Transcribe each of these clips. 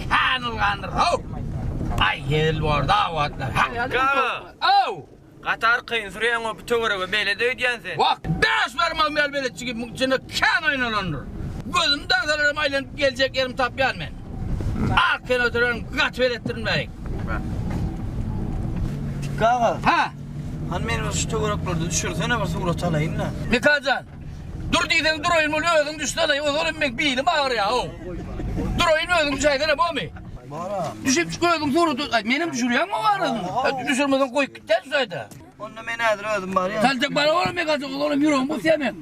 kän ylgandyr how. Aý hezil borda o atlar. Kaka. Aw. Gaty arkaýyn sürýäň o bu töwerege belet öýdýän sen. Wah, bäş barmagym ýaly beletçi muň içinde kän oýnalandyr. Gözüm daňsalaram aýlanyp geljek ýerimi tapýan men. Arkaýyn oturaryn, gaty beletdirin bärik. Tikgi aga. Ha. Hany meni bir şu töwereklerde düşürsene bir surat alaýyn-da. Mikajan, dur diýseň duraýyn bol özüň düşsene, ozalam meň bilim agyrýa-ow. Duraýyn özüň düşäýsene bormy? Bar-a. Düşüp özüň surata, aý menem düşürýäňmi o arada? Düşürmeseň goýup gitýän şu taýda. Onda men häzir özüm barýan. Saljak bara olam Mikajan, ozalam ýüregim gysýar meň.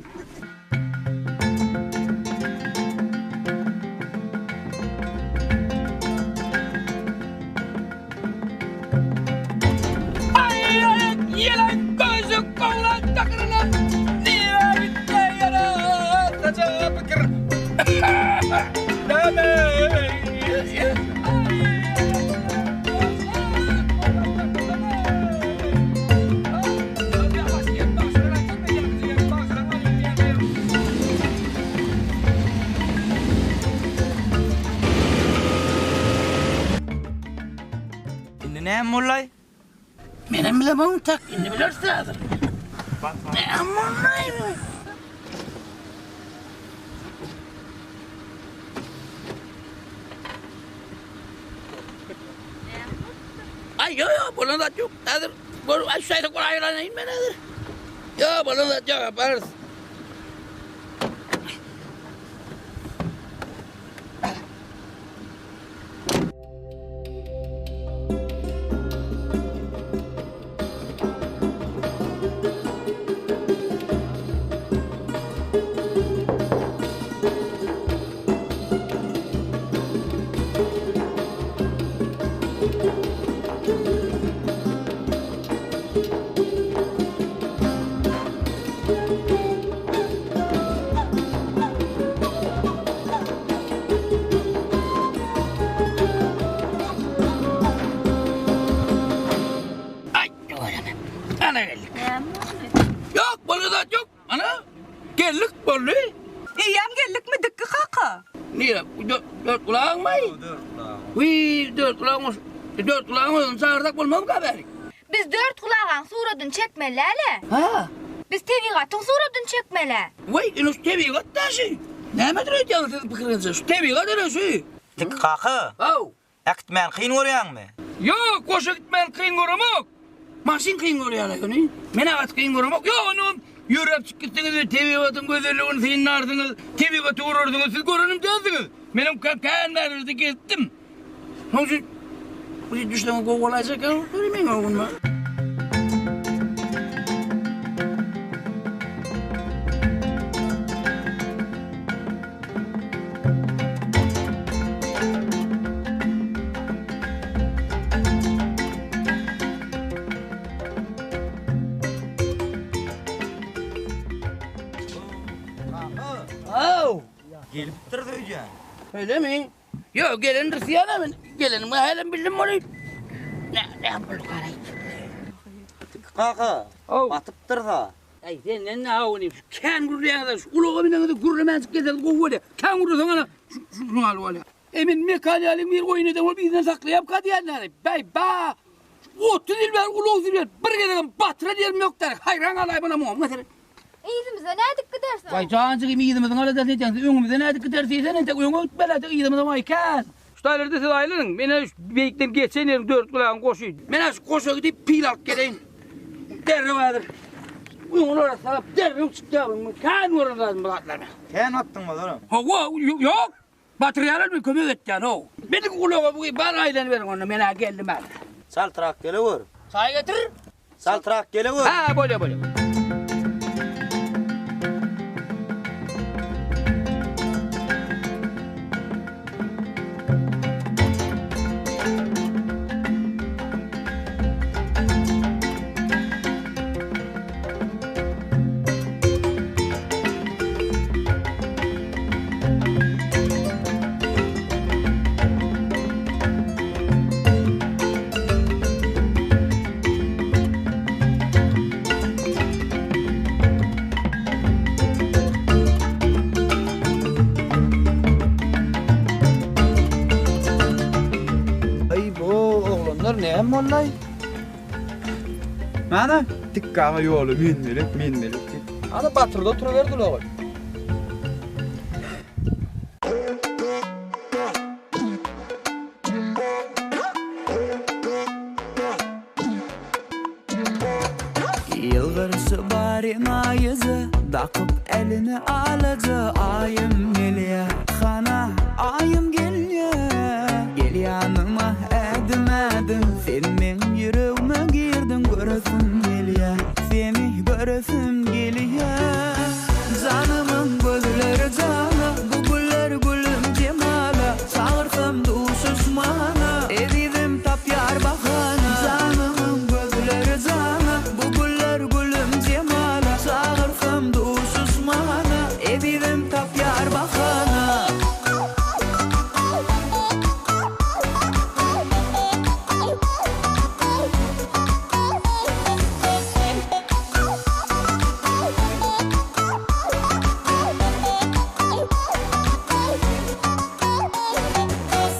Indi näme bollaý? Menem bilemok tak, indi bileris häzir. Näme bollaý? Aý, ýok, ýok, bolan zat ýok. Häzir görüp, aý, şu taýda bir aýlanaýyn men häzir. Ýok, bolan zat ýok, bararys. Aý, ana geldik. Ýok, boldy zat ýok. Ana, geldik boldy. Eýýäm geldikmi Dikgi kaka? Nire? Dört gulagyňmy? Dört gulagyň. Wiý, dört gulagyň. Dört gulagyň özüni çagyrsak bolmazmyka bärik? Biz dört gulagaň suradyny çekmeli däl-ä. Ha. Biz tebigatyň suradyny çekmeli. Weý, ine şu tebigat daşy. Nämedir öýdýäňiz siziň pikiriňizçe? Şu tebigat ine şu. Dikgi kaka. Haw. Äkitmäni kyn görýäňmi? Ýok, goşa gitmäni kyn göremok. Maşyn kyn görýär-ä ony. Men-ä gaty kyn göremok. Ýok, ony ýöräp çykyp gitseňiz we tebigatyň gözelligini synlarsyňyz, tebigaty görersiňiz. Siz görenim dälsiňiz. Menem kän bärlerde gezipdim. Şonuň üçin bu düşseňiz gowy bolaýjak eken, meň öňümde. Aw! Gelipdir öýdýän. Öylemi? Ýok, gelendir diýýän men. Gelenimi hälem bildim ony. Nä, nä boldy garaý. Kaka, batypdyr-da. Äý, senden nä ony, şu kän gürleýäňiz-ä, şu ulaga bineňizde gürlemänjik gelseňiz gowy bolýar. Kän gürleseň ana, şunuň ýaly bolýar. Eý, men Mekan ýaly bir oýun eden bolup yzyndan saklaýamyka diýýän-dä. Bäý, ba! 30 ýyl bäri ulag sürýän, bir gezegem batyran ýerim ýok däl. Haýran galaý muňa muňa meselem. Yzymyza nädip gidersiň? Waý, janjygym, yzymyzyň aladasyny edýäň, siz öňümize nädip gideris diýsene, entek öňe gitmeli-ä, yzymyzam aý kän. Şu taýlarda siz aýlanyň, men-ä şu beýikden geçen ýerim Dörtgulagyň goşy. Men-ä şu goşa gidip pil alyp geleýin. Derrew häzir öňüni arassalap derrew çykýar. Kän gören zadym bu zatlar. Kän atdyňmy ozalam? Hawa, ýok. Batyrýarlar men kömek etýän-ow. Meniň ulaga bu bar aýlanyberiň onda men-ä geldim häzir. Çaltrak gelewür. Çaý getir. Çaltrak gelewür. Hä, bolýa, bolýa. Oglanlar näme boldaý? Mana Tikki aga ýola menmelek, menmelek diýip. Ana batyrdy oturyberdi ogul. Ýylgyryşy bar enaýyja, Dakyp eline alaja, Aýym gelýä, hana, Aýym gelýä. Gel ýanyma ädim-ädim, Sen meň ýüregime girdiň, Göresim gelýä, seni göresim gelýä. Janymyň gözleri jana, Bu güller gülüm jemala, Çagyrsam duşuşmana, Ezizim tapýar bahana. Janymyň gözleri jana, Bu güller gülüm jemala, Çagyrsam duşuşmana, Ezizim tapýar bahana.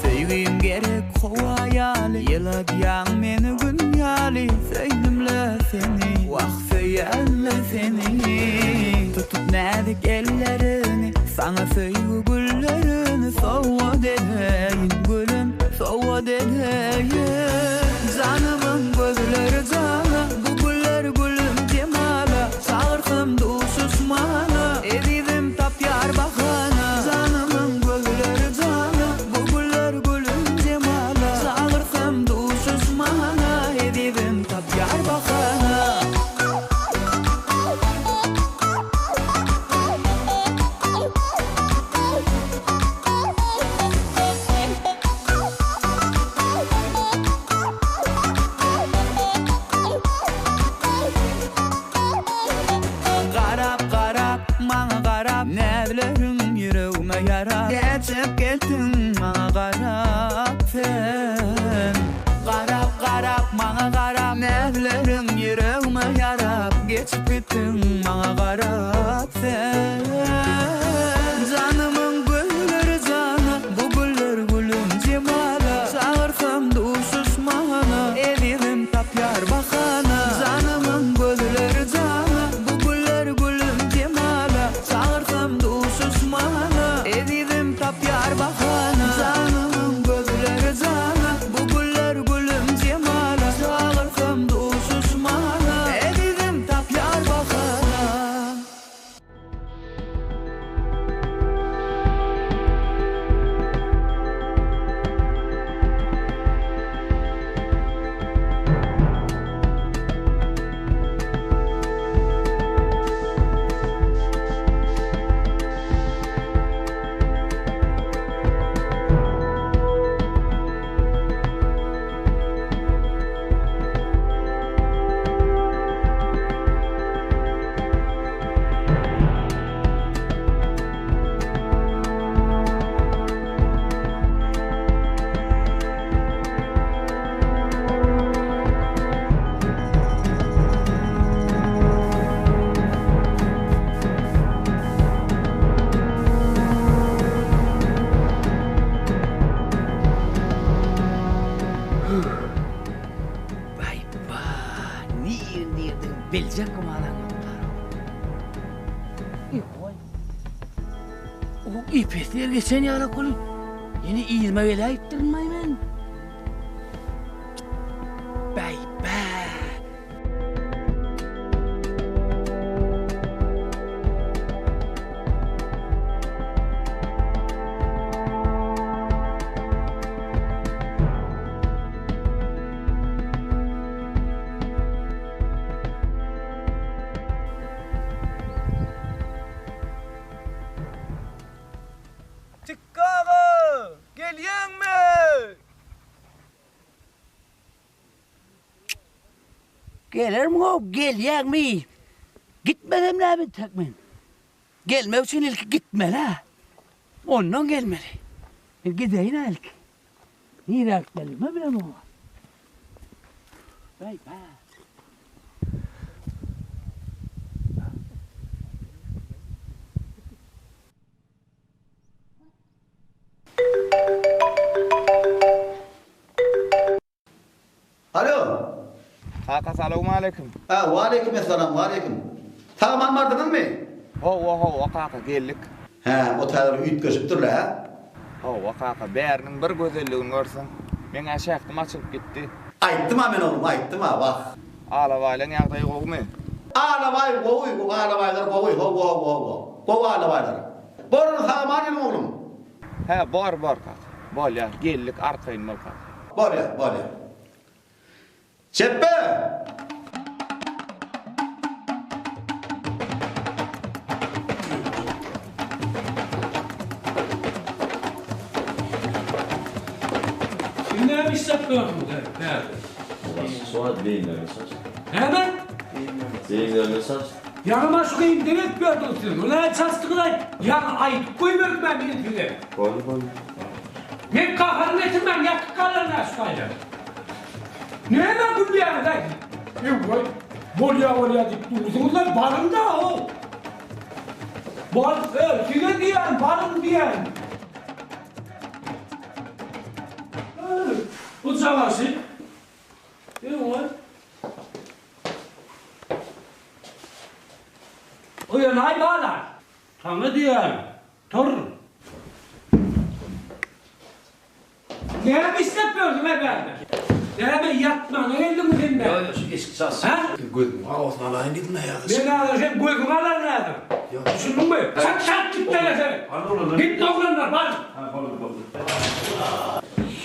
Söýgim gerek howa ýaly Ýyladýaň meni gün ýaly Söýdüm-le seni, wah söýýän-le seni Tutup näzik elleriňi Saňa söýgi güllerini Sowgat edeýin gülüm, sowgat edeýin Janymyň gözleri jana Bu güller gülüm jemala Çagyrsam duşuşmana Ezizim tapýar bahana Janymyň gözleri jana Bu güller gülüm jemala Çagyrsam duşuşmana Ezizim tapýar bahana. Garap garap maňa garap Näzleriň ýüregime ýarap Geçip gitdiň maňa garap sen Garap garap maňa garap Näzleriň ýüregime ýarap Geçip gitdiň maňa garap sen Janymyň gülleri jana Bu güller gülüm jemala Çagyrsam duşuşmana Ezizim tapýar bahana Janymyň gözleri jana Bu güller gülüm jemala Çagyrsam duşuşmana Ezizim tapýar bahana Janymyň gözleri jana Bu güller gülüm jemala Çagyrsam duşuşmana Ezizim tapýar bahana. Baý-ba, nir-nirden biljek gümanaň ýok-da. Ýoý. O epesler geçen ýalak ol. Ýene yzyma geläýipdirin-maý men. Baý-ba. Tikgi aga, gelýäňmi? Gelermiň-ow, gelýäňmi? Gitmesem näme etjek men? Gelmek üçin ilki gitmeli-ä. Ondan gelmeli. Men gideýin-ä ilki. Nirä gitmelidigimi bilemok. Baý-ba. Kaka salowmaleýkim. Hä, waleýkim essalam, waleýkim. Sag-aman bardyňyzmy? Hawa, hawa kaka, geldik. Hä, o täze bir üýtgeşipdir-le, hä? Hawa kaka, bäriniň bir gözelligini görseň, meň-ä şähdim açylyp gitdi. Aýtdym-a men oglum, aýtdym-a, wah. Alabaýlaň ýagdaýy gowumy? Alabaý gowy, alabaýlar gowy, hawa, hawa, hawa. Gowy alabaýlar. Bor onda sag-aman geliň oglum. Hä, bor, bor kaka. Bolýar, geldik, arkaýyn bol kaka. Bolýar, bolýar. Çepbe! Siz näme işläp ýörsüňiz häzir? Suat geýimlerini saç. Näme? Geýimlerini saç. Ýaňy şu geýimde gezip ýördüňiz siz. Muny nädip saçdyňyz-aý? Ýaňy aýdyp goýberdim-ä men size. Boldy, boldy. Men gaharymy getirmäň, ýatyp galaryn-a şu taýda. Nämä gülýäňiz-aý siz? Öwweý, bolýa bolýa diýip dursuňyz-la, baryň-da how! Bar, e, size diýýän, baryň diýýän. Bu çagaşy. Öwweý. Oýanaý bala. Saňa diýýän, tur. Näme işläp ýörsüň-ä bärde? Näme ýatmagyna geldiňmi sen bärde? Ýok, ýok, şu eşik çalsyn. Hä? Gözümiň arasyny alaýyn diýdim-ä ýa-da. Men häzir seň gözüňi alaryn häzir. Düşündiňmi? Çak çak git derese. Git oglanlar, bar. Hä, boldy, boldy.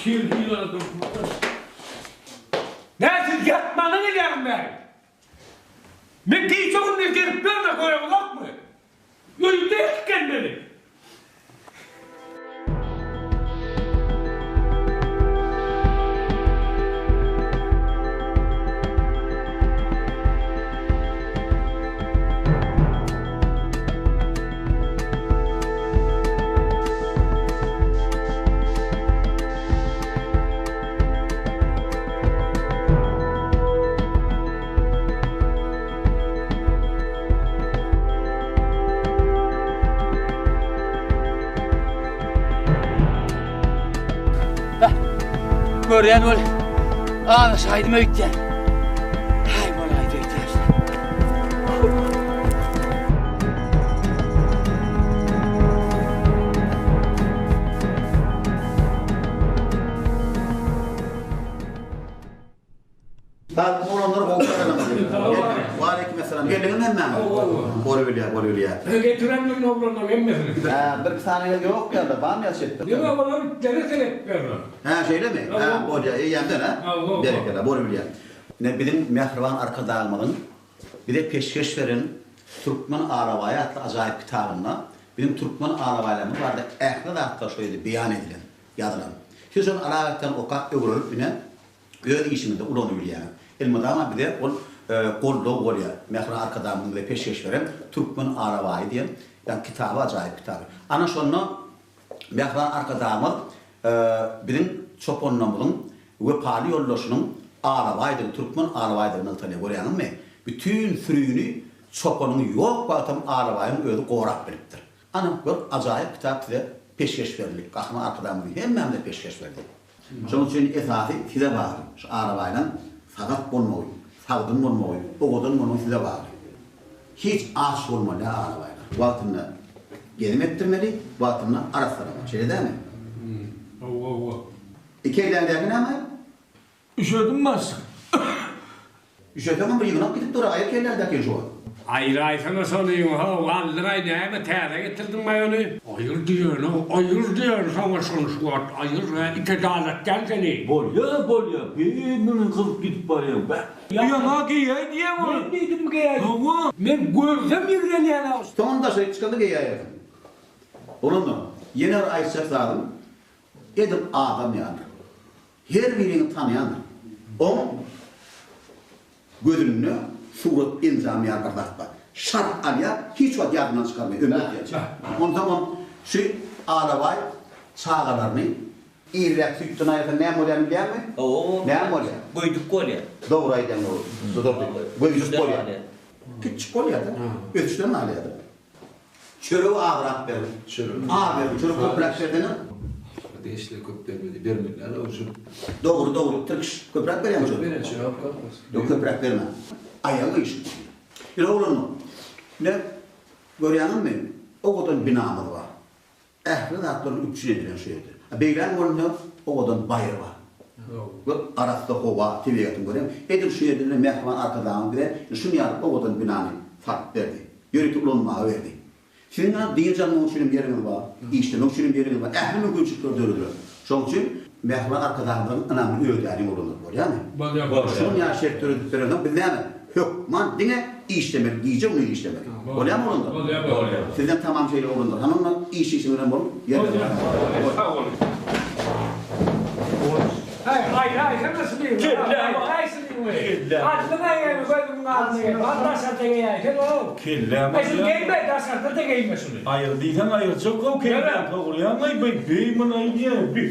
Hil hil adam. Nä siz ýatmagyna gelýäňiz bäri? Men gije-gündiz gezip ýörme, göreňizokmy? Öýümde ýatyp gelmeli. Görýän ol. Azaşaýdym öýtýän. Haý bolaýdy öýtýän. Sag oglanlar gowy salamlar. Waleýkim essalam. Geldiňizmi hemmäňiz? Bor bilýär, bor bilýär. Getirendirin oglanlaryň hemmesini. Hä, bir sany ýok ýa-da barmy ýa çetde? Ýok, olar itlere seredip ýörler. Hä, şeýlemi? Hä, bolýar, eýýämden, hä? Berekella, bor bilýär. Ine, biziň mähriban Arkadagymyzyň bize peşgeş beren Türkmen alabaýy atly ajaýyp kitabynda biziň türkmen alabaýlarymyz barada ähli zatlar şo ýerde beýan edilen, ýazylan. Siz şony alagatdan okap, öwrenip, ine, Öz işiňizde ulanybilýäňiz. Elmydama bize ol goldaw bolýar. Mähriban Arkadagymyzyň bize peşgeş beren Türkmen alabaýy diýen ýaňky kitaby ajaýyp kitaby. Ana şonda Mähriban Arkadagymyz biziň çopanlarymyzyň wepaly ýoldaşynyň alabaýdygy, türkmen alabaýdygy nygtalýar. Görýäňizmi? Bütin sürini çopanyň ýok wagtam alabaýyň özi gorap bilipdir. Ana, bir ajaýyp kitap size peşgeş berildi. Gahryman Arkadagymyz hemmämize peşgeş berdi. Şonuň üçin esasy size bagly. Şu arabaýlaň sagat bolmagy, sagdyn bolmagy, owadan bolmagy size bagly. Hiç aç bolmaly däl arabaýlar. Wagtynda gezim etdirmeli, wagtynda arassalamaly. Şeýle dälmi? Hawa, hawa. Iki elläňdäki näme? Üşedim başlyk. Üşeseňem bir ýygnak gidip dur aýyr kelläňdäkini şu wagt. Aýyraýsana şony how aldyraý näme täze getirdiňmaý ony. Aýyr diýeni aýyr diýeni saňa şony şu wagt aýyr hä ite dalatýan seni. Bolýa bolýa bi muny gyzyp gidip barýaň bä. Ýaňa geýäý diýýäň ony. Men diýdim geýäý. Hawa. Men görsem ýigrenýän-ä. Soňam daşaryk çykanda geýäýersiň. Olandan ýene bir aýtjak zadym edil adam ýaly. Her biriňi tanaýandyr. Oň gözünde surat enjamy ýaly bir zat bar. Şart alýar, hiç wagt ýadyndan çykarmaýar, ömür ötýänçä. Onsoňam şu alabaý çagalaryny irräk süýtden aýyrsaň näme bolýanyny bilýäňmi? Hawa. Näme bolýar? Göýdük bolýar. Dogry aýdýaň, dogry. Göýdük bolýar. Kiçjik bolýar-da. Ösüşden galýar-da. Çöregi azrak beriň. Çöregi. Az beriň. Çörek köpräk berseňiz. Degişli köp bermedi. Bermeli däl o şu. Dogry dogry Tirkiş köpräk berýäňmi Köp berýän çörek kakasy. Ýok köpräk berme. Aýagy gyşyk. Ine oglanlar. Ine görýäňizmi owadan binamyz bar. Ähli zatlar üpjün edilen şu ýerde. A beýläň bolanda owadan baýyr bar. Gör arassa howa, tebigatyny görýäňmi? Edil şu ýerde ine mähriban Arkadagymyz bize şuny ýaly owadan binany salyp berdi. Ýörite ulanmaga berdi. Siziň ýa dynç almak üçin hem ýeriňiz bar, işlemek üçin hem ýeriňiz bar, ähli mümkinçilikler döredilen. Şonuň üçin mähriban Arkadagymyzyň ynamyny ödäliň oglanlar, bolýarmy? Bolýar, bolýar. Şunuň ýaly şert döredip berensoň biz näme? Hökman diňe işlemeli, gije-gündiz işlemeli. Bolýarmy oglanlar? Bolýar, bolýar. Sizden tamam şeýle oglanlar. Hany onda iş işiň bilen bolup ýerlere Bolýar, bolýar. Sag boluň. Haý, aýraýsana şuny. Kelläm. Aýraýsana şuny. Adlyň aýagyny gözümiň aldyna gelip, al daşarda geýäýsene-ow. Kelläm Aý, şuny geýme, daşarda-da geýme şuny. Aýyr diýseň aýyrjak-ow, kelläm sogurýaň-aý, beý, beý muny diýýän, bi.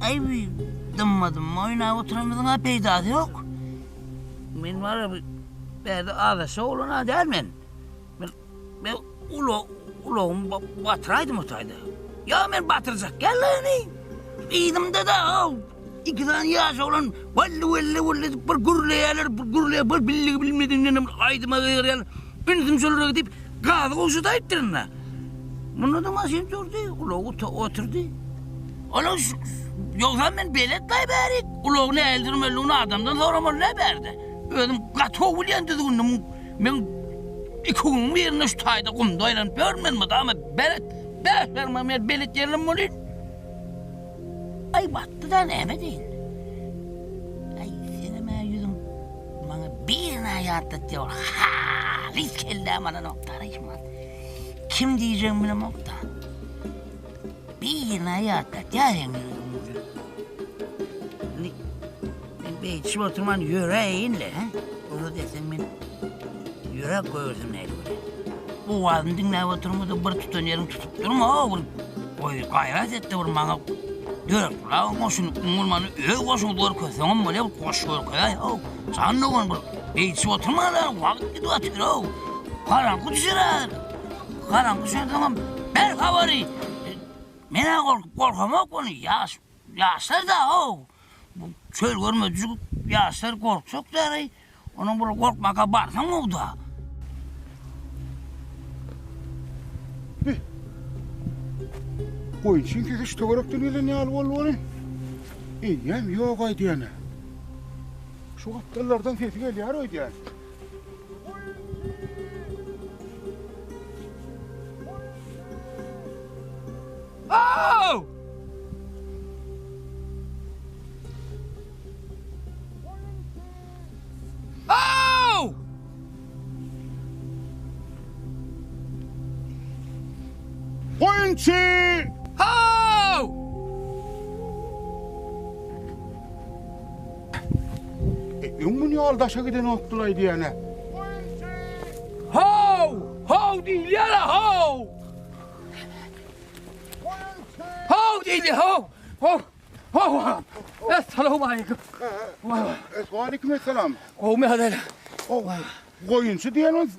Aý bi dymma dymma oýnap oturanymyzyň-a peýdasy ýok. Men bar-a bi bärde azaşa oglan-a däl men. Men men ulag ulagymy batyraýdym o taýda. Ýa men batyrjak däl-le ony. Yzymda-da haw iki sany ýaş oglan wally-wally-wally diýip bir gürleýärler, bir gürleýär, bir bildigi bilmediginden bir aýdyma gygyrýarlar. Ünsüm şolara gidip gazy gowşadaýypdyryn-da. Munda-da maşyn durdy, ulag oturdy. Olar ýogsam men belet-laý bärik. Ulagy nähili sürmelidigini adamdan soramaly däl bärde. Özüm gaty gowy bilýän düzgünini. Men iki günüň birinde şu taýda gumda aýlanyp ýörün men mydama belet. Bäh berme men belet ýerlim bolýyn. Aý batdy-da näme deýin. Aý senem-ä ýüzüň maňa birini-ä ýatlatýar. Halys kelläm alanok-da Rahman. Kim diýjegimi bilemok-da. Birini-ä ýatlatýar seň ýüzüň. Indi men beýdişip oturman ýöräýin-le, hä? Rugsat etseň men ýöräp goýbersem nähili bolar? Owazyny diňläp oturma-da bir tutan ýeriňi tutup durma-ow, bir goý, gaýrat et-de bir maňa dörtgulagyň goşuny, iň bolmanda öz goşuňy görkezseňem bolýar, bir goş görkezäý-ow. Jan dogan bir beýdişip oturma-da, wagt gidip otyr-ow. Garaňky düşer häzir. Garaňky düşensoňam ber habary. Men-ä gorkup gorkamok ony, ýaş, ýaşlar-da-ow. Bu çöl görmejik ýaşlar gorkjak däl-eý. Onuň bir gorkmaka barsaň gowy-da. Bi. Goýunçyň sesi şu töwerekden gelen ýaly boldy welin, eýýäm ýok aýdýan-a. Şu gapdallardan sesi gelýär öýdýän. How! How! Goýunçy! How! E, öň muny ýaly daşa gidenokdylaý diýýän-ä. How! How diýilýär-ä, how! How diýilýär, how! How! Hawa. Essalawmaleýkim. Waleýkim essalam. Gowmy ýagdaýlar? Gowy. Goýunçy diýen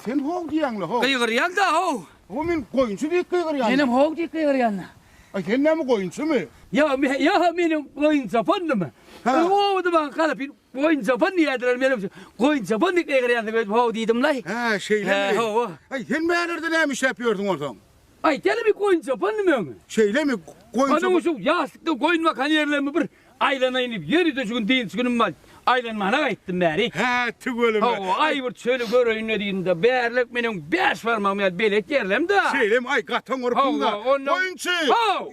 sen how diýýäňle how. Gygyrýaň-da how. How men goýunçy diýip gygyrýan. Menem how diýip gygyrýan-da. Aý sen näme goýunçymy? Ýa ýa meniň goýun çapandymy? Obada maňa galapyn goýun çapan diýýärdiler menem goýun çapan diýip gygyrýansyň öýdüp how diýdim-laý. Hä şeýlemi? Hä hawa. Aý sen bärlerde näme işläp ýörsüň onsoň? Aý gelip goýun çapandymy öň? Şeýlemi goýun çapan. Onuň şu ýaşlykda goýun bakan ýerlerimi bir Aýlanaýyn diýip, ýörite şu gün dynç günüm bar, aýlanmana gaýtdym bäri. Hä, tüweleme. Hawa, aý bir çöli göreýin-le diýdim-de, bärlik meniň bäş barmagym ýaly belet ýerlem-dä. Şeýlemi, aý gataň urupsyň-da. Hawa, onda. Goýunçy! Haw!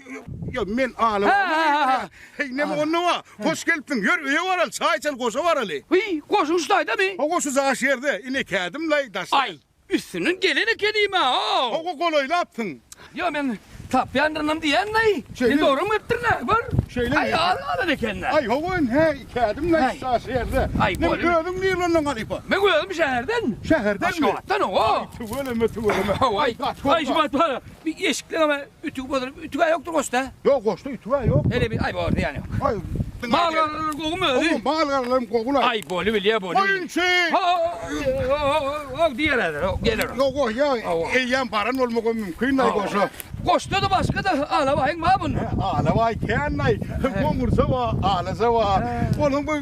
Ýa, men alym. Hä, hä, hä. Heý, neme onda wa? Hoş gelipsiň. Ýör, öýe baraly, çaý içeli, goşa baraly. Wiý, goşuň şu taýdamy? Hawa, şu jaş ýerde, ine kädim-laý, daşda. Aý, Üstünden gelen ekenim-ä, how! Hawa, golaýlapsyň. Ýo, men tapýandyrynam diýen-laý. Şeýle. Sen dogrymy gelipdirin-ä, gör. Şeýlemi? Aý, al-alan eken-dä. Aý, hawa, ine, ikädim-laý, şu ýerde. Aý, Neme, boldy. özüň nirlenden halypa? Men özüm şäherden. Şäherdenmi? Aşgabatdan, hawa. Aý, tüweleme, tüweleme. Hawa, aý, aý, şu wagt bar, bir eşikleňem-ä ütügi bozulyp, ütüg-ä ýokdur goşda. Ýok, goşda ütüg-ä ýokdur. Hele bir, aý, bor, zyýany ýok. Aý, Mal-garalar gowumy özi? Hawa, mal-garalarym gowy-laý. Aý, boly bilýä, boly. Goýunçy! Haw, diýer häzir, haw, geler o. Ýok, ýa, eýýäm baran bolmagam mümkin-aý goşa. Goşda-da başga-da alabaýyň bar bunda. Alabaý kän-aý, goňurja bar, alaja bar. Onuň bu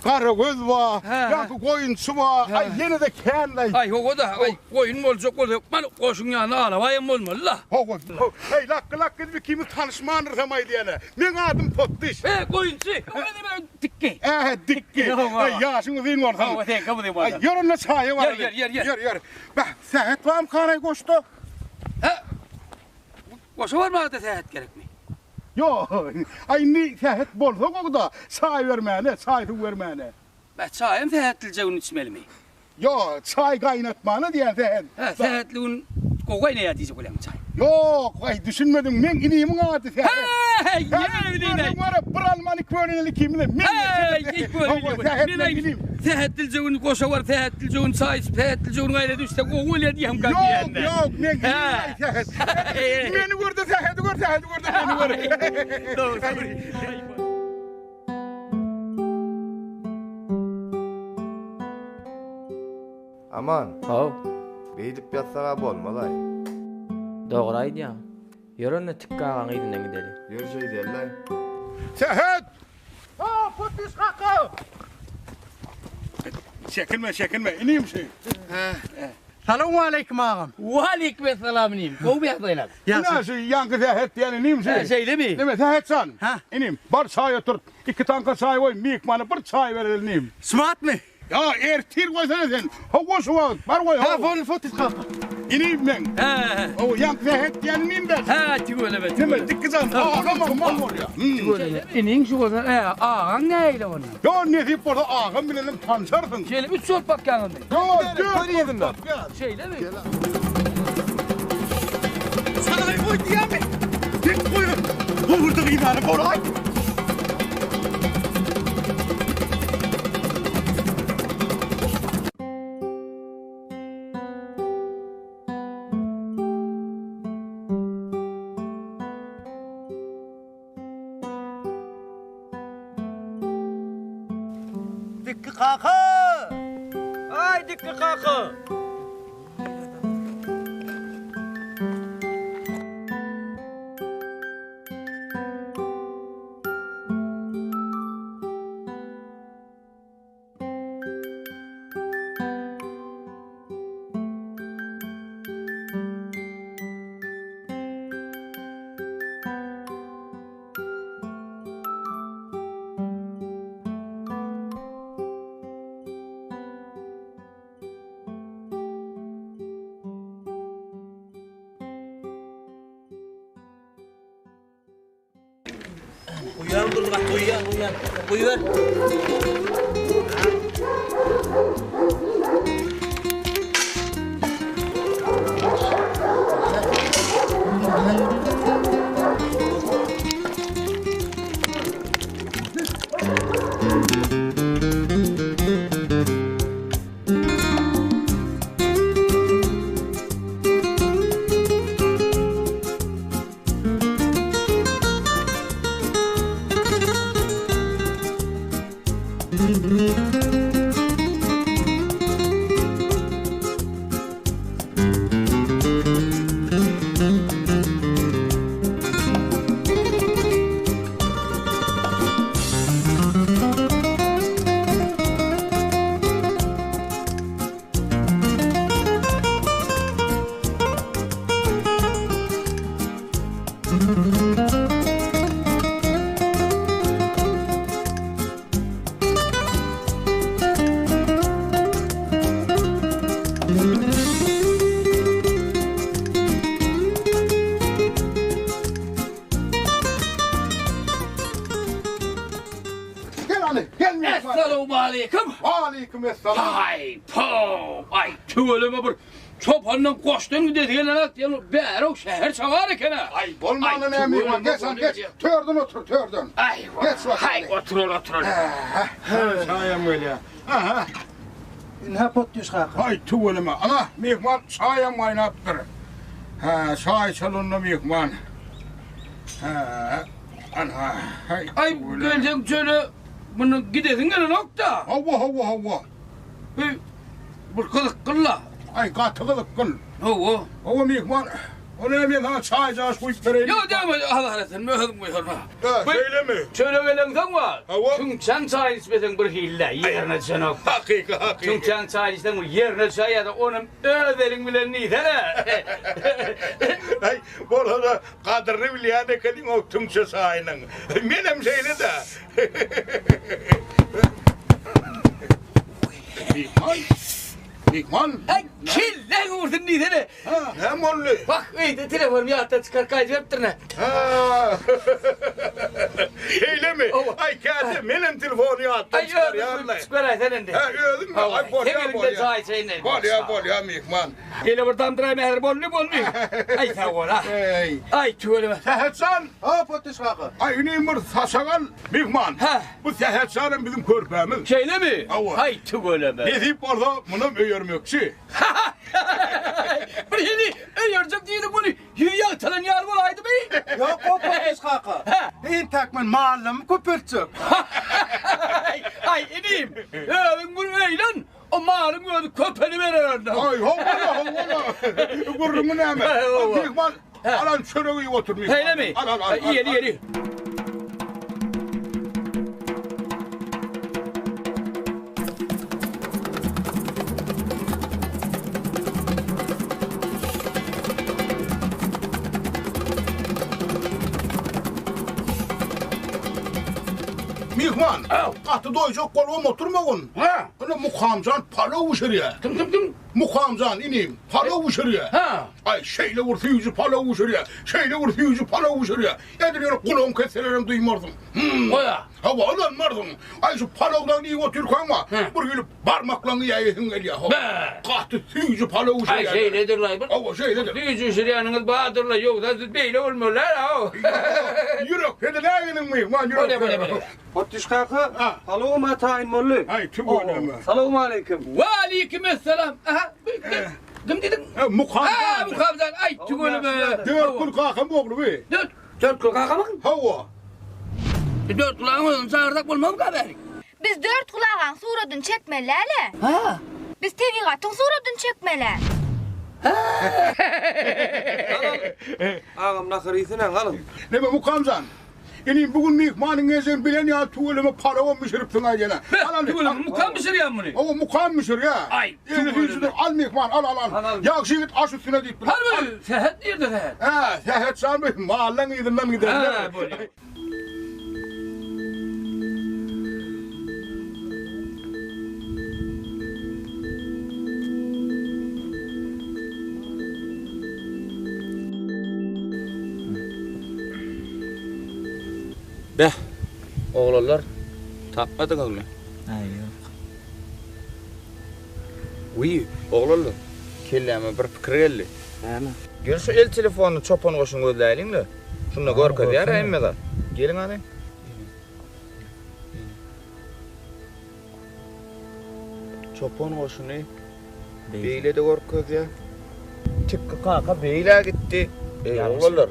Garagöz bar, ýaňky goýunçy bar, aý, ýene-de kän-aý. Aý, hawa-da, aý, goýun boljak bolsa hökman goşuň ýanynda alabaýam bolmaly-la. Hawa, heý, lakgy-lakgy edip ikimiz tanyşmandyrysam aýdýan-a. Meň adym Potdyş. He, goýunçy. Ol Dikgi. Ä, Dikgi. Aý, ýaşyň uzyn bolsun. Hawa, seňki uzyn bolsun. Aý, ýör onda çaýa baraly. Ýör, ýör, ýör. Ýör, ýör. Beh, Sähet barmyka-raý goşda? Hä, goşa barmaga-da Sähet gerekmi? Ýok, aý indi Sähet bolsa gowy-da, çaý bermäne, çaý-suw bermäne. Beh, çaýam Sähetlije gün içmelimi? Ýok, çaý gaýnatmana diýýän Sähet. Hä, Sähetli gün gowy gaýnaýar diýjek bolýaňmy çaý? Ýok, aý düşünmediň, meň inimiň ady Sähet. Häý, ýene bileýin-aý. Häzir görüp, bir almany iki böleli ikimiz men. Häý, iki böleli. Sähet meň inim. Sähetlije gün goşa baryp, Sähetlije gün çaý içip, Sähetlije gün gaýra düşsek gowy bolýar diýýäň gaýdy Ýok, ýok, meň inim-aý Sähet. Meni gör-de Sähedi gör, Sähedi gör-de meni gör. Dogry. Aman. Haw. Beýdip ýatsaga bolmaz-aý. Dogry aýdýaň. Ýör onda Tikgi agaň yzyndan gideli. Ýör şeýdeli-laý. Sähet! Ha, Potdyş kaka! Çekinme, çekinme, inim şu. Salowmaleýkim agam. Waleýkim essalam inim. Gowmy ýagdaýlar? Ine şu ýaňky Sähet diýen inim şu. Hä, şeýlemi? Neme Sähet jan? Hä? Inim, bar çaý otur. Iki taňka çaý goý, myhmana bir çaý bereli inim. Smatmy? Ýa ertir goýsana sen. Hawa şu wagt, bar goý. Hä, boldy Fotis kaka. Inim meň. Hä, hä. Hawa, ýaňky Sähet diýen inim däl. Hä, tüweleme, Neme, tüweleme. Dikgi jan, agam agam bolýar. Tüweleme. Iniň şu bolsa, hä, agaň nähili onda? Ýa nesip bolsa agam bilenem tanşarsyň. Şeýle üç bolup bakýaňyzmy? Ýa, dört bolup bakýas. Şeýlemi? Çaý goý diýýämi? Dik goýun. Gowurda gynany boraý. Dikki kaka! Aý, Dikki kaka! Uýan durdy bak, uýan, uýan. Guýber. Waleýkim essalam. Aý, pow, aý, tüweleme bir çopandan goşdan gidesi gelenok diýen bäri şäher çabar eken-ä. Aý, bolmanda näme myhman, geç han, geç. Törden otur, törden. Aý, Geç bakalım. Haý, oturar, oturar. Çaýam gelýär. Aha. Ynha Potdyş kaka. Aý, tüweleme. Ana, myhman, çaýam gaýnapdyr. Hä, çaý çalanda myhman. Hä, ana, haý. Aý, gelseň çöle, mundan gidesiň gelenok-da. Hawa, hawa, hawa. Bi bir gyzykgyl-la. Aý, gaty gyzykgyl. Hawa. Hawa, myhman. O näme, men saňa çaý-jaş guýup bereýin. Ýok, däme, azar etsin, özüm guýaryn. Hä, şeýlemi? Çöle geleňsoň bar. Hawa. Tüňçäň çaýyny içmeseň bir hili-dä, ýerine düşenok. Hakyky, hakyky. Tüňçäň çaýyny içseň bir ýerine düşäýýär-de, onam öz eliň bilen diýsene. Aý, bolsa-da gadyryny bilýän ekeniň-ow tüňçe çaýynyň. Menem şeýle-dä. Myhman, myhman. Aý, kelläň ursun diýsene. Näme boldy? Wah, öýde telefonym ýatdan çykaryp gaýdyberipdirin-ä. Hä. Şeýlemi? Aý, käte menem telefony ýatdan çykarýan-laý. Aý, özüň çykaräýsen indi. Hä, özümmi? Aý, bolýa, bolýa. Çaý içeýin. Bolýa, bolýa, myhman. Ýene bir damdyraýma häzir boldy, boldy. Aý, sag bol-a. Eý. Aý, tüweleme. Sähetjan! Ha, Potdyş kaka. Aý, inim bir saçak al, myhman. Hä. Bu Sähetjanam biziň körpämiz. Şeýlemi? Hawa. Aý, tüweleme. Nesip bolsa, munam öýermekçi. Bir hili öýerjek diýdim muny ýüzi ýagtylan ýaly bolaýdymy? Ýok, o Potdyş kaka. Entäk men malymy köpeltjek. Aý, inim, özüň bir öýlen, o malyň özi köpeliberer onda. Aý, hawa-la, hawa-la. Gürrüňi näme? Myhman, alan çörek iýip otur, myhman. Şeýlemi? Al, al, al. Iýeli, iýeli. Myhman, gaty doýjak bolubam oturmagyn. Ha. Ine Mukamjan palaw bişirýär. Kim, kim, kim? Mukamjan inim, palaw bişirýär. Ha. Aý, şeýle bir süýji palaw bişirýär, şeýle bir süýji palaw bişirýär. Edil ýöne gulagyň kesselerem duýmarsyň. Hum. Goý-a. Hawa, ynanmarsyň. Aý, şu palawdan iýip otyrkaň-a, bir hili barmaklaňy iýäýesiň gelýär, how. Bä! Gaty süýji palaw Aý, bişirýär. şeýledir-laý bir. Hawa, şeýledir. Süýji bişirýäniňiz bardyr-la, ýogsa siz beýle bolmaly-däl-ow. Ýürek pedeläginiň myhman, ýürek. Bolýa, bolýa, bolýa. Potdyş kaka, palawym-a taýyn boldy. Aý, tüweleme. Salowmaleýkim. Waleýkim esselam. Aha, kim diýdiň? Mukamjan. Ha, Mukamjan, aý, tüweleme. Dörtgül kakam ogly bi. Dört, Dörtgül kakamyň? Hawa. Dörtgül agaň özüni çagyrsak bolmazmyka bärik? Biz Dörtgül agaň suradyny çekmeli-le. Ha. Biz tebigatyň suradyny çekmeli. Agam nahar iýsene, galyň. Neme Mukamjan, Inim bu gün myhmanyň geljegini bilen ýaly tüweleme palawam bişiripsiň aý ýene. Beh, tüweleme Mukam bişirýän muny. Hawa Mukam bişirýä. Aý, Eli süýjüdir, al myhman, al al al. Ýagşy ýigit aş üstüne diýipdir. Harby, Sähet nirde Sähet? Hä, Sähet jan bu mallaň yzyndan gidenler. Hä, bolýa. Beh, oglanlar, tapmadyňyzmy? Aý, ýok. Wiý, oglanlar, kelläme bir pikir geldi. Näme? Gel şu el telefonyny çopan goşuny gözläýeliň-le. Şunda görkezýär-ä hemme zat. Geliň hany. Çopan goşuny beýle-de görkezýär. Tikgi kaka beýlä gitdi. Eý, oglanlar,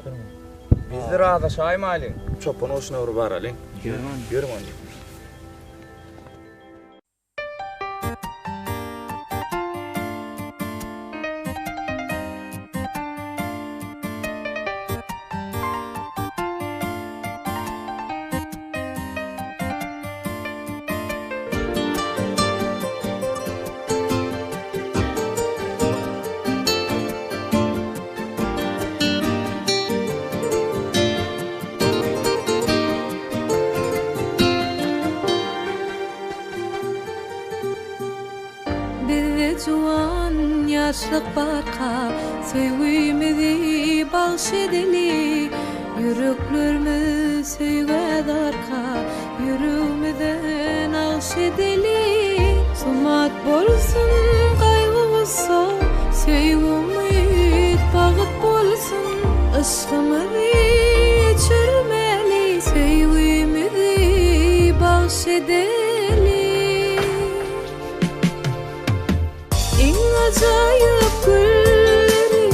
biz-de razylaşaýmalyň. Çopan goşuna bir baralyň. Ýörüň onda. Bizde juwan ýaşlyk barka, Söýgimizi bagş edeli. Ýüreklerimiz söýgä zarka, Ýüregimize nagş edeli. Sumat bolsun gaýgy-gussa, Söýgi-umyt, bagt bolsun. Yşgymyzy öçürmäli, Söýgimizi bagş edeli. Iň ajaýyp gülleri,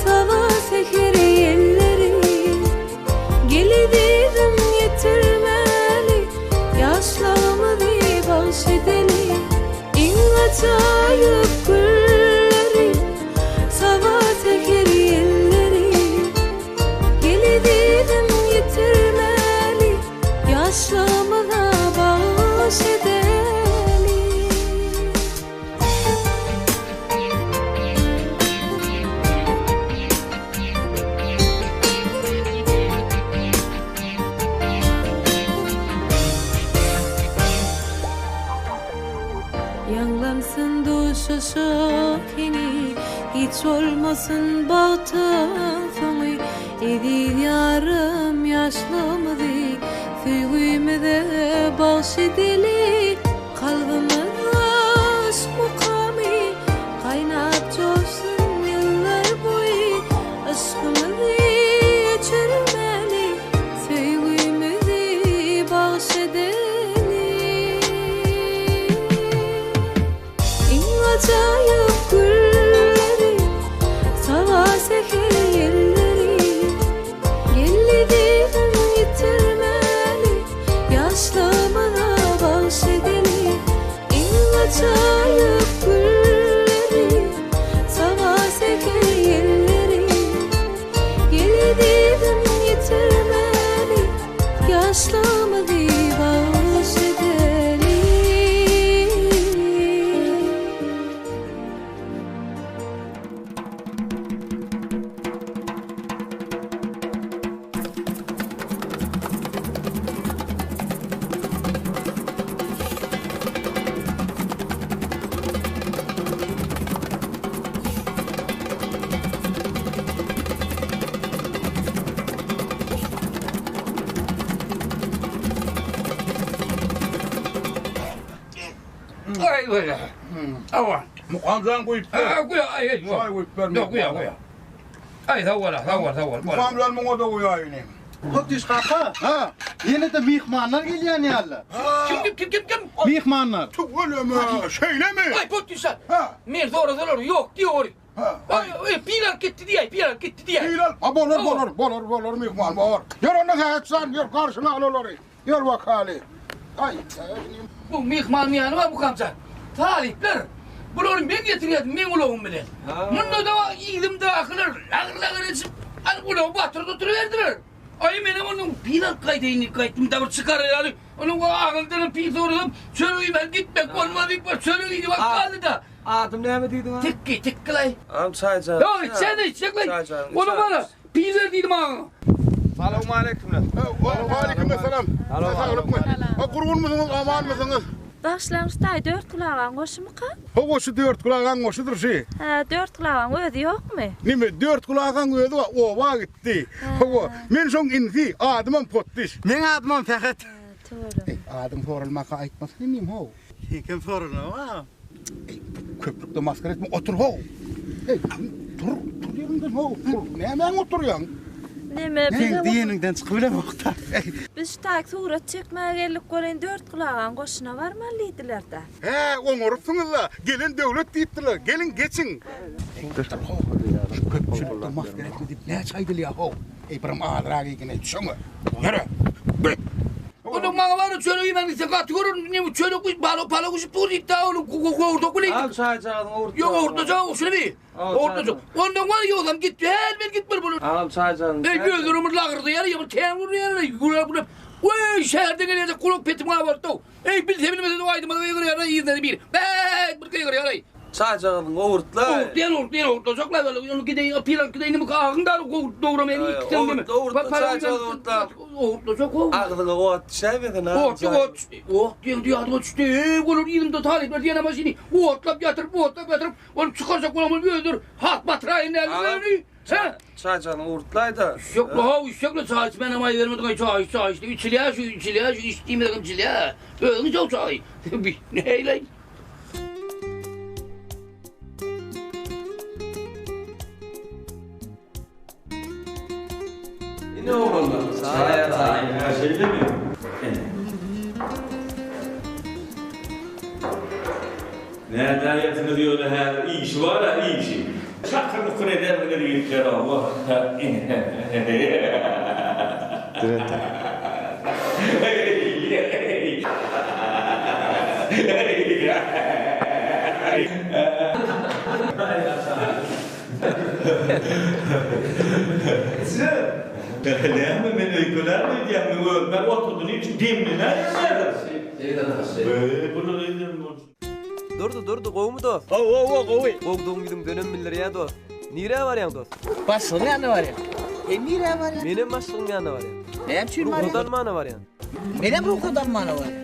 Saba säher ýelleri, Gel ezizim ýetirmäli, Ýaşlygymyzy bagş edeli. Iň ajaýyp gülleri, Saba säher ýelleri, Gel ezizim ýetirmäli, Ýaşlygymyza bagyş edeli. Ýaňlansyn duşuşyk heňi, Giç bolmasyn bagtyň soňy. Eziz ýarym ýaşlygymyzy Söýgümize bagş edeli. Kalbymyzda yşk mukamy Gaýnap joşsun ýyllar boýy. Yşkymyzy öçürmäli, Söýgümizi bagş edeli. Iň ajaýyp gülleri, Saba säher ýelleri, Geldi diýdim ýitirmäli, Ýaşlygymyza bagş edeli. Iň ajaýyp gülleri, Saba säher ýelleri, Geldi diýdim ýitirmäli, Ýaşlygymyzy bagyş edeli. Aý öyle. Awa. Mukamjan guýup ber. Ha, guýa, aý, aý. Çaý guýup ber. Ýok, guýa, guýa. Aý, sag bol, sag bol, sag bol. Mukamjan muňa-da guýaýyn. Hotdiş kaka. Ha. Ýene-de myhmanlar gelýän ýaly. Kim, kim, kim, kim, kim? Myhmanlar. Tüweleme, şeýlemi? Aý, Hotdiş ha. Men sorasalar, ýok diýor. Aý, pil alyp gitdi diýäý, pil alyp gitdi diýäý. Pil alyp, ha bolar, bolar, bolar, bolar myhman, bor. Ýör onda Sähetjan, ýör garşyňa al olary. Ýör bakaly. Aý, Bu myhmanyň ýany bar Mukamjan. Talyplar, bulary men getirýärdim, meň ulagym bilen. Munda-da yzymdakylar lagyr-lagyr edişip, alyp ulagy batyrdy oturyberdiler. Aý, menem onuň pil alyp gaýdaýyn diýip gaýtdym, da bir çykar ýaly, onuň agyzdan pil sorasam, çörek iýmän gitmek bolmaz diýip, bir çörek iýdi bak galdy-da. Adym näme diýdiň a? Tikki, tikkilaý. Agam çaý jan. Ýok, içýän-de içjek-laý. Onuň bana pil ber diýdim agam. Salowmaleýkimler. Waleýkim essalam. Saglykmy? Gurgunmysyňyz, amanmysyňyz? Bagyşlaň şu taý Dörtgül agaň goşumyka? Hawa şu Dörtgül agaň goşudyr şi. Hä, Dörtgül agaň özi ýokmy? Neme, Dörtgül agaň özi bar, oba gitdi. Hawa, men şoň inisi, adymam Potdyş. Meň adymam Sähet. Tüweleme. Eý, adyň soralmaka aýtmasyny inim how. Seňkem soralanok agam. Eý, köplükde masgara etme, otur how. Eý, tur, tur ýeriňden how, tur. Nämäň oturýaň? Neme, Seň diýeniňden çykyp bilemok-da. Biz şu taýy surat çekmäge geldik welin, Dörtgül agaň goşuna barmaly diýdiler-dä. Hä, oňarypsyňyz-la, gelen döwlet diýipdirler, geliň, geçiň. Eý, tur how, şu köpçülikde masgara etme diýip näçe aýdylýar how. Eý, birim azrak iýgin-eý, düşeňe. Ýöre, git. Onuň maňa baryp çörek iýmän gitse gaty görerin, neme çörek iýip balo pala guşup dur diýip da ony gowurdak bilen. Al çaýjagazyňy owurtla. Ýok owurtlajak şuny bir. Owurtlajak. Ondan bar ýogsam git hel men gitmeli bolar. Agam çaýjagazyňy. Ey gözlerim bir lagyrdaýar ýa bir kän görýär güler güler. Weý şäherden gelýär kulak petim gabartdy. Eý bilse bilmese de aýdyma gygyrýar yzyndan bir. Bä bir gygyrýar eý. Çaýjagazyňy owurtla. Owurtlaýan owurtlaýan owurtlajaklar ony gideýin pylan gideýin agyň da dogramay ikisem deme. Owurtla owurtla çaýjagazy owurtla. Owurtlajak o. Agzyňa ot düşäýmesin ha. Ot ot. Ot diýdi ýadyma düşdi. Eý olar yzymda talyplar diýen maşyny otlap ýatyryp otlap ýatyryp ony çykarjak bolamam özleri has batyraýyn dälmi? Hä? Çaýjagazyňy owurtlaý-da. Ýok, how içjekle çaý içmänem aý bermedik aý çaý iç çaý içdi. Içilýär şu içilýär şu iç diýmesegem içilýär. Özüň içew çaý. Nähili? Ine oglanlar, çaý çaý. Hä, şeýlemi? Ine. Nädäýersiňiz ýöne häzir işi bar-a, işi. Çakyr-bukyr edersiňiz ýigitler, hawa. Ine. Näme men öýkelärmi öýdýäň men özüm-ä oturdym üçin demlenäýen häzir. Beý bular eýlem bolsun. Durdy Durdy gowumy dost? Gowy gowy gowy. Gowudygyň ýüzüňdenem bildirýä dost. Nirä barýaň dost? Başlygyň ýanyna barýan. Sen nirä barýaň? Menem başlygyň ýanyna barýan. Näme üçin barýaň? Rugsat almana barýan. Menem rugsat almana barýan.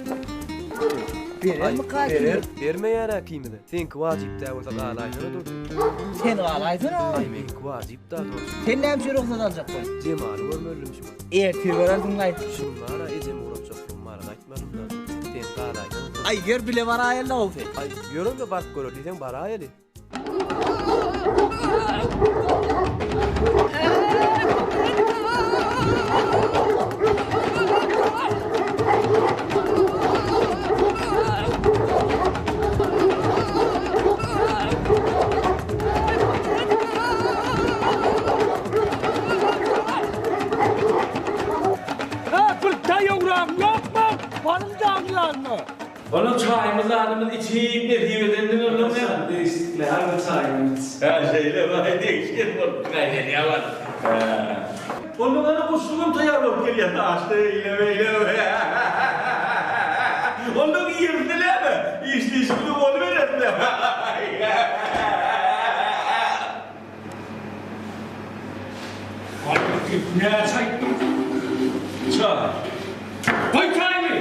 Berermi Berer. Bermeýär-ä ikimize. Seňki wajyp däl bolsa galaýsana Durdy. Sen galaýsana. Aý meňki wajyp-da dost. Sen näme üçin rugsat aljak bolýaň? Jemaly görmelidim şu gün. Ertir görersiň-laý. Şuň bar-a ejemi ugratjaklygym bar, gaýtmadym-da. Sen galaýsana Durdy. Aý ýör bile baraýaly-da gowsy. Aý ýör onda baryp göreli diýseň baraýaly. Ha, bir daýawragyň ýokmy? Baryň dagyň ýanyna. Onuň çaýymyz zadymyz içip nesip edendir ondan ýa. Degişdikle her bir çaýyny iç. Hä şeýle baý degişgen bolup gaýdýan bar. Hä. Ondan ana guşlugam taýýar bolup gelýär daşda eýle beýle. Ondan ýerinde näme? Işli işli bolubererler. Näçe aýtdym? Çaý. Goý çaýyny!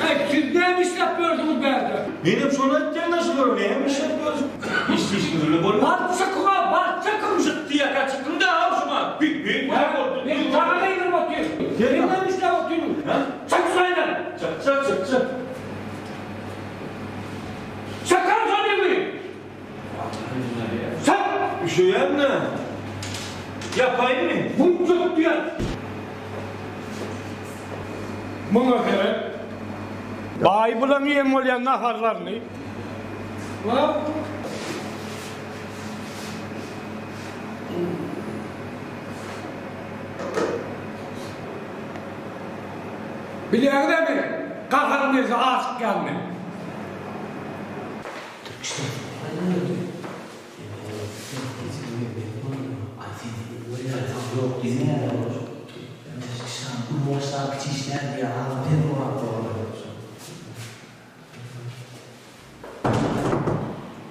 Äý, siz näme işläp ýördüňiz bärde? Menem şony aýtýan-da şulara, näme işläp ýörüs? Işli işli bolup. Baryp çykyň-a, baryp çykyň! Çyk diýýärkä çykyň-da, al şuňa! Bi, bi, boldy. Men saňa gygyryp otyryn. Sen näme işläp otyrsyň? Çyk jaýdan! Çyk, çyk, çyk, çyk. Çykar şony! Çyk! Üşeýän-dä. Ýapaýynmy? Munjuk diýen. Muňa seret. Baý bulaň iýen bolýan naharlaryny. Bilýäňizmi, gaharym gelse aşyk ýaly men.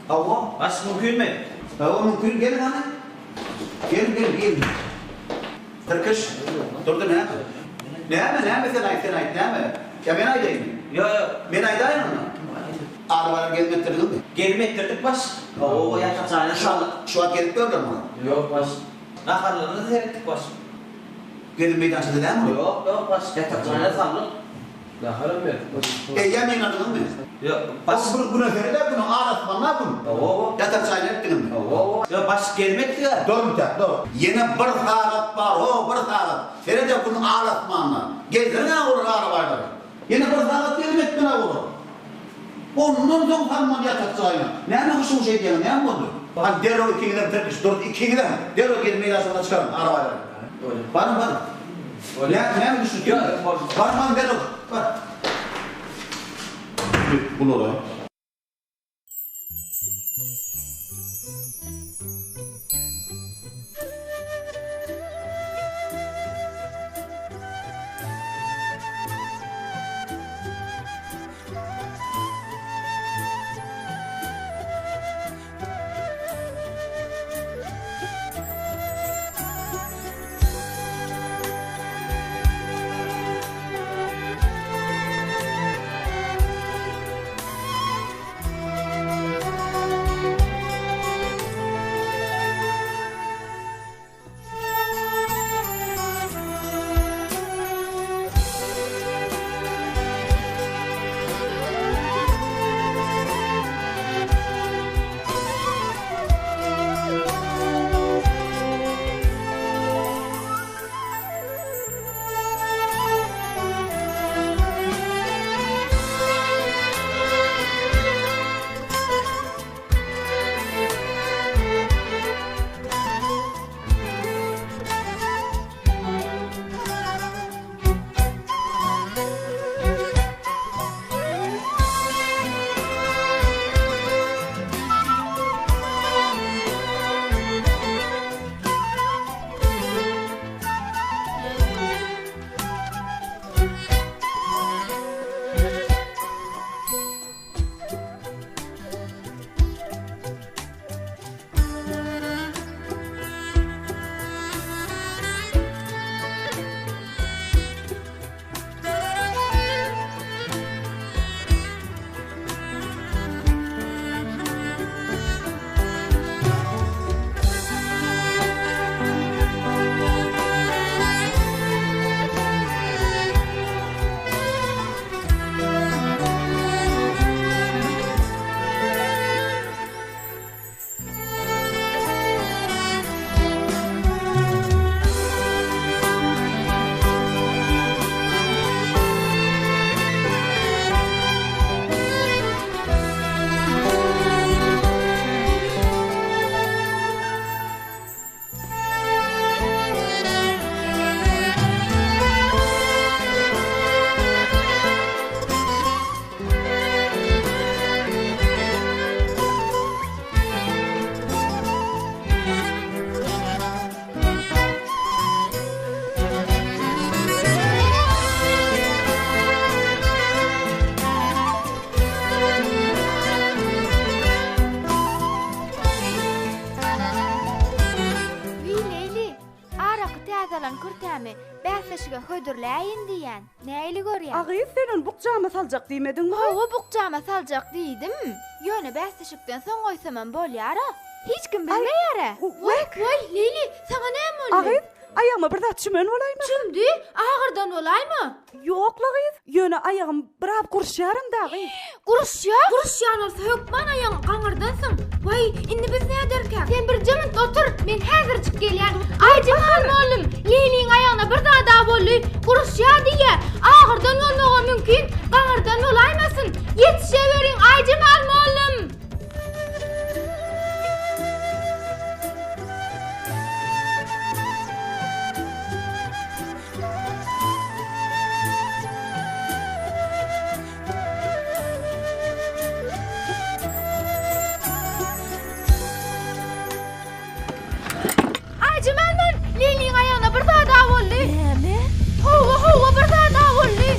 Hawa, Baş mümkinmi? Hawa, mümkin. Geliň hany. Geliň, geliň, geliň. Tirkiş, Durdy näme? Näme, näme sen aýt, sen aýt, näme? Ýa men aýdaýynmy? Ýok, ýok. Men aýdaýyn onda. Arabalar gezim etdirdiňmi? Gezim etdirdik baş. Oba ýatak jaýyna saldyk. Şu wagt gezip gördüňmi ony? Ýok baş. Naharlaryna-da seretdik baş. Gezim meýdançada dälmi ol? Ýok, ýok baş. Ýatak jaýyna saldyk. Naharam berdik baş. Eýýäm ýygnandyňyzmy? Ýok, baş. Bir güne sered-ä günüň al asmanda gün. Hawa. Ýatak jaýyna etdiňizmi? Hawa. Ýok baş gezim etdik-ä. Dur intäk, dur. Ýene bir sagat bar, ho, bir sagat. Sered-ä gün al asmanda. Gezdiriň-ä olar arabaýlary. Ýene bir sagat gezim etmeli-ä olar. Ondan soň salmaly ýatak jaýyna. Näme hyşy-wyşy edýäňiz, näme boldy? Hany derrew ikiňizem tirkiş, Durdy ikiňizem derrew gezim meýdançasyna çykaryň arabaýlary. Baryň, baryň. Näme, näme düşünip Baryň, baryň derrew, bar. Bulara. salan kürtämi bäsleşige hödürläýin diýýän. Nähili görýäň? A gyz, sen ony bukjama saljak diýmediňmi? Hawa, bukjama saljak diýdim. Ýöne bäsleşikden soň goýsamam bolýar-a. Hiç kim bilmeýär-ä. Waý, waý, Lili, saňa näme boldy? A gyz, aýagyma bir zat çümen bolaýmasyn? Çümdi? Agyrdan bolaýma? Ýok-la gyz, ýöne aýagym biraz guruşýaram dagy. Guruşýar? Guruşýan bolsa hökman aýagyňy gaňyrdansyň. Waý, indi biz näderkäk? Sen birje minut otur, men häzirjik gelýän. Aýjemal mollum, Leýliň aýagyna bir zad-a boldy. Guruşýar diýýär. Agyrdan bolmagam mümkin, gaňyrdan bolaýmasyn. Ýetişeweriň, Aýjemal mollum! Aýjemal men Liliň aýagyna bir zad-a boldy. Näme? Hawa, hawa, bir zad-a boldy.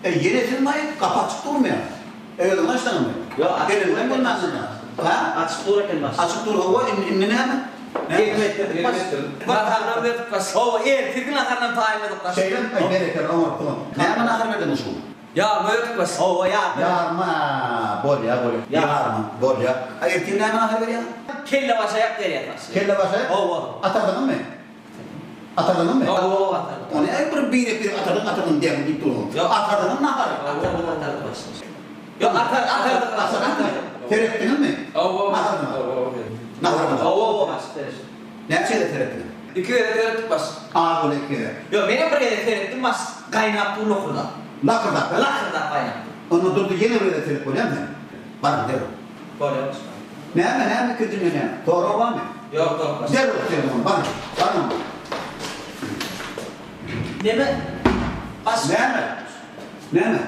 Eý, ýene sizmaý, gapy açyk durmy ýa? Eý, özüň açdyňmy? Ýok, açyk dur eken. Bolmandyr. Hä? Açyk dur eken baş. Açyk dur, hawa, indi, indi näme? Gezim etdirdik baş. Naharynam berdik baş. Hawa, ertirki naharynam taýynladyk baş. Şeýlemi? Eý, berekella, oňarypsyňyz. Näme nahar berdiň şu gün? Ýarma berdik baş. Hawa, ýarma. Ýarma, bolýa, bolýa. Ýarma, bolýa. A ertir näme nahar berýäň? Kelle başaýak berýäs baş. Kelle başaýak? Hawa. Atardyňyzmy? Atardyňyzmy? Hawa, atardyk. Ony äý bir birek-birek atardyň, atardyň diýýäň diýip dursuň. Ýok. Atardyňyz nahary? Atardyk, atardyk baş. Ýok, atar, atardyk baş. Atardyňyzmy? Seretdiňizmi? Hawa. Naharyna? Hawa. Naharyna? Hawa, baş, seretdik. Näçe gezek seretdiňiz? Iki gezek seretdik baş. Az bolýa iki gezek. Ýok, menem bir gezek seretdim baş, gaýnap dur lokyrdap. Lakyrdap, hä? Lakyrdap gaýnap dur. Onda Durdy ýene bir gezek seret bolýamy sen? Baryň derrew. Bolýa baş. Näme, näme ikinjinde näme? Sorag barmy? Ýok, ýok baş. Derrew seret onda, baryň. Baryň onda. Neme? Baş. Näme? Näme?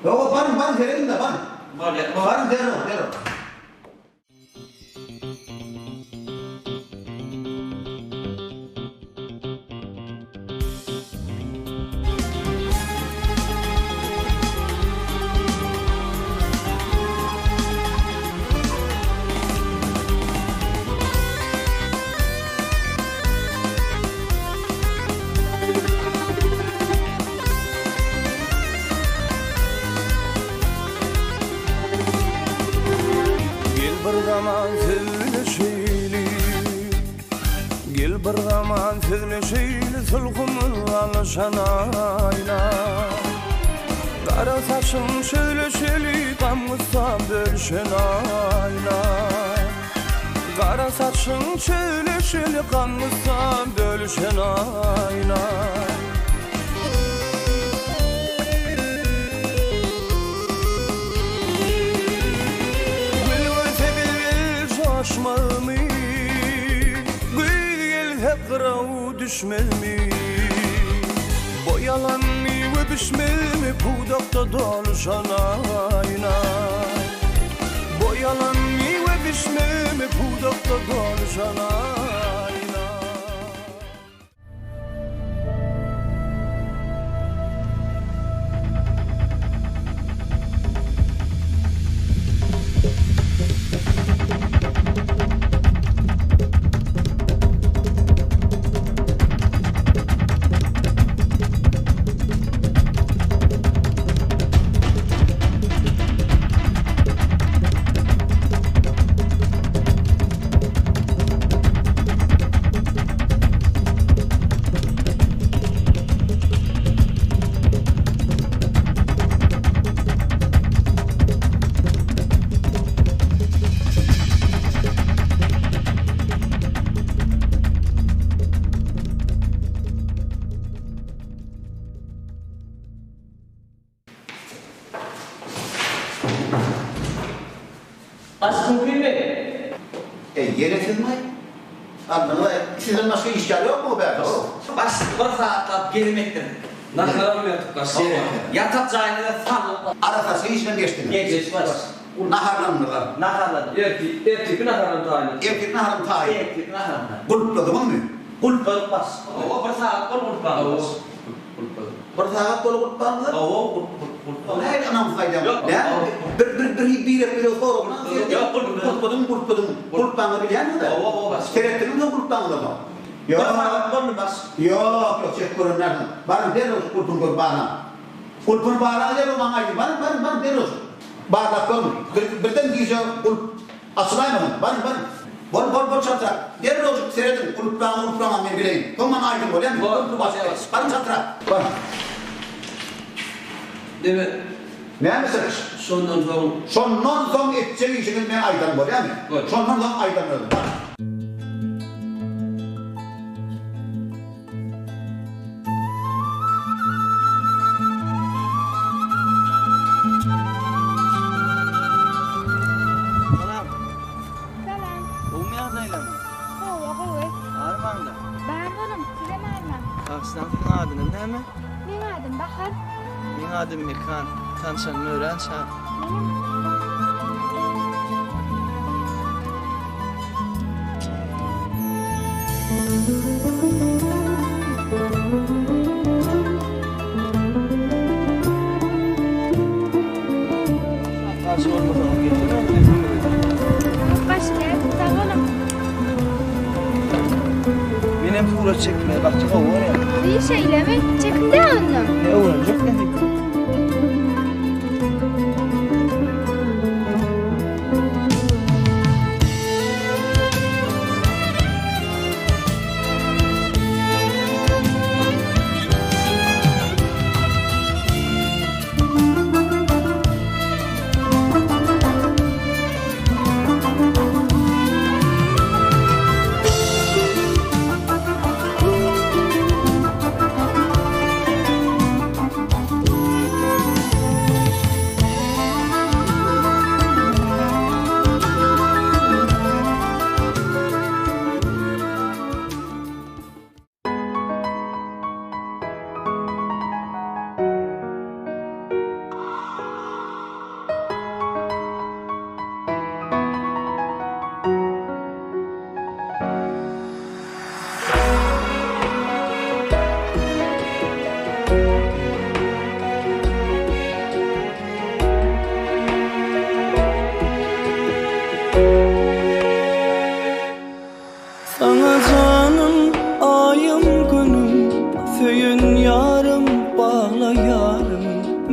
Ýok, baryň, baryň serediň-de, baryň. Bolýa. Baryň derrew, derrew. Gel bir zaman sözleşeýli Gel bir zaman sözleşeýli Sulhumyz alyşan aýna Gara saçyň çözleşeli Gam-gussam bölüşen aýna Gara saçyň çözleşeli Gam-gussam bölüşen aýna. Gül görse bilbil joşmazmy, Güýz gelse gyraw düşmezmi? Boýalan miwe bişmezmi, Pudakda doluşan aýna? Boýalan miwe bişmezmi, Pudakda doluşan aýna? Baş mümkinmi? Eý, ýene sizmi? Aldyňyz-aý, sizden başga işgär ýokmy bu bärde? Baş bir sagatlap gezim etdim. Naharam berdik baş. Ýatak jaýyna-da saldyk. Arassaçylyk işinem geçdiňiz. Geçdik baş. Naharlandylar. Naharladyk. Ertir, ertirki naharam taýyn. Ertirki naharam taýyn. Ertirki naharam taýyn. Gulpladyňyzmy? Gulpladyk baş. Hawa, bir sagat bol gulplandy baş. Gulpladyk. Bir sagat bol gulplandylar? Hawa, gulp, gulp, gulpladyk. Nähili ynamsyz aýdýaň? Näme? Bir, bir, bir, birek-birege soragyndan Ýok, gulpladyk. Gulpladyňmy, gulpladyňmy? Gulplaňyzy bilýäňiz-dä? Hawa, hawa baş. Seretdiňizmi gulplaňyza soň? Bir sagat boldy baş. Ýok, ýok, çekip gören dälsiň. Baryň, derrew şu gulpuny görüp barlaň. Gulpuny barlaň derrew maňa aýdyň. Baryň, baryň, baryň derrew şu. Barlap görüň. Bir, birden gije gulp açylaýmasyn. Baryň, baryň. Bol, bol, bol çaltrak. Derrewjik serediň, gulplaňy, gulplaňam men bileýin. Soň maňa aýdyň bolýamy? Gulpy baş, baryň çaltrak. Baryň. Neme? Näme çykyş? Şondan soň. Şondan soň etjek işiňizi men aýdan bolýamy? Şondan soň aýdan özüm. Bar. Salam. Salam. Gowumy ýagdaýlaryňyz? Hawa, gowy. Armaňda. Bar boluň, sizem armaň. Bagyşlaň siziň adyňyz näme? Meň adym Bahar. Meň adym Mekan. Tanşanyma örän şat. Menem. Garşy bolmasaňyz getirmän kömege. Baş däl, sag boluň. Menem surat çekmegi gaty gowy görýän. Wiý şeýlemi? Çekiň-dä onda. Ne öwrenjek nesip. Saňa janym, aýym, günüm, Söýen ýarym, bagla ýarym,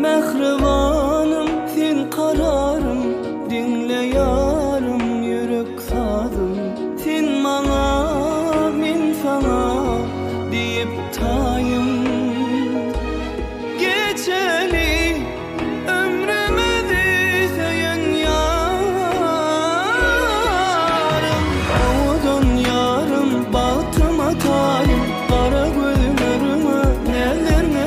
Mähribanym, sen kararym, Diňle ýarym, ýürek sazym, Sen maňa, men saňa, Diýip taýym. Geçeli ömrümizi söýen ýarym, Owadan ýarym, bagtyma taýym, Gara gözleriňe näzlerňe.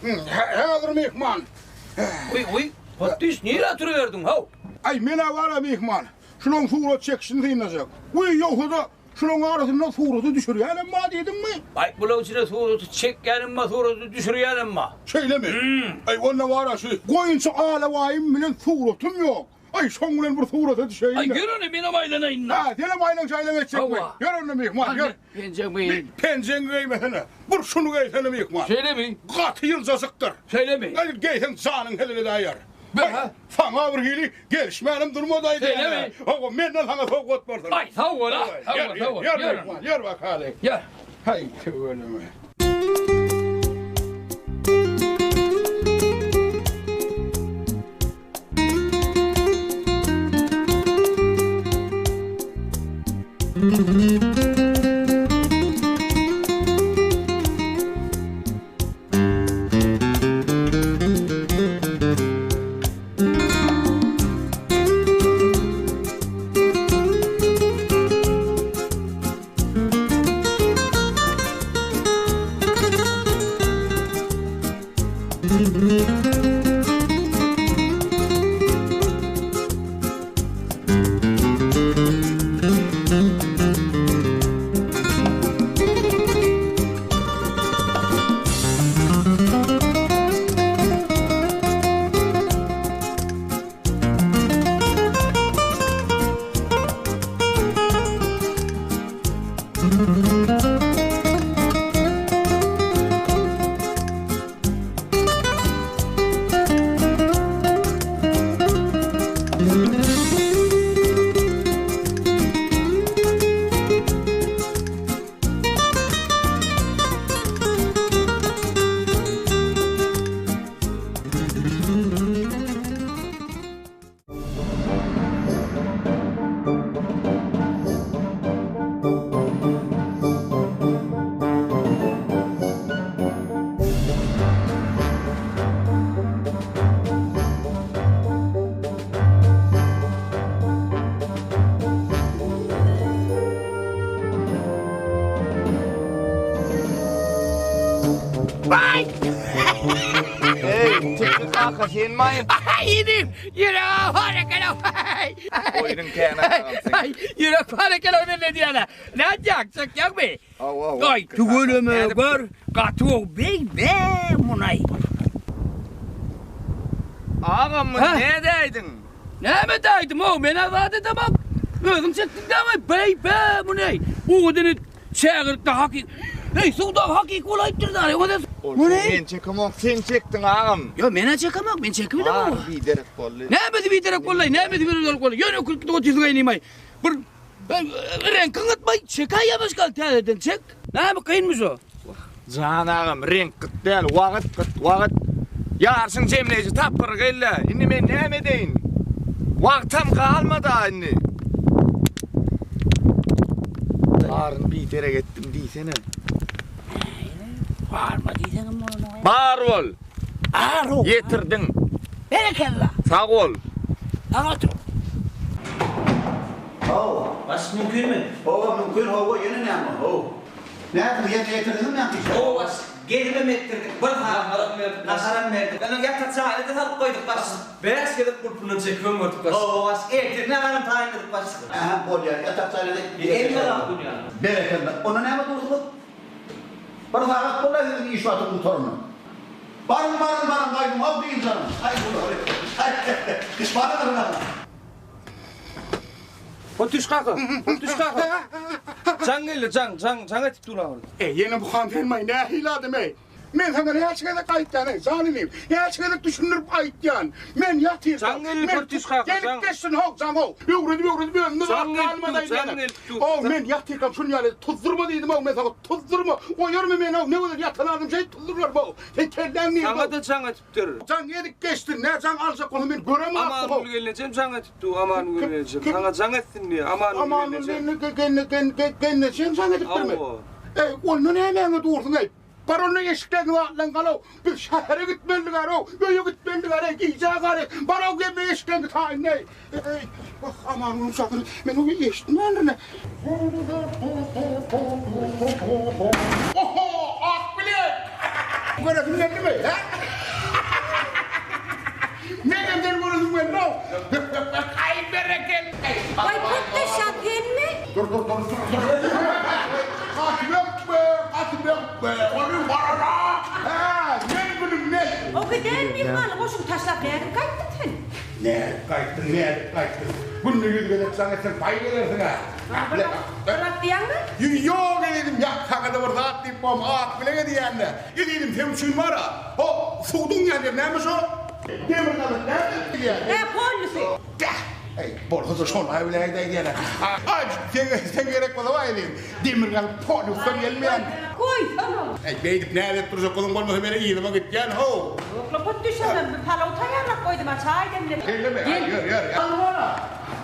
Häzir myhman. Oý, oý, Potdyş, nirä turuberdiň, how? Aý, men-ä bar-a myhman. Şulaň surat çekişini synlajak. Wiý, ýogsa-da, şulaň arasynda surata düşürýänem bar diýdiňmi? Aý, bulaň içinde suraty çekýänem bar, suraty düşürýänem bar. Şeýlemi? Aý, onda bar-a şu goýunçy alabaýym bilen suratym ýok. Aý, şoň bilen bir surata düşeýin-le. Aý, ýör onda, menem aýlanaýyn-da. Hä, senem aýlan-şaýlan etjekmi? Hawa. Ýör onda, myhman, ýör. Penjeňi geýeýin. Penjeňi geýmesene. Bir şuny geýsene, myhman. Şeýlemi? Gaty ýyljajykdyr. Şeýlemi? Aý, geýseň janyň hezil edäýer. Be-hä. Saňa bir hili gelişmänem durmady-aý diýýän. Şeýlemi? Hawa, menden saňa sowgat bolsun. Aý, sag bol-a. Sag bol, sag bol. Ýör, myhman, ýör bakaly. Ýör. Haý, tüweleme. Eý, Tikki kaka senmi? Inim, ýürek bar eken-ow. Oýnuň kän agam seň. Aý, ýürek bar eken-ow sende diýýän-ä. Nätýäň, çekýäňmi? Hawa, hawa. Aý, tüweleme, gör, gaty gowy, beý-be, muny-aý. Agam, muny nädäýdiň? Näme edäýdim-ow, men-ä zat edemok. Özüň çekdiň dämi, beý-be, muny-aý. Owadan et. Çägelikde hakyky. Eý, suwda hakyky bolaýypdyr da. Ýa-da Muny men çekemok, sen çekdiň agam. Ýok, men-ä çekemok, men çekmedim. Bary biderek boldy. Nämesi biderek boldy, nämesi biderek boldy? Ýöne ökürip otyrsyň eýnemaý. Bir reňkiň gytmaý, çekäý başga täzeden çek. Näme kynmy şo? Jan agam, reňk gyt däl, wagt gyt, wagt. Ýaryşyň jemleýji tapgyry geldi. Indi men näme edeýin? Wagtam galmady-a indi. Baryny biderek etdim diýsene. Barma diýseňem bolanok. Bar bol. Bar ol. Ýetirdiň. Berekella. Sag bol. Sag otur. Hawa. Baş mümkinmi? Hawa mümkin hawa ýene näme how. Nätdiň ýerine ýetirdiňmi ýaňky işleri? Hawa baş. Gezimem etdirdik. Bir sagat naharam berdik. Ondan ýatak jaýyna-da salyp goýduk baş. Bäş gezek gulpundan çekibem gördük baş. Hawa baş. Ertir naharam taýynladyk baş. Ähä bolýar ýatak jaýyna-da Hemme zat dünýäde. Berekella. Onda näme dursuňyz? Bir sagat boldy siziň iş wagtyňyz gutaranyna. Baryň baryň baryň gaýdyň haw dynç alyň. Haý bulary. Haý iş bardyr baryň. Otuş kaka, otuş kaka. Jaň geldi, jaň, jaň, jaň etip dur agyr. Eý, ýene bu han senmaý nähili adam eý? Men saňa näçe gezek aýtýan eý, jan inim, näçe gezek düşündirip aýtýan. Men ýatyrkam. Jaň geldi Portiş kaka, jaň. Gelip geçsin how, jaň how. Öwredip öwredip özümde zat galmady aý diýene. How, men ýatyrkam şuny ýaly tuzdurma diýdim how, men saňa tuzdurma. Oýarmy meni how, ne gözel ýatan adam şeýdip tuzdurlar how. Sen kelläň nirde? Saňa-da jaň etipdir. Jaň edip geçsin, nä jaň aljak bolsa men göremok how. Amangül gelnejem jaň etip. Du Amangül gelnejem saňa jaň etsin diýýär Amangül gelnejem. Gelnejem jaň edipdirmi? Hawa. Eý, onda nämäňe dursuň eý? Bar onda eşiklerini baglaň galow. Biz şähere gitmelidik arow, öýe gitmelidik areý, gijä garyk. Barow gelme eşiklerini taýynla eý. Eý, wah Amangülüň jaňyny men ony eşitmändirin. Oho, Akbilek! Göresiň geldimi, hä? Menem seni göresim geldi-ow. Aý, berekella! Waý, Potdeşan, senmi? Dur, dur, dur, dur, dur. Gaty bökme, gaty bökme. Ony barana, hä, men gülüm, men. O giden myhmanly goşuňy taşlap nädip gaýtdyň sen? Nädip gaýtdyň, nädip gaýtdyň? Günde ýüz gezek jaň etseň baý gelersiň-ä. Bir zat diýýäňmi? Ýok, ezizim, ýa, saňa-da bir zat diýip bom, at bilen edýän-dä. Ezizim, seň üçin bar-a, ho, suwduň ýan ýeri näme şo? Demirgazyk näme diýýän? Hä, polýusy. Bäh! Eý, bolsa-da şol-a biläýdi aýdýan-a. Aý, seň gerek bolsa bar, ezizim, Demirgazyk polýusdan gelmeýän. Goýsana. Eý, beýdip näz edip durjak bolsaň, bolmasa men yzyma gitýän, how. Ýok-la, Potdüşenem, bir palaw taýýarlap goýdum-a, çaý demledim. Şeýlemi? Gel. Ýör, ýör. Alwana!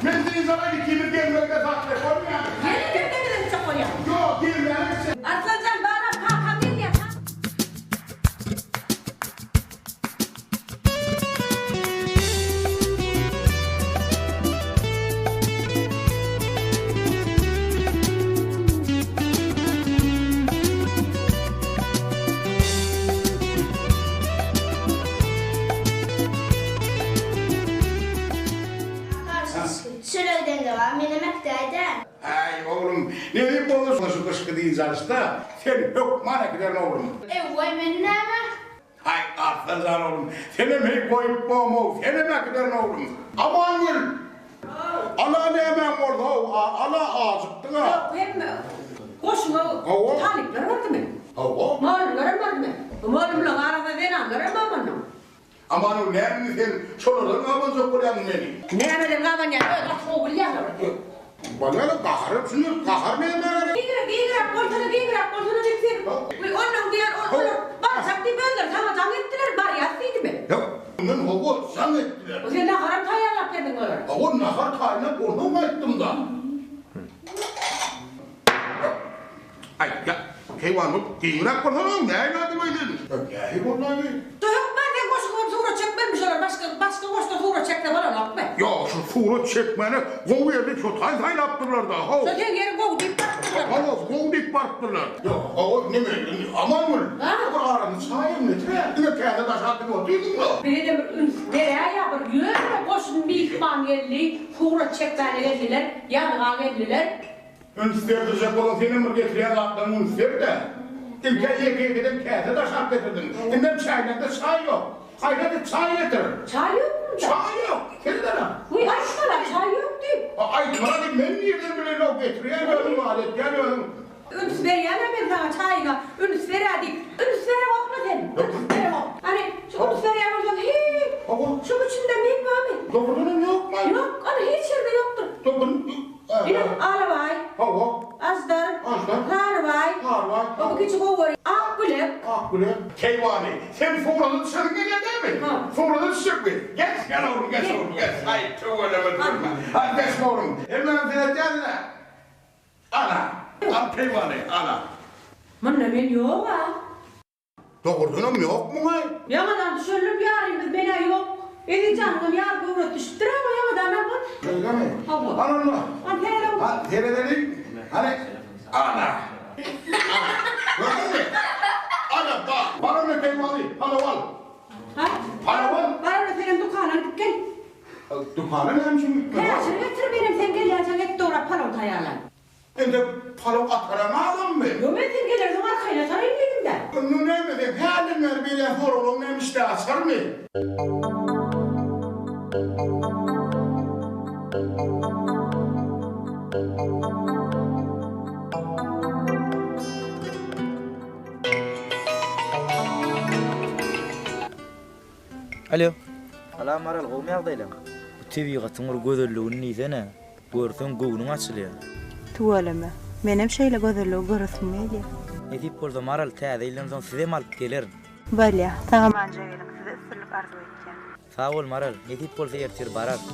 Men dynjala ikimiz gelmegine saklap bolmaýarmy? Ýene birdeňe etjek bolýaň. Ýok, gelmäne gitjek. Arslanjan, balam, kakam gelýär. Çörekden dowam menem äkdäýdä. Äý, oglum, nesip bolsa şu gyşky dynç alyşda seni hökman äkiderin, oglum. Ew-waý, men näme? Haý, Arslan jan oglum, senem heý goýup bomow, senem äkiderin, oglum. Amangül! Ala nämäň boldy-ow, ala ajykdyň-a. Ýok, hemme goşuňa talyplar bardymy? Hawa. Mugallymlaram bardymy? Mugallymlaryň arasynda zenanlaram barmyny? Amangül, näme indi sen şolardan gabanjak bolýaňmy meni? Nämeden gabanýan, özi gaty gowy bilýäň-ä bir sen. Bolýa-da, gahara düşüner, gahar nämä gerek? Giňräk, giňräk bolsana, giňräk bolsana diýip sen, onnoň diýen olar barjak diýip özleri saňa jaň etdiler, barýas diýdimi? Ýok, mundan hawa, jaň etdiler. Sen naharam taýýarlap berdiň olara? Hawa, nahar taýynlap onsoň gaýtdym-da. Aý, ýa, keýwany, giňräk bolsana, nähili adam öýdün? Nähili bolmaly? Hökman sen goşgy bolup surat çekmelimi şolar başga başga goşda surat çekse bolanokmy? Ýok, şu surat çekmäne gowy ýerli çotaý saýlapdyrlar-da, how. Şo seň ýeriň gowy diýip barypdyrlar. Hawa, gowy diýip barypdyrlar. Ýok, hawa, neme, Amangül, bir arany çaýam getir-ä, diňe täze daş atyp otyrdyň-la. Bize-de bir üns beräý-ä bir ýöne goşun myhman geldi, surat çekmäne geldiler, ýazga geldiler. Üns berdirjek bolan senem bir getirýän zatlaryňa üns ber-de. Ilk-ä ýeke-ýekeden käse daşap getirdiň. Indem çäýnekde çaý ýok. Haýrat et, çaý getir. Çaý ýokmy munda? Çaý ýok. Seredene. Wiý, aýtsana, çaý ýok diýip. A, aýtmana diýip, men nirden bileýin-ow, getirýän özüň, mal edýän özüň. Üns berýän-ä men saňa çaýyňa, üns ber-ä diýip. Üns bereňokmy sen? Üns bereňok. Hany, şu üns berýän bolsaň, hiý, şuň içinde men barmy? Dogrudanam ýokmy? Ýok, ana, hiç ýerde ýokdur. Dogrudan. Ine, Alabaý. Hawa. Aždar. Aždar. Sarybaý. Sarybaý. O bu kiçi gowaý. Akgülek. Akgülek. Keýwany, sen surata düşesiň gelýär dälmi? Ha. Surata düşjekmi? Geç, gel oglum, geç oglum, geç. Aý, tüweleme, tüweleme. Hany, geç oglum. Hemmäňiz seretýäsiň-ä. Ana, al keýwany, ana. Munda men ýog-a. Dogrudanam ýok muňaý. Ýaňadan düşelip ýarymyz menä ýok. Ezizjanyňam ýary göwresi düşüpdir ama ýaňadan al bol. Şeýlemi? Hawa. Al onda. Al seredem. Al seredeliň. Hany. Ana. Ana. Gördüňmi? Ana bar. Bar onda keýwany. Palaw al. Ha? Palaw al. Bar onda senem dükana gidip gel. Dükana näme üçin gitmeli? Käşir getir menem sen gelýänçäň et dograp palaw taýýarlaýyn. Indi palaw ataran adammy? Ýok men sen gelersiň arkaýyn ataraýyn diýdim-dä. Indi näme sen hälden bäri berýän soraglaryň näme işdä açarmy? Alo. Salam Maral, gowumy ýagdaýlaň? Bu tebigatyň bir gözelligini diýsene, görseň göwnüň açylýar. Tüweleme. Menem şeýle gözelligi göresim gelýär. Nesip bolsa Maral täze ýyldan soň sizem alyp gelerin. Bolýa. Sag-amanja geliň. Size üstünlik arzuw etýän. Sag bol Maral, nesip bolsa ertir bararys.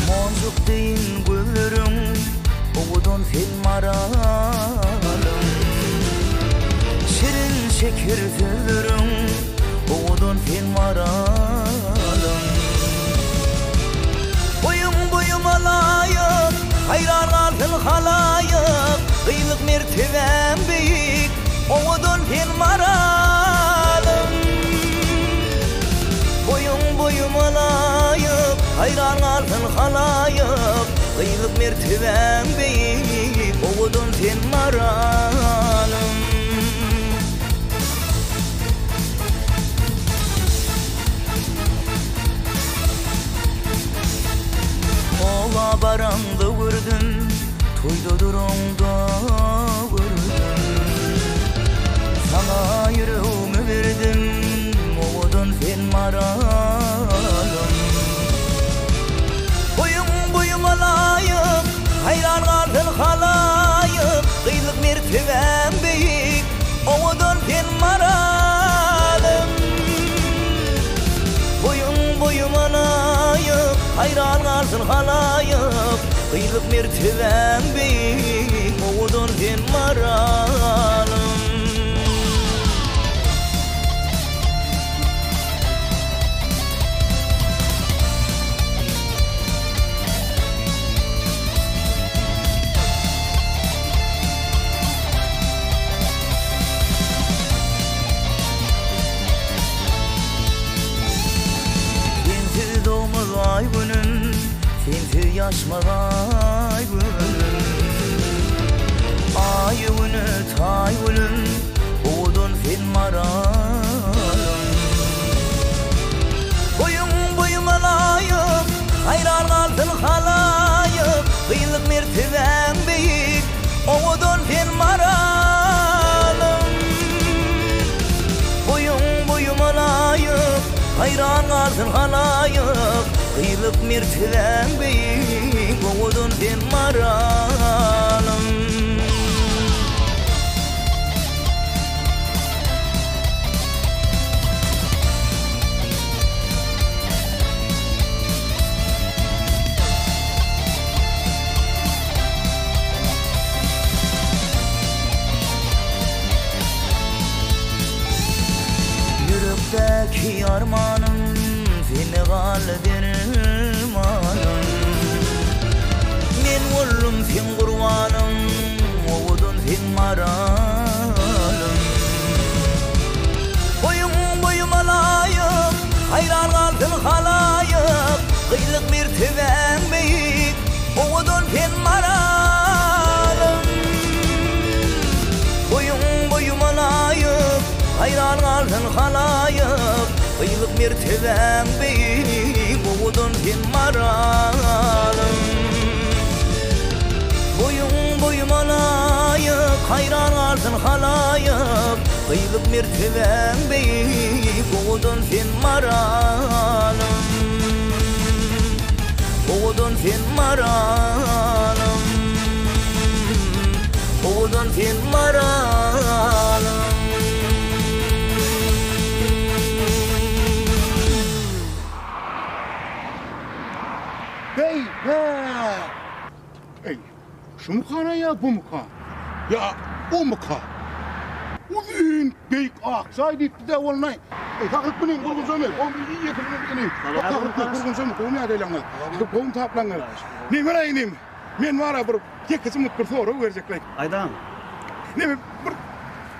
Monjuk deýin gözleriň, owadan sen maralym. Şeker sözleriň owadan sen maralym. Boýuň boýuma laýyk, haýran galsyn halaýyk, Gyzlyk mertebäň beýik, owadan sen maralym. Boýuň boýuma laýyk, haýran galsyn halaýyk, Gyzlyk mertebäň beýik, owadan sen maralym. Oba baraňda gördüm, toýda duraňda gördüm. Saňa ýüregimi berdim, owadan sen maralym. Boýuň boýuma laýyk, haýran galsyn halaýyk, Gyzlyk mertebäň beýik, owadan sen maralym. Boýuň boýuma laýyk, haýran galsyn halaýyk, Gyzlyk mertebäň beýik, owadan sen maralym. Sensiz dogmaz aý günüm, sensiz ýaşmaz aý günüm. Aý güne taý gülüm, owadan sen maralym. Boýuň boýuma laýyk, haýran galsyn halaýyk, Gyzlyk mertebäň beýik, owadan sen maralym. Boýuň boýuma laýyk, haýran galsyn halaýyk, Gyzlyk mertebäň beýik, owadan sen maralym. Ýürekdäki armanym sende galdy dermanym Men boldum seň gurbanyň owadan sen maralym. Boýuň boýuma laýyk, haýran galsyn halaýyk, Gyzlyk mertebäň beýik, owadan sen maralym. Boýuň boýuma laýyk, haýran galsyn halaýyk, Gyzlyk mertebäň beýik, owadan sen maralym. Boýuň boýuma laýyk, haýran galsyn halaýyk, Gyzlyk mertebäň beýik, owadan sen maralym. Owadan sen maralym. Owadan sen maralym. Beý, hä! Eý, şumykan-a ýa bumyka? Ýa omyka? Uzyn, beýik ak jaý diýipdi-dä bolnaý. Eý, saglyk bilen, gurgunjamy? Inim, saglyk bilen, gurgunjamy? Gowumy ýagdaýlaryňyz? Gowumy taplaňyz? Neme-laý inim, men bar-a bir ýekeje minut bir sorag berjek-laý. Aýdaň. Neme, bir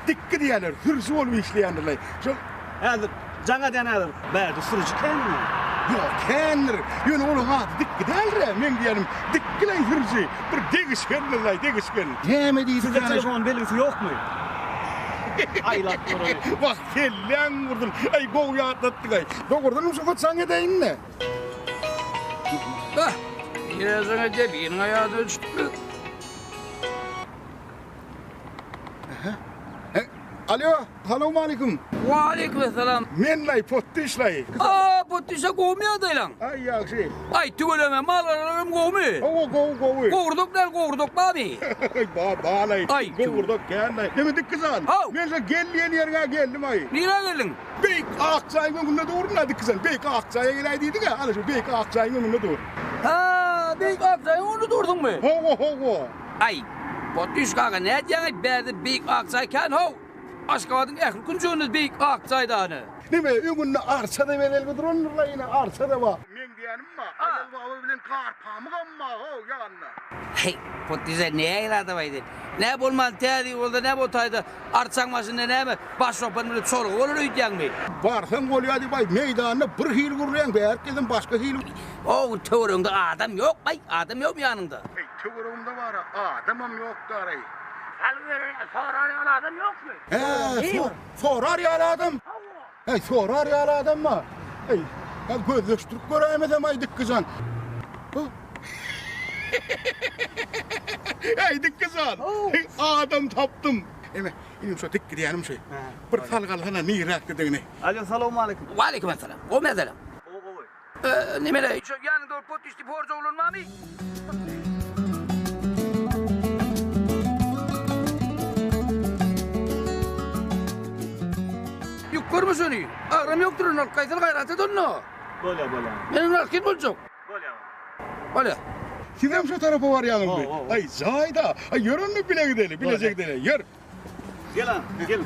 dikgi diýýärler, sürüji bolup işleýändir-laý. Şol. Häzir jaň edýän häzir. Bärde sürüji känmi? Ýok, kändir. Ýöne olaň ady Dikgi däldir-ä. Meň diýýänim Dikgileý sürüji. Bir degişgendir-laý, degişgen. Näme diýdi Sizde telefon belgisi ýokmy? Aýlap göreli. Wah, kelläň gursun. Aý, gowy ýatlatdyň-aý. Dogrudanam şo jaň edeýin-dä. Bah, birine jaň edýär, biriniň aýagyna düşüpdir. Alýo, salowmalikim. Waleýkim essalam. Men-laý, Potdyş-laý. A, Potdyş-a gowumy ýagdaýlaň? Aý, ýagşy. Aý, tüweleme, mal-garalaram gowumy? Hawa, gowy, gowy. Gowurdak däl, gowurdak barmy? Bar, bar-laý. Aý, Gowurdak kän-laý. Neme, Dikgi jan? Haw. Men şo gel diýen ýeriňe geldim-aý. Nirä geldiň? Beýik ak jaýyň öňünde durun-a, Dikgi jan. Beýik ak jaýa geläý diýdik-ä, ana şu beýik ak jaýyň öňünde dur. Ha, beýik ak jaýyň öňünde dursuňmy? Hawa, hawa. Aý, Potdyş kaka, nädýäň-aý, bärde beýik ak jaý kän-how. Aşgabadyň ähli künjeginde beýik ak jaý dany. Neme, öňünde arça-da bezelgi durandyr-la ine, arça-da bar. Meň diýýänim bar, Aýaz baba bilen Garpamygam bar-how ýanynda. Heý, Potdyja nähili adam-aý sen? Nä bolman täze ýyl bolsa näme o taýda arçaň başynda näme baş çopan bilen çolgy bolar öýdýäňmi? Barsaň bolýa diýip aý meýdanda bir hili gürleýäň bärik gelsem başga hili. O töweregiňde adam ýokmaý adam ýokmy ýanyňda? Eý töweregimde bara adamam ýok daraý. Salgy berer sorar ýaly adam ýokmy? Hä sorar ýaly adam? Eý sorar ýaly adam bar. Eý hä gözleşdirip göräýmesem aý Dikgijan. Eý Dikgijan adam tapdym. Eme inim şo Dikgi diýýänim şo. Bir salgy alsana niräkdedigini. Alo salowmaleýkim. Waleýkim essalam. Gowy meselem. Gowy gowy. Nemele şo ýanyňda bir pot düşdi porja oglan barmy? Ýük görme şony. Agram ýokdur ony alyp gaýtsana gaýrat et onda. Bolýa bolýa. Men ony alyp boljak. Bolýa. Bolýa. Sizem şo tarapa barýaňyzmy? Aý jaýda. Aý ýör onda bile gideli, bileje gideli. Ýör. Gel an, gel.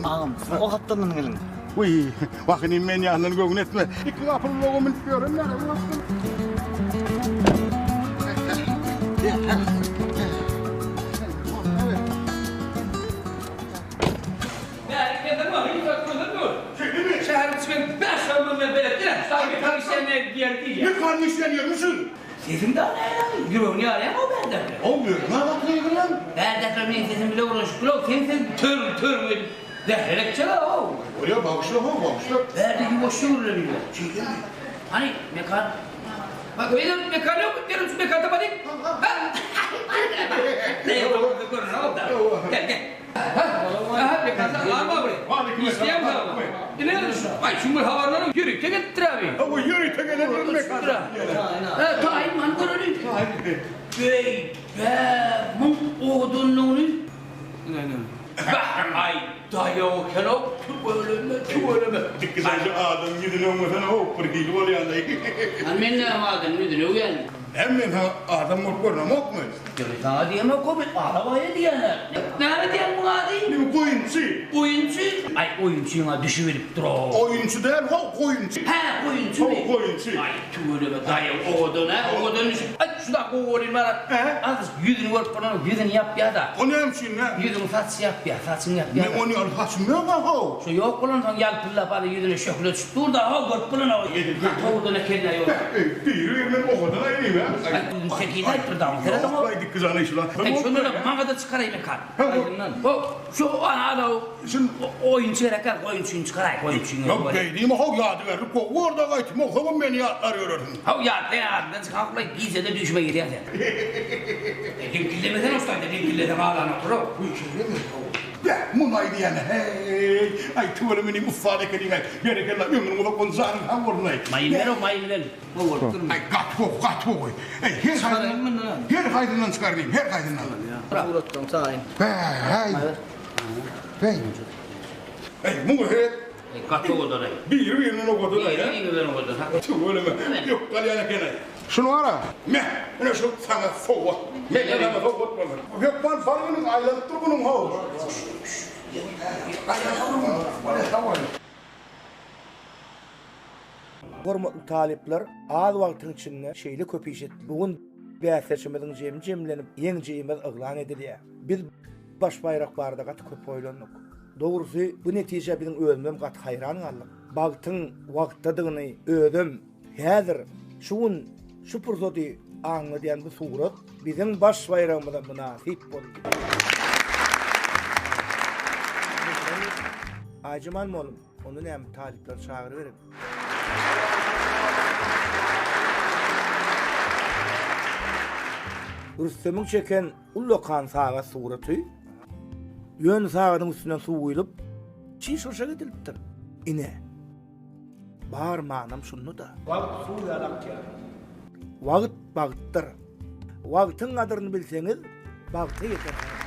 Agam, o gapdaldan geliň. Wiý, wah inim men ýandan göwün etme. Iki gapyly ulaga münüp ýören näme bu gapdal? Bäri gelseň wah, hiç zat gözel gör. Şäheriň içinden bäş adam bilen belet gel. Mekan işleýän ýer diýýär. Mekan işleýän ýermi şu? Sesiň dagy nähili? Ýüregini ýarýaň o bärdäkiler. O ýüregime gaty gyýylan. Bärdäkiler meň sesimi bile öwrenişip biler, seň sesiň tör tör edip zährerekjek-ä how. Bolýa bagyşla how bagyşla. Bärde ýuwaş ýüwrülenýär. Şeýdemi? Hany, Mekan? Bak, beýle Mekan ýok, geliň şu Mekany tapalyň. Ha? Gel, gel. Aha, Mekan salam abi. Işleýäň sagmy? Ine, aý, şu gün habarlaryň ýörite gelipdir abi. Hawa, ýörite gelendir Mekan. Hä, taýyn hany göreli. Beý, bä, muň owadanlygyny. Ine, ine. Bah, aý, daýaw eken-ow, tüweleme, tüweleme. Dikgizajy adam ýüzüni öwmesene-ow, bir hili bolýan-laý. Hany men näme adamyň ýüzüni öwýän? Näme men saňa adam bolup görnemokmy? Ýöne saňa diýemok o men alabaýa diýýän-ä. Näme diýýäň muň ady? Neme goýunçy. Goýunçy? Aý oýunçyňa düşübilip dur-ow. Oýunçy däl ho goýunçy. Hä goýunçymy? Ho goýunçy. Aý tüweleme daýaw owadan-a owadan düşüp. Aý şuda gowy bolýan bar-a. Azajyk ýüzüni görüp bolanok ýüzüni ýapýa-da. O näme üçin nä? Ýüzüň saçy ýapýa saçyň ýapýa-da. Men ony ýaly saçym ýog-a how. Şo ýok bolansoň ýalpyldap ala ýüzüne şöhle düşüp dur-da how görüp bolanok. Gaty owadan eken-dä ýogsa. Eý biri-birinden owadan aýryň-a. Aý sekiz aýt bir dagyň serediň-ow. Ýok-laý dikgijany şula. Eý şonda-da maňa-da çykaraý mekan. Ho, şu ana şu oýunçy gerek ýaly, oýunçyny çykaraý, oýunçyny. Ýok, beý diýme, how, ýadygärlik gowy borda gaýtym, oňsoňam meni ýatlar ýörersiň. How, ýatlaýan adyndan çykaňok-laý, gije-de düýşüme girýäň sen. Diňkildemesene ussada, diňkilleseň alan oturar. Wiý, şeýlemi, how. Beh, muny aýdýan-a, heý, aý, tüweleme inim ussat ekeniň-aý, berekella, ömrüň uzak bolsun, janyň sag bolsun-aý. Maýyl ber-ow, maýyl ber. Gowy bolup durmy? Aý, gaty gowy, gaty gowy. Eý, her haýsyndan, her haýsyndan çykar diýim, her haýsyndan. Suratlaryň çaýyn. Bäý. Bäý. Eý, muňa seret. Eý, gaty owadan-aý. Biri-birinden owadan-aý, a? Biri-birinden owadan, ha. Tüweleme, ýok galýan eken-aý. Şuny gara. Meh, ine şu saňa sowgat. Menden saňa sowgat bolsun. Hökman bar günüň aýlanyp dur munuň, how. Aýlanyp dur munuň. Bolýa, sag bol. Hormatly talyplar, az wagtyň içinde şeýle köp iş etdik. Bu gün bäsleşigimiziň jemi jemlenip, ýeňijimiz yglan edilýär. Biz baş baýrak barada gaty köp oýlandyk. Dogrusy, bu netijä biziň özümizem gaty haýran galdyk. Bagtyň wagtdadygyny özem häzir, şu gün, şu pursady aňladýan bu surat biziň baş baýragymyza mynasyp boldy. Aýjemal mugallym, Onda näme talyplary çagyryberip. Rüstemiň çeken ullakan sagat suraty, ýöne sagadyň üstünden suw guýlup, çiş-oşak edilipdir. Ine, bar manam şunda-da. Wagt suw ýaly akýar. Wagt bagtdyr. Wagtyň gadyryny bilseňiz, bagta ýetersiňiz.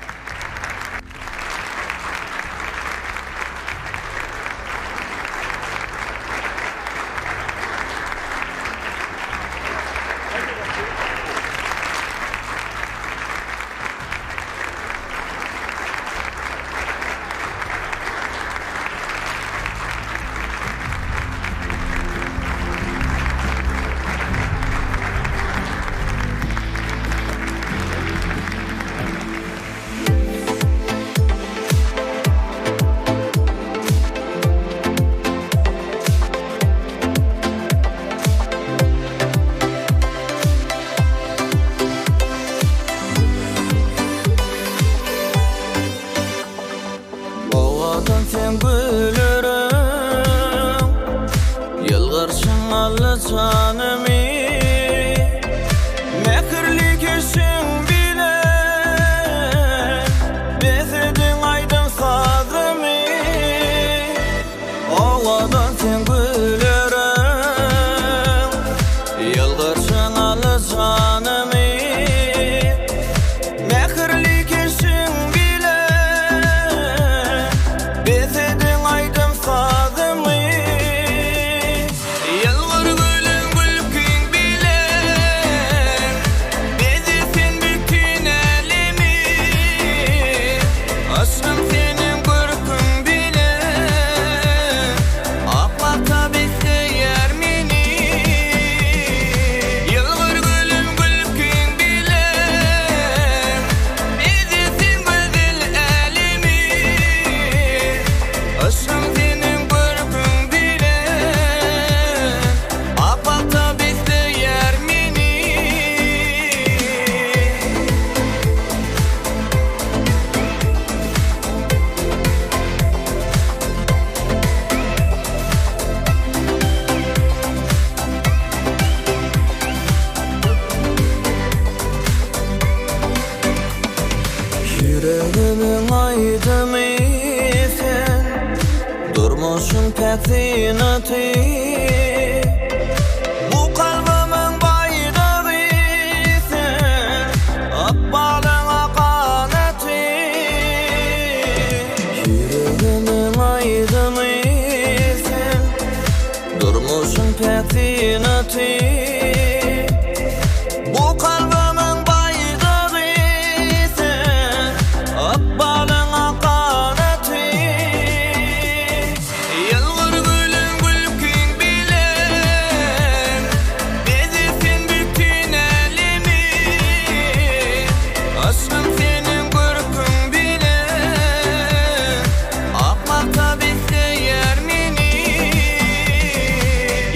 Ýylgyrşyň al janymy Mähirli keşbiň bilen Bezediň aýdym-sazymy Ýylgyr gülüm gülkiň bilen Beze sen bütin älemi Yşgym seniň görküň bilen Ak mata besleýär meni Ýylgyr gülüm gülkiň bilen Beze sen gözel älemi Yşgym seniň görküň bilen Ak mata besleýär meni. Ýüregimiň aýdymy sen, Durmuşyň päk zynaty. Bu kalbymyň baýdagy sen, Ykbalyň ganaty. Ýüregimiň aýdymy sen, Durmuşyň päk zynaty. Bu kalbymyň baýdagy sen, Ykbalyň ganaty. Ýylgyr gülüm gülkiň bilen, Beze sen bütin älemi. Yşgym seniň görküň bilen, Ak mata besleýär meni.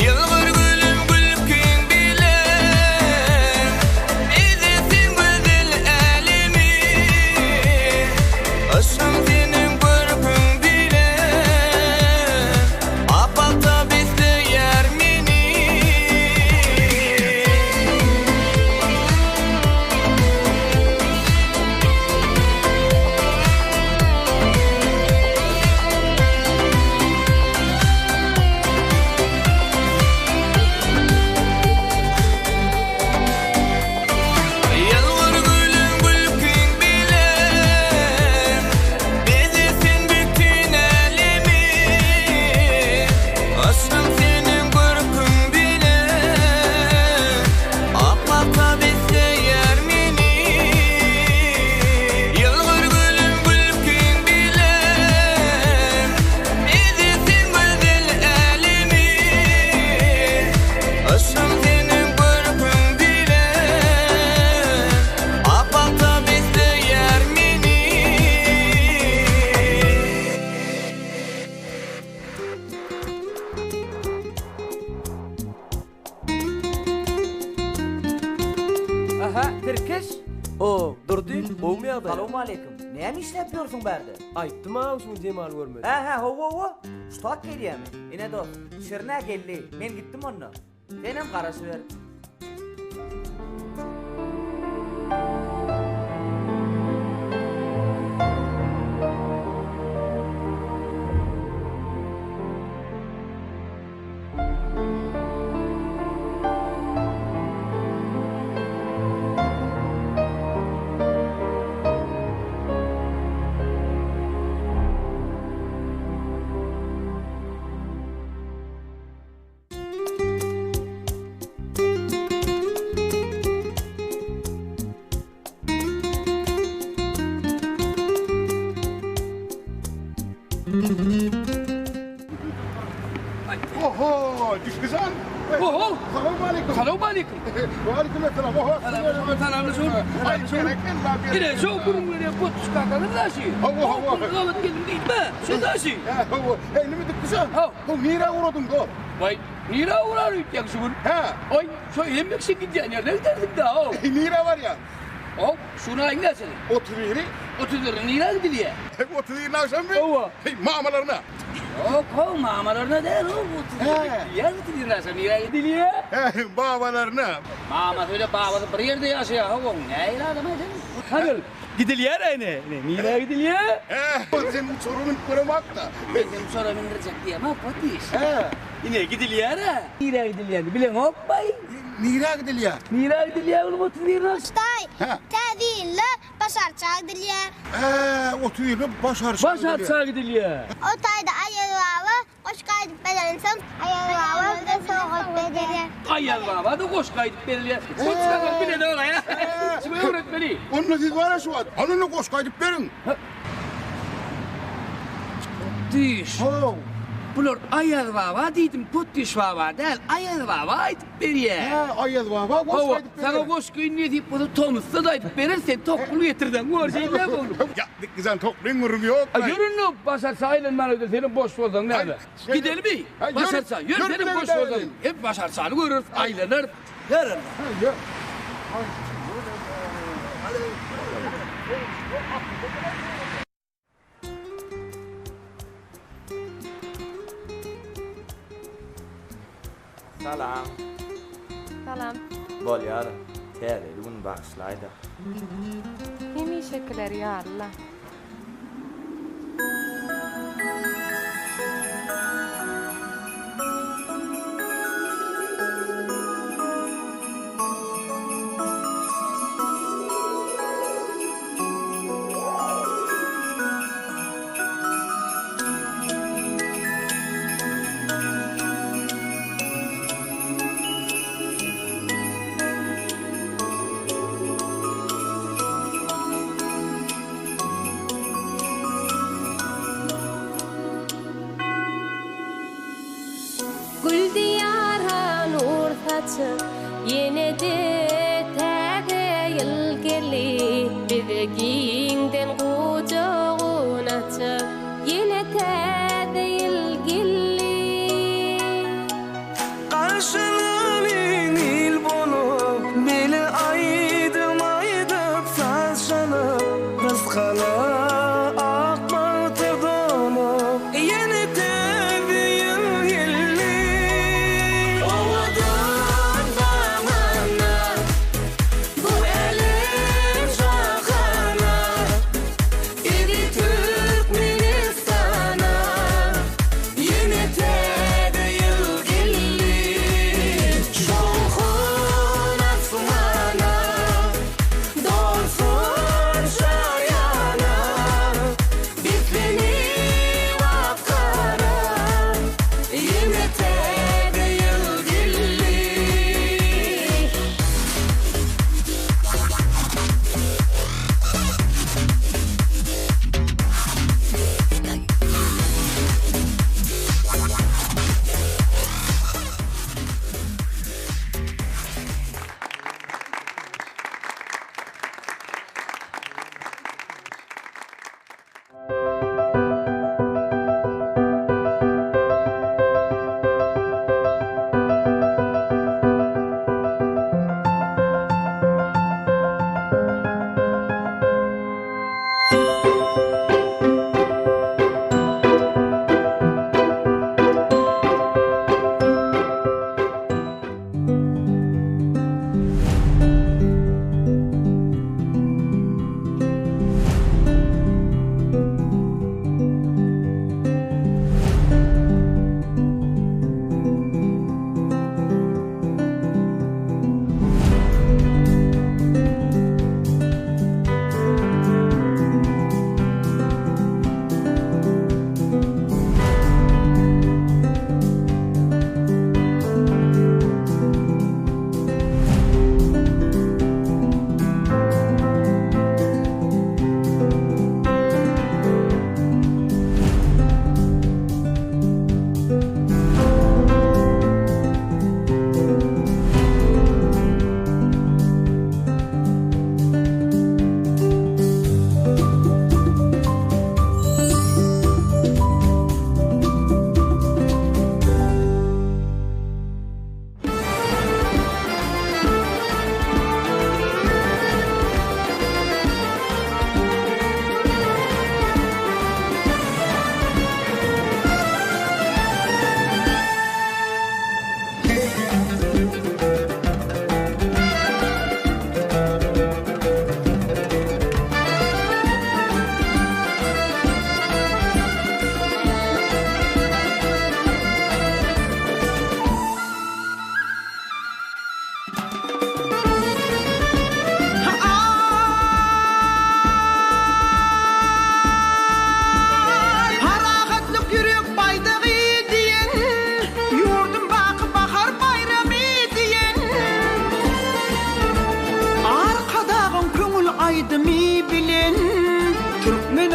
Ýylgyr gülüm gülkiň bilen, Beze sen gözel älemi. Yşgym seniň görküň bilen, Ak mata besleýär meni. Ýylgyr gülüm gülkiň bilen, Beze sen bütin älemi. Yşgym seniň görküň bilen, Ak mata besleýär meni. Ýylgyr gülüm gülkiň bilen, Beze sen gözel älemi. Yşgym seniň görküň bilen, Ak mata besleýär meni. Aha, Tirkiş. O, Durdy, gowumy ýagdaýlar? Salowmaleýkim. Näme işläp ýörsüň bärde? Aýtdym-a, şu gün Jemaly görmedim. Hä, hä, hawa, hawa. Şu tak gelýämi? Ine dost, Şirin-ä geldi. Men gitdim onda. Senem garaşyber. Oho, Dikgizan. Oho. Salowmaleýkim. Salowmaleýkim. Waleýkim esselam. Oho. Salamlaşyň. Ine, şo gürrüň berýän Potüş kakaňyz daşy. Hawa, hawa. Gabat geldim diýme. Şo daşy. Hawa. Eý, nime Dikgizan? Bu nirä ugradyň dost? Waý, nirä ugrar öýtýäň şu gün? Hä. Oý, şo hemmekişiň gidýän ýerine gidersiň-dä, how. Nirä barýaň? How, şuny aýyň näçesi? 31-i. 31-i nirä gidilýär? 31-ni agşammy? Hawa. Heý, mamalaryna. Ýok, how, mamalaryna däl, how, 31-i gidilýär, 31-ni agşam nirä gidilýär? Hä, babalaryna. Mamasy bilen babasy bir ýerde ýaşaýar, how, oň nähili adam-aý sen? Hany, gidilýär-ä ine, ine, nirä gidilýär? Hä, sen uçara münüp göremok-da. Men seni uçara mündirjek diýemok, Potiş. Hä. Ine, gidilýär-ä. Nirä gidilýänini bileňokmy-aý? Nirä gidilýär? Nirä gidilýär onuň 31-ine? Daýy, Täze ýylda Baş arça gidilýär. Hä, 31-ine baş arça Baş arça gidilýär. O taýda Aýaz baba goşgy aýdyp berensoň, Aýaz baba bize sowgat berýär. Aýaz baba-da goşgy aýdyp berilýär. Goşgy bilenok-a. Şuny öwretmeli. Onda siz bar-a şu wagt. Hany onda goşgy aýdyp beriň. Düş. Bular Aýaz baba diýdim, Potdüş baba däl, Aýaz baba aýdyp berýär. Hä, Aýaz baba goşgy aýdyp berýär. Saňa goşgy nesip bolsa tomusda-da aýdyp berer, sen tokly getirseň bor, şeýle oglum. Ýa, dikgizan toklyň gürrüňi ýok. A ýör indi, Başarça aýlanmaga gidelim, senem boş bolsaň näme. Gidelimi? Başarça, ýör senem boş bolsaň. Hem Başarçany göreris, aýlanarys. Ýör indi. Hä, ýör. Salam. Salam. Bolýar. Täze ýyl güni bagyşlaýda. Hemişekiler ýaly-la.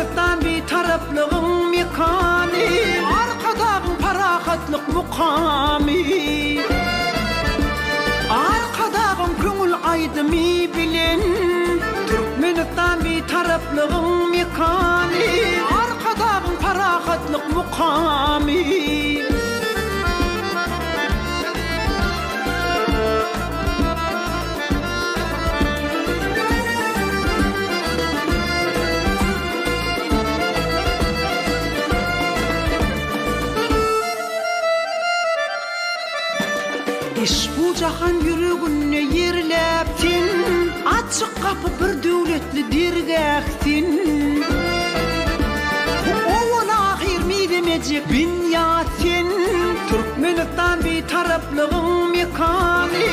Türkmenistan Bitaraplygyň mekany, Arkadagyň parahatlyk mukamy. Arkadagyň köňül aýdymy bilen, Türkmenistan Bitaraplygyň mekany, Arkadagyň parahatlyk mukamy. Işbu jahan ýüreginde ýerläp sen, Açyk gapy bir döwletli dergäh sen. Owal-ahyr mizemejek binýat sen, Türkmenistan Bitaraplygyň mekany,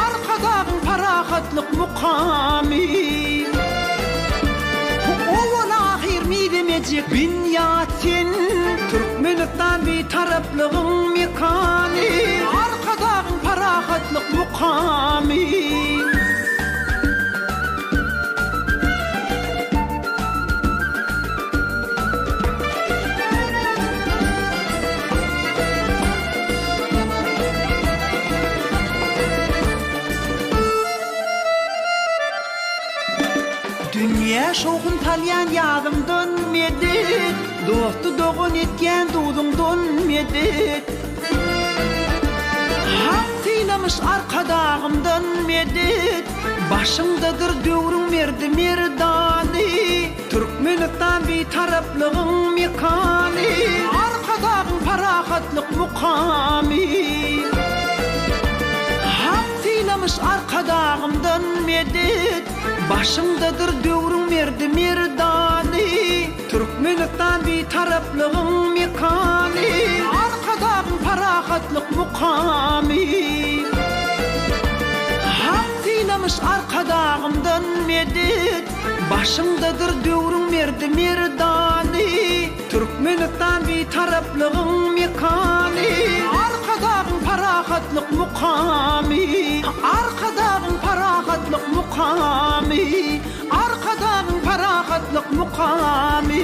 Arkadagyň parahatlyk mukamy. Owal-ahyr mizemejek binýat sen, Türkmenistan Bitaraplygyň mekany, Arkadagyň parahatlyk mukamy. Dünýä şowhun salýan ýazyňdan medet, Dosty dogan etýän duzuňdan medet. Hak sylamyş Arkadagymdan medet, Başyňdadyr döwrüň merdi merdany. Türkmenistan Bitaraplygyň mekany, Arkadagyň parahatlyk mukamy. Hak sylamyş Arkadagymdan medet, Başyňdadyr döwrüň merdi merdany. Türkmenistan Bitaraplygyň mekany, Arkadagyň parahatlyk mukamy. Hak sylamyş Arkadagymdan medet, Başyňdadyr döwrüň merdi merdany, Türkmenistan Bitaraplygyň mekany, Arkadagyň parahatlyk mukamy, Arkadagyň parahatlyk mukamy, Arkadagyň parahatlyk mukamy.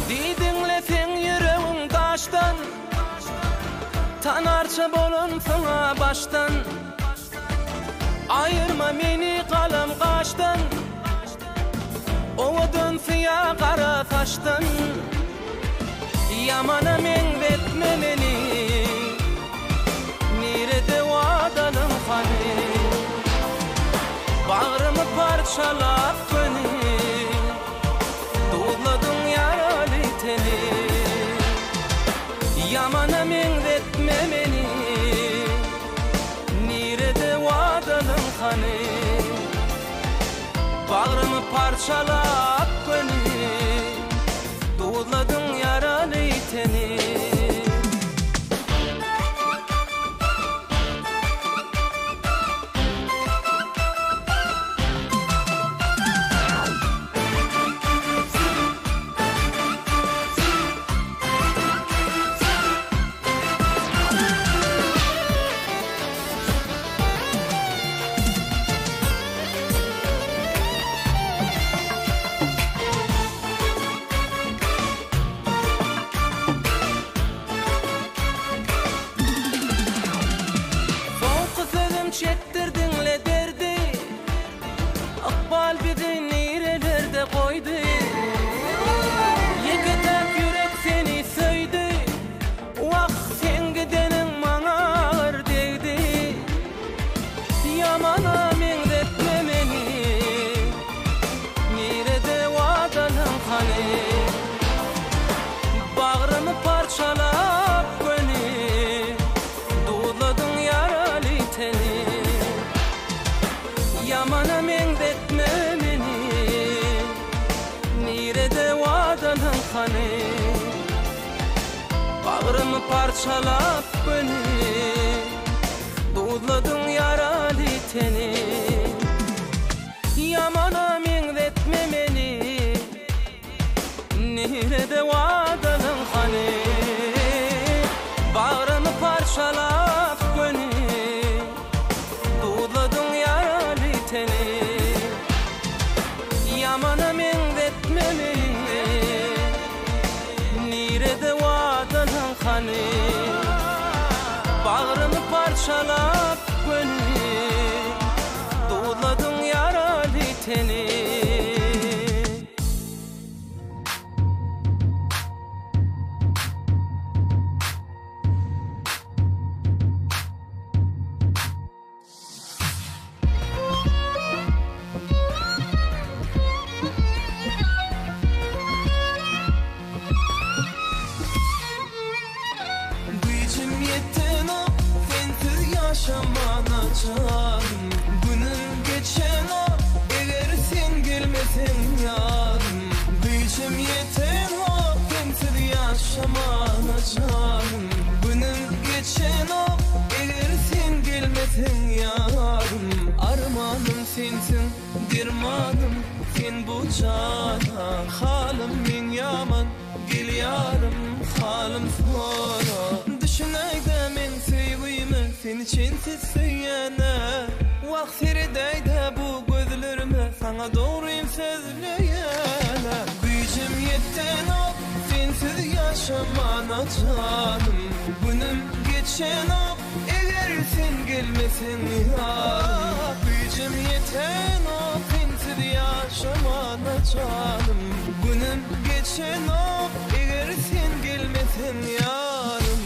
Diýdiňle seň ýüregiň daşdan Tanarça bolansyň-a başdan Aýyrma meni galam gaşdan Owadan syýa gara saçdan Ýamana meňzetme meni Nirede wadalyň hany Bagrymy parçalap göni Duzladyň ýaraly teni Ýamana meňzetme meni Nirede wadalyň hany Bagrymy parçalap göni Duzladyň ýaraly teni. meňzetme meni Nirede wadalaň hany Bagrymy parçalap göni Duzladyň ýaraly teni Ýamana meňzetme meni Nirede wadalaň hany Bagrymy parçalap göni Duzladyň ýaraly teni Ýamana meňzetme meni Nirede wadalaň hany Bagrymy parçalap göni Duzladyň ýaraly teni. Güýjüm ýetenok sensiz ýaşamana janym Günüm geçenok eger sen gelmeseň ýarym Güýjüm ýetenok sensiz ýaşamana janym Günüm geçenok eger sen gelmeseň ýarym Armanym sensiň dermanym sen bu jana Halym meň ýaman Gel ýarym, halym sora. Düşünäýdä meň söýgüme, seni çensiz söýýänä. Wah seredäýdä bu gözlerime, saňa dogrym sözleýänä. Güýjüm ýetenok, sensiz ýaşamana janym. Günüm geçenok, eger sen gelmeseň ýarym. Güýjüm ýetenok, sensiz ýaşamana janym. Günüm geçenok eger sen gelmeseň ýarym.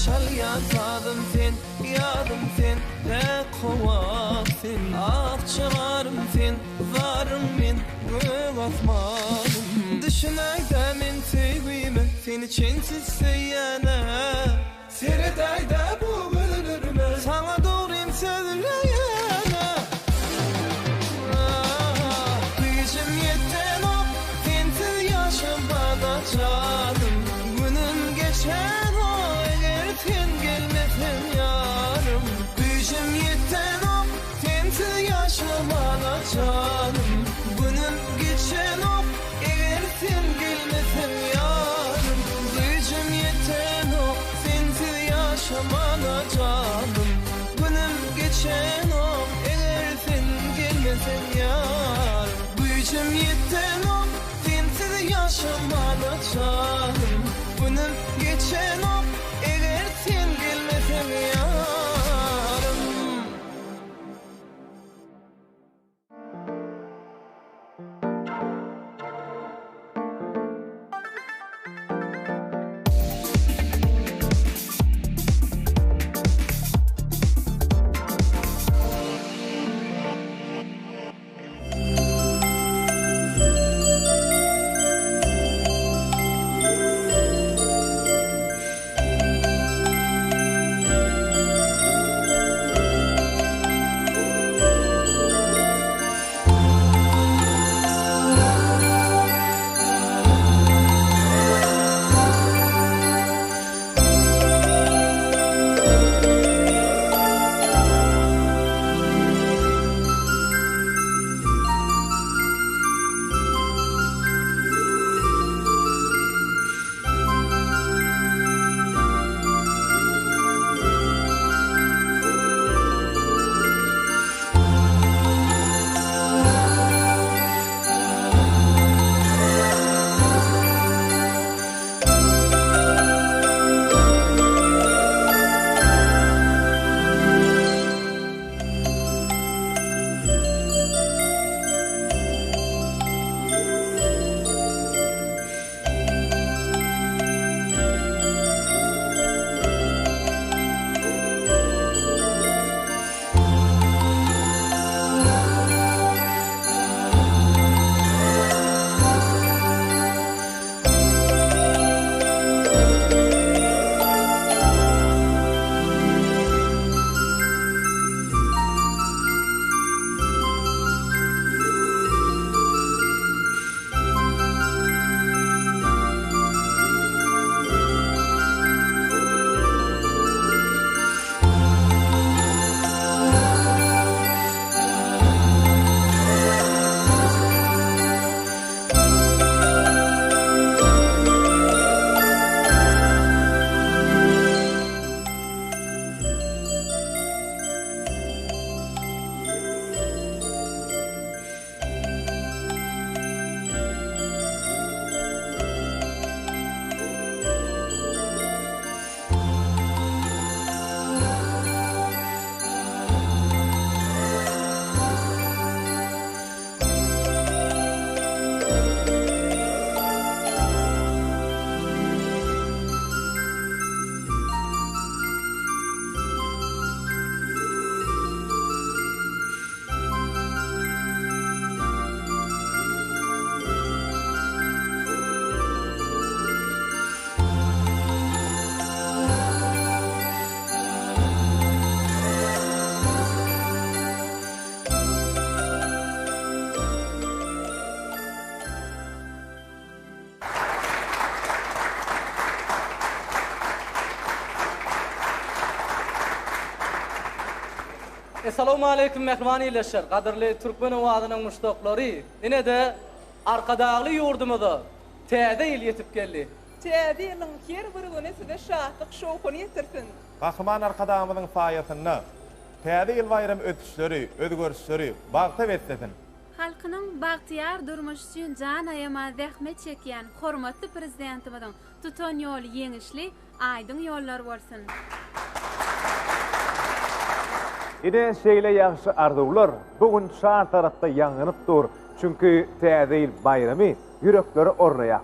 Çalýan sazym sen, ýazym sen, päk howa sen, Akja garym sen, zarym men, gök asmanym. Düşünäý-dä meň söýgüme, seni çensiz söýýän-ä. Seredäýdä bu gözlerime Saňa dogrym sözleýänä Güýjüm ýetenok Sensiz ýaşamana janym Günüm geçenok Eger sen gelmeseň ýarym Güýjüm ýetenok Sensiz ýaşamana janym Günüm geçenok Eger sen gelmeseň ýarym Güýjüm ýetenok sensiz ýaşamana janym Günüm geçenok eger sen gelmeseň ýarym Güýjüm ýetenok sensiz ýaşamana janym Günüm geçenok eger sen gelmeseň ýarym. Essalawmaleýkim mähriban ildeşler, gadyrly Türkmen owazynyň muşdaklary! Ine-de, Arkadagly ýurdumyza Täze ýyl ýetip geldi. Täze ýylyň her bir güni size şatlyk-şowhun getirsin! Gahryman Arkadagymyzyň saýasynda Täze ýyl baýramy ösüşleri, özgerişleri, bagta beslesin! Halkynyň bagtyýar durmuşy üçin jan aýaman zähmet çekýän hormatly Prezidentimiziň tutan ýoly ýeňişli, aýdyň ýollar bolsun! Ine, şeýle ýagşy arzuwlar bu gün çar tarapda ýaňlanyp dur. Çünki Täze ýyl baýramy ýüreklere ornaýar.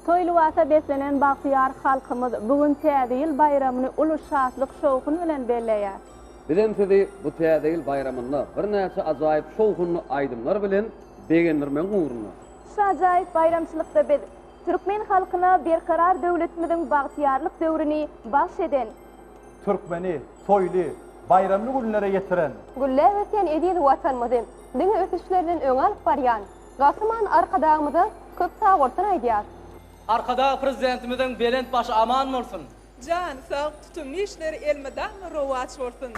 Toý lybasa beslenen bagtyýar halkymyz bu gün Täze ýyl baýramyny uly şatlyk-şowhun bilen belleýär. Bizem sizi bu Täze ýyl baýramynda birnäçe ajaýyp şowhunly aýdymlar bilen begendirmegiň ugrunda. Şu ajaýyp baýramçylykda biz türkmen halkyna Berkarar döwletimiziň bagtyýarlyk döwrüni bagş eden, Türkmeni toýly, baýramly günlere ýetiren. Gülläp ösýän eziz Watanymyzy diňe ösüşler bilen öňe alyp barýan Gahryman Arkadagymyza köp sagbolsun aýdýas. Arkadag Prezidentimiziň belent başy aman bolsun! Jany sag, tutumly işleri elmydama rowaç bolsun!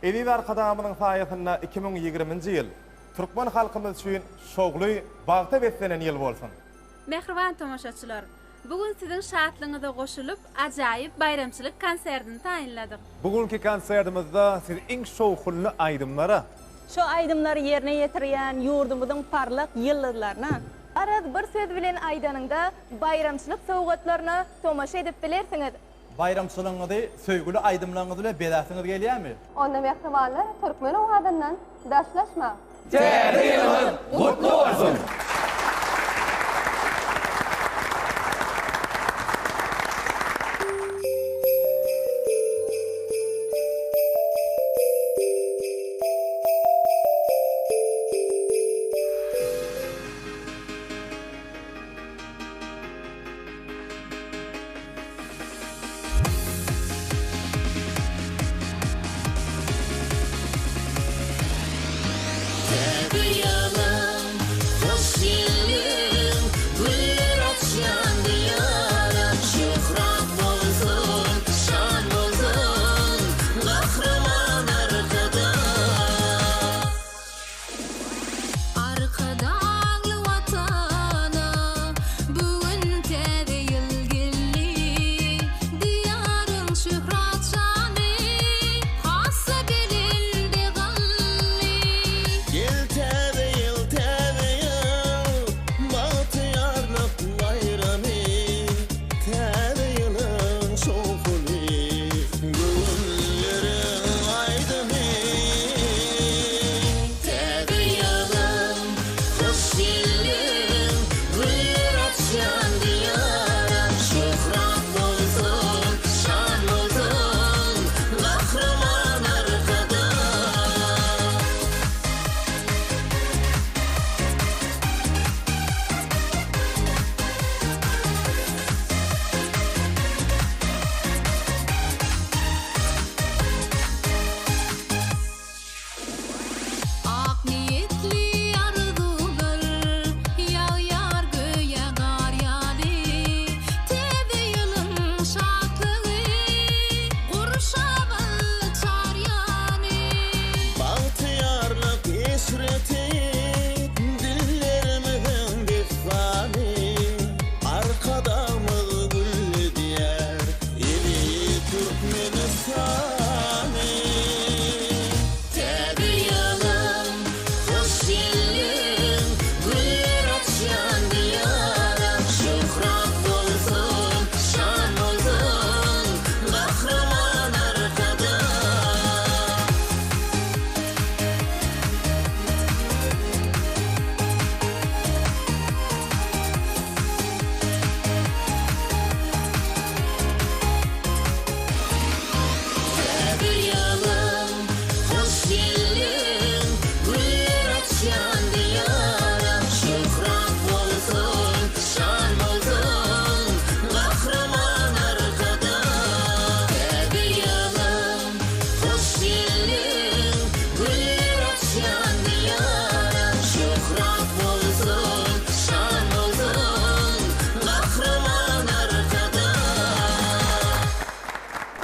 Eziz Arkadagymyzyň saýasynda 2020-nji ýyl türkmen halkymyz üçin şowly, bagta beslenen ýyl bolsun! Mähriban tomaşaçylar! Bu gün siziň şatlygyňyza goşulyp, ajaýyp baýramçylyk konsertini taýynladyk. Bu günki konsertimizde siz iň şowhunly aýdymlara. Şu aýdymlary ýerine ýetirýän ýurdumyzyň parlak ýyldyzlaryna. Garaz, bir söz bilen aýdanyňda, baýramçylyk sowgatlaryna tomaşa edip bilersiňiz. Baýramçylygyňyzy söýgüli aýdymlaryňyz bilen bezäsiňiz gelýärmi? Onda mähribanlar, türkmen owazyndan daşlaşmaň! Täze ýylyňyz gutly bolsun! Täze ýylyň hoş.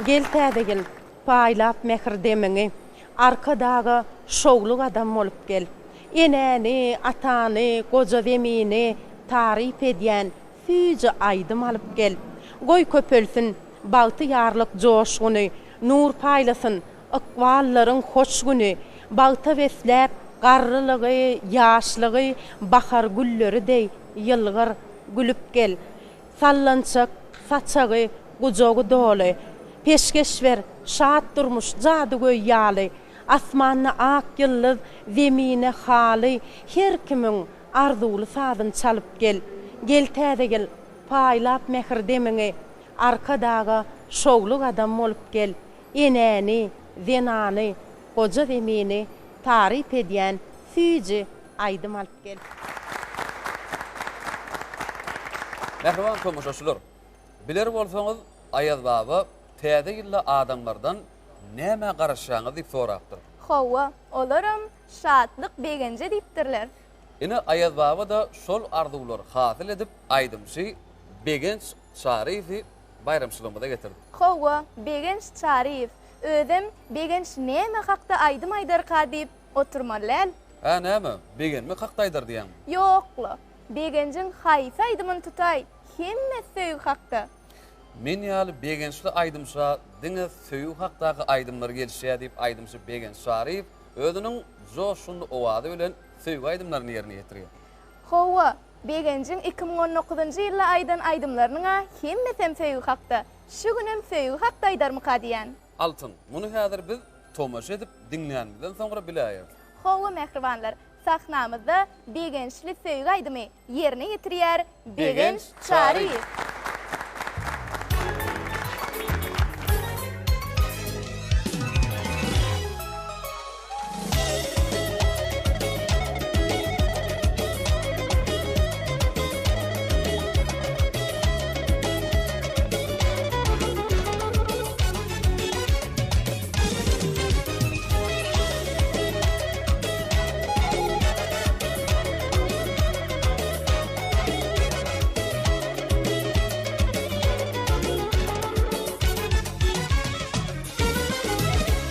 Gel Täze ýyl, paýlap mähir demiňi, Arkadaga şowly gadam bolup gel. Enäni, atany, goja zemini taryp edýän süýji aýdym alyp gel. Goý köpelsin bagtyýarlyk joşguny, Nur paýlasyn ykballaryň hoş güni. Bagta besläp garrylygy, ýaşlygy Bahar gülleri deý ýylgyr, gülüp gel. Sallançak, saçagy, gujagy doly. Peşgeş ber, şat durmuş, jadygöý ýaly. Asmanda ak ýyldyz, zemine haly, Her kimiň arzuwly sazyn çalyp gel. Gel Täze ýyl, paýlap mähir demiňi, Arkadaga şowly gadam bolup gel. Enäni, zenany, goja zemini taryp edýän süýji aýdym alyp gel. Mähriban tomaşaçylar! Biler bolsaňyz, Aýaz baba Täze ýylda adamlardan nämä garaşýaňyz diýip sorapdyr. Hawa, olaram şatlyk begenje diýipdirler. Ine Aýaz baba-da şol arzuwlary hasyl edip aýdymçy Begenç Çaryýewi baýramçylygymyza getirdi. Hawa, Begenç Çaryýew. Özem Begenç näme hakda aýdym aýdarka diýip oturmaly däl. Hä näme, begenmek hakda aýdar diýýäňmi? Ýok-la. Begenjiň haýsy aýdymyny tutaý, hemmesi söýgi hakda. Men ýaly begençli aýdymça diňe söýgi hakdaky aýdymlar gelişýär diýip aýdymçy Begenç Çaryýew özüniň joşgunly owazy bilen söýgi aýdymlaryny ýerine ýetirýär. Hawa, Begenjiň 2019-njy ýylda aýdan aýdymlarynyň-a hemmesem söýgi hakda. Şu günem söýgi hakda aýdarmyka diýýän. Altyn, muny häzir biz tomaşa edip diňlänimizden soňra biläýeris. Hawa mähribanlar, sahnamyzda Begençli söýgi aýdymy ýerine ýetirýär Begenç Çaryýew.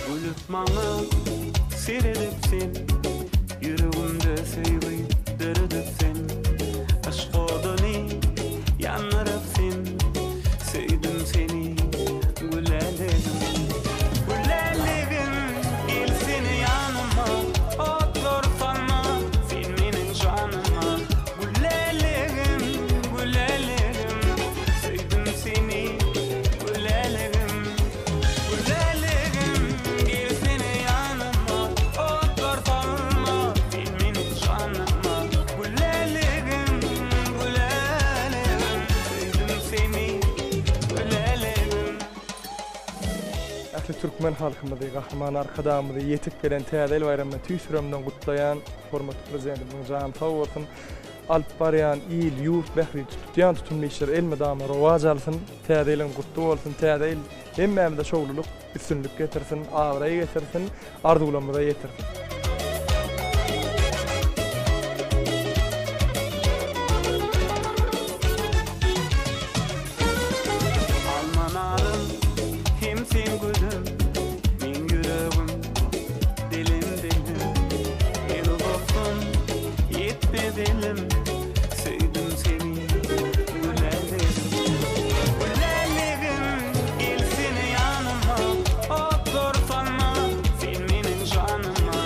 Gülüp maňa seredip sen Ýüregimde söýgi döredip sen Yşk oduny ýandyryp sen Söýdüm seni gülälegim Gülälegim gelsene ýanyma Otlar salma sen meniň janyma Gülälegim gülälegim Söýdüm seni gülälegim Gülälegim gelsene ýanyma Otlar salma sen meniň janyma Gülälegim gülälegim Söýdüm seni gülälegim. Ähli türkmen halkymyzy Gahryman Arkadagymyzy ýetip gelen Täze ýyl baýramy bilen tüýs ýüregimden gutlaýan. Hormatly Prezidentimiziň jany sag bolsun. Alyp barýan il, ýurt bähbitli tutýan tutumly işleri elmydama rowaç alsyn. Täze ýylyň gutly bolsun. Täze ýyl hemmämize şowlulyk, üstünlik getirsin, abraý getirsin, arzuwlarymyza ýetirsin. Alma narym hem sen gülüm Meň ýüregim dilim dilim El uzatsam ýetmez elim Söýdüm seni gülälegim Gülälegim gelsene ýanyma Otlar salma sen meniň janyma.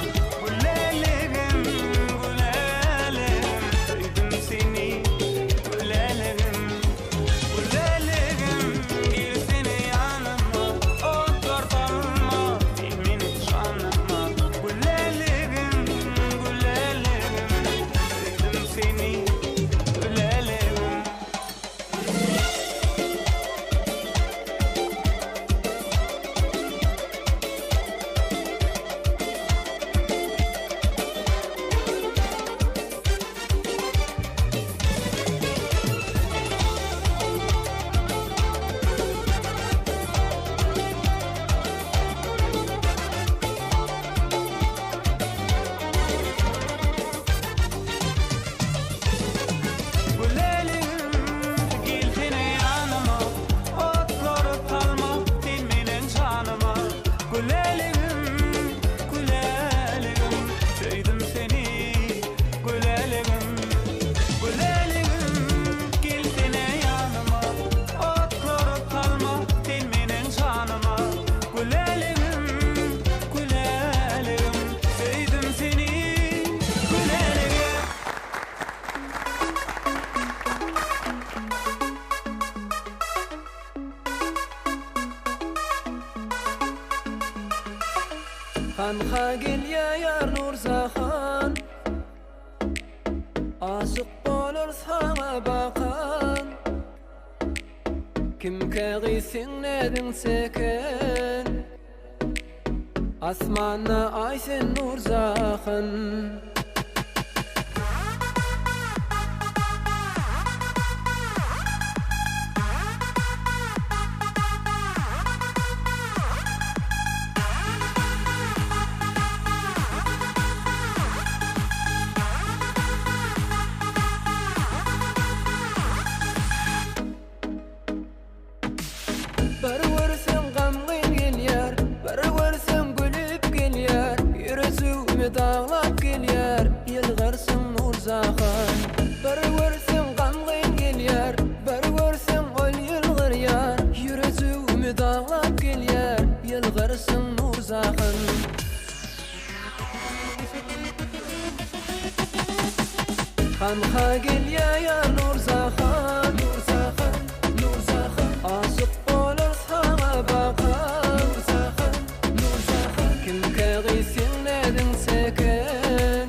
Hanha gelýä ýar Nurjahan Aşyk bolar saňa bakan Kimkä gyz seň näziň çeken Asmanda aý sen Nurjahan. Bir görseň gamgyn gelýär, bir görseň gülüp gelýär, Ýürejigimi daglap gelýär, ýylgyrşyň Nurjahan. Bir görseň gamgyn gelýär, bir görseň ol ýylgyrýar, Ýürejigimi daglap gelýär, ýylgyrşyň Nurjahan. Hanha gelýä ýar Nurjahan, Nurjahan, Nurjahan. Aşyk bolar saňa bakan, Nurjahan, Nurjahan. Kimkä gyz seň näziň çeken,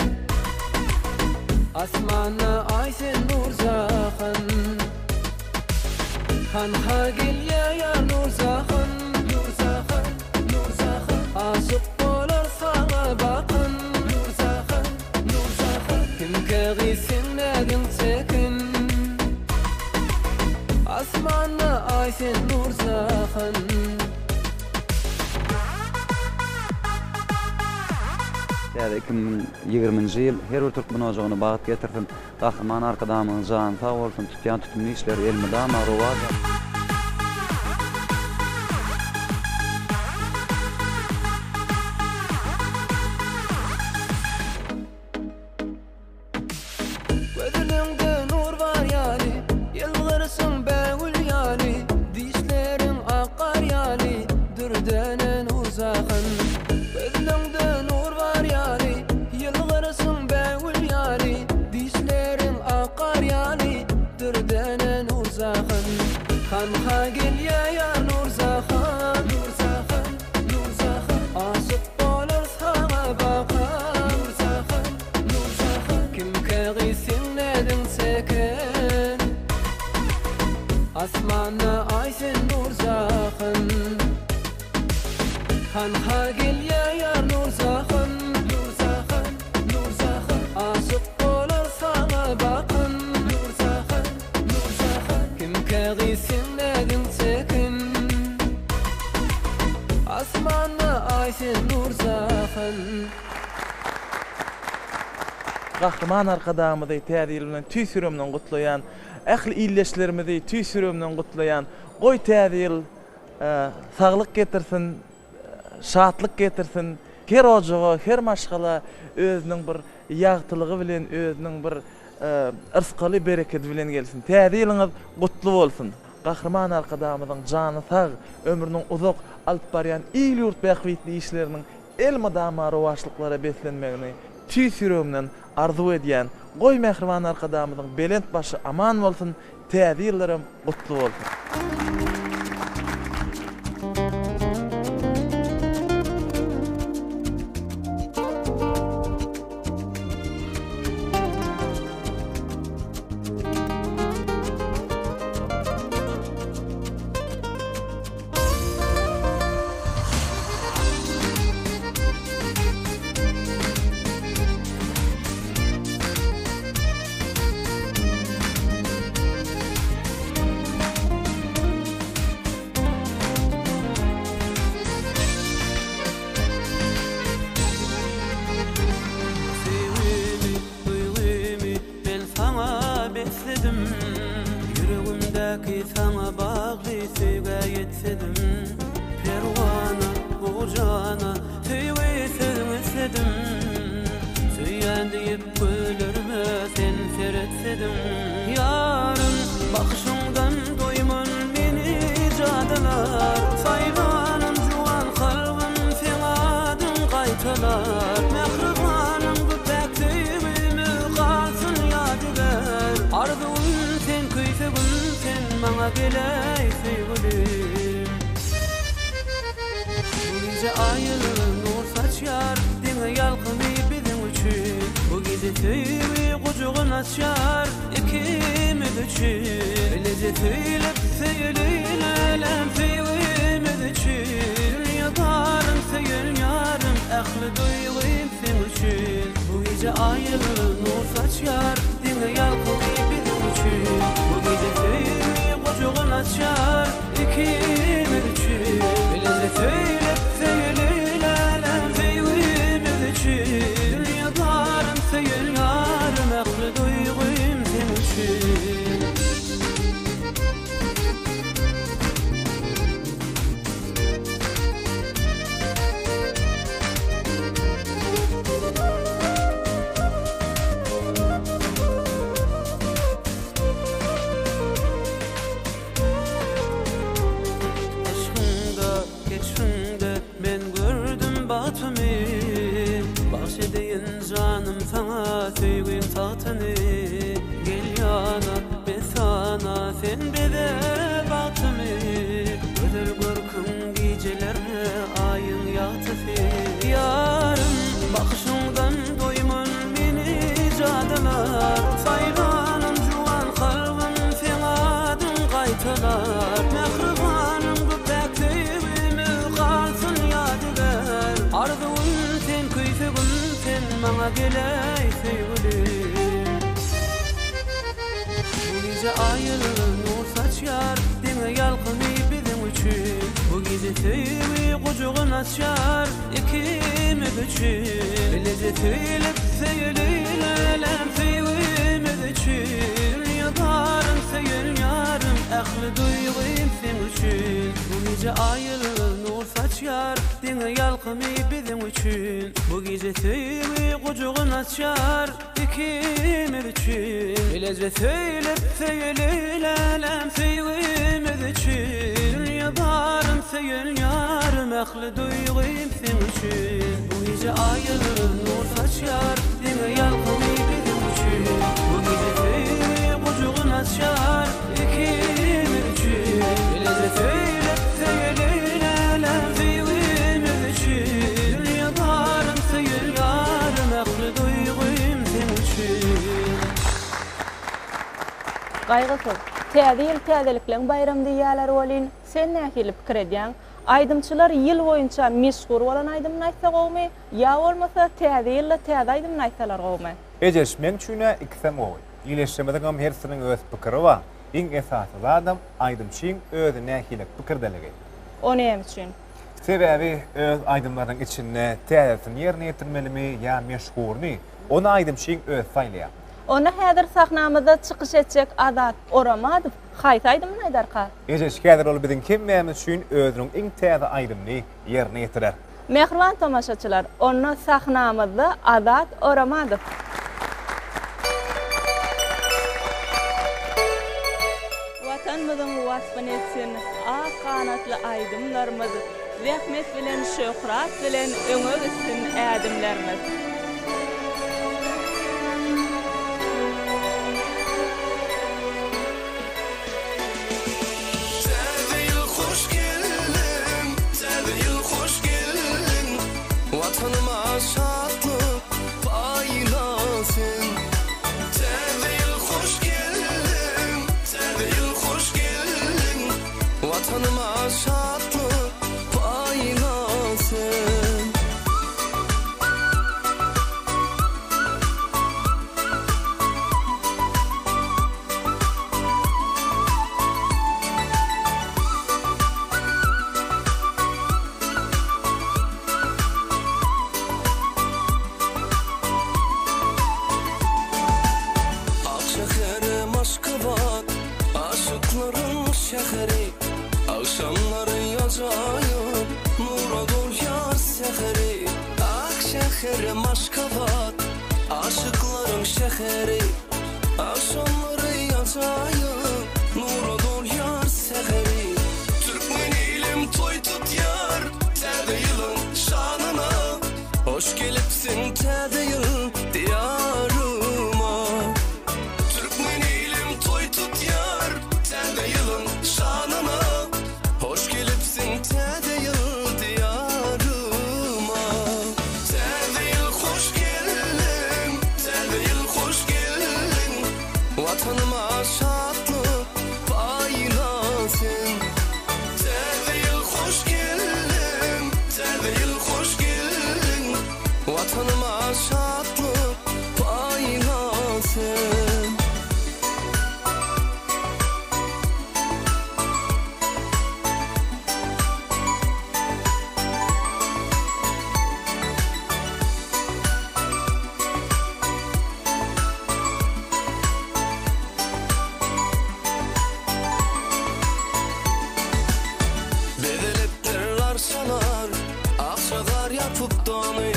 Asmanda aý sen Nurjahan. Hanha gelýä ýar Nurjahan, Nurjahan, Nurjahan. Aşyk bolar saňa bakan, Nurjahan, Nurjahan. Kimkä gyz seň näziň çeken, Asmanda aý sen Nurjahan. Täze 2020-nji ýyl her bir türkmen ojagyna bagt getirsin! Gahryman Arkadagymyzyň jany sag bolsun, tutýan tutumly işleri elmydama rowaç alsyn! Gözüňde nur bar ýaly, Ýylgyrşyň bägül ýaly, Dişleriň ak gar ýaly, Dürdäne Nurjahan. Gözüňde nur bar ýaly, Ýylgyrşyň bägül ýaly, Dişleriň ak gar ýaly, Dürdäne Nurjahan. Hanha gelýä ýar Nurjahan, Nurjahan, Nurjahan. Aşyk bolar saňa bakan, Nurjahan, Nurjahan. Kimkä gyz seň näziň çeken, Asmanda aý sen Nurjahan. Hanha gelýä ýar Nurjahan, Nurjahan, Nurjahan. Aşyk bolar saňa bakan, Nurjahan, Nurjahan. Kimkä gyz seň näziň çeken, Asmanda aý sen Nurjahan. Gahryman Arkadagymyzy Täze ýyl bilen tüýs ýüregimden gutlaýan. Ähli ildeşlerimizi tüýs ýüregimden gutlaýan. Goý Täze ýyl Saglyk getirsin, şatlyk getirsin. Her ojaga, her maşgala özüniň bir ýagtylygy bilen, özüniň bir yrsgaly, berekedi bilen gelsin. Täze ýylyňyz gutly bolsun! Gahryman Arkadagymyzyň jany sag, ömrüniň uzak, alyp barýan il-ýurt bähbitli işleriniň elmydama rowaçlyklara beslenmegini tüýs ýüregimden arzuw edýän. Goý, mähriban Arkadagymyzyň belent başy aman bolsun, Täze ýyllaram gutly bolsun! Söýgimi, duýgymy men saňa besledim Ýüregimdäki saňa bagly söýgä ýetsedim Perwana, bu jana söýgi sözüň isledim Söýýän diýip Gözlerime sen seretsediň Ýarym, bakyşyňdan doýman meni jadylar Saýlanym juwan kalbym seň adyň gaýtalar Mähribanym bu päk söýgimiz galsyn ýadygär Arzuwym sen küýsegim sen maňa geläý söýgülim Bu gije aýyl nur saçýar. açýar ikimiz üçin. Bileje söýlüp söýeli älem söýgimiz üçin. Dünýe baryn söýen ýarym ähli duýgym seň üçin. Bu gije aý nur saçýar diňe ýalkymy biziň üçin. Bu gije söýgi gujagyn açýar ikimiz üçin. Bileje söýlüp söýeli älem söýgimiz üçin. Dünýe baryn söýen ýarym ähli duýgym seň üçin. Yşkyňda, keşbiňde men gördüm bagtymy Bagş edeýin janym saňa söýgiň tagtyny Gel ýana, mesana sen beze bagtymy Gözel görküň gijelerde aýyň ýagtysy Ýarym, bakyşyňdan doýman meni jadylar Saýlanym juwan kalbym seň adyň gaýtalar Mähribanym bu päk söýgimiz galsyn ýadygär Arzuwym sen küýsegim sen maňa geläý söýgülim Bu gije aý nur saçýar diňe ýalkymy biziň üçin Bu gije söýgi gujagyn açýar ikimiz üçin Bileje söýlüp söýeli älem söýgimiz üçin Dünýe baryn söýen ýarym ähli duýgym seň üçin Bu gije aý nur saçýar diňe ýalkymy biziň üçin Bu gije söýgi gujagyn açýar Ikimiz üçin bileje söýlüp söýeli älem söýgimiz üçin Dünýe baryn söýen ýarym ähli duýgym seň üçin Bu gije aý nur saçýar diňe ýalkymy biziň üçin Bu gije söýgi gujagyn açýar ikimiz üçin Bileje söýlüp söýeli älem söýgimiz üçin Dünýe baryn söýen ýarym ähli duýgym seň üçin. Gaýgysyz, Täze ýyl täzelikleň baýramy diýýäler welin, sen nähili pikir edýäň? Aýdymçylar ýyl boýunça meşhur bolan aýdymyny aýtsa gowumy, ýa bolmasa täze ýylda täze aýdymyny aýtsalar gowumy? Ejeş, meň üçin-ä ikisem gowy. Ildeşlerimiziňem hersiniň öz pikiri bar. Iň esasy zadam aýdymçyň özi nähili pikirdeligi. O näme üçin? Sebäbi öz aýdymlarynyň içinde täzesini ýerine ýetirmelimi ýa meşhuryny, ony aýdymçyň özi saýlaýar. Onda häzir sahnamyzda çykyş etjek Azat Oramadow haýsy aýdymyny aýdarka? Ejeş, häzir ol biziň hemmämiz üçin özüniň iň täze aýdymyny ýerine ýetirer. Mähriban tomaşaçylar, onda sahnamyzda Azat Oramadow. Watanymyzyň waspyny etsin ak ganatly aýdymlarymyz, Zähmet bilen, şöhrat bilen öňe gitsin ädimlerimiz. Täze ýyl hoş geldiň, täze ýyl hoş geldiň, Watanyma şatlyk paýla sen. Täze ýyl hoş geldiň, täze ýyl hoş geldiň, Watanyma şatlyk paýla sen. Ak şäherim Aşgabat, aşyklaryň şäheri, Agşamlary ajaýyp nura dolýar säheri. Ak şäherim Aşgabat, aşyklaryň şäheri, Agşamlary ajaýyp nura dolýar säheri. Türkmen ilim toý tutýar Täze ýylyň şanyna. Hoş gelipsiň Täze ýyl Diýaryma. Türkmen ilim toý tutýar Täze ýylyň şanyna. Hoş gelipsiň Täze ýyl Diýaryma. Täze ýyl hoş geldiň, Täze ýyl hoş geldiň. Watanyma şatlyk paýla sen. Bezelipdir arçalar, akja gar ýapyp dony,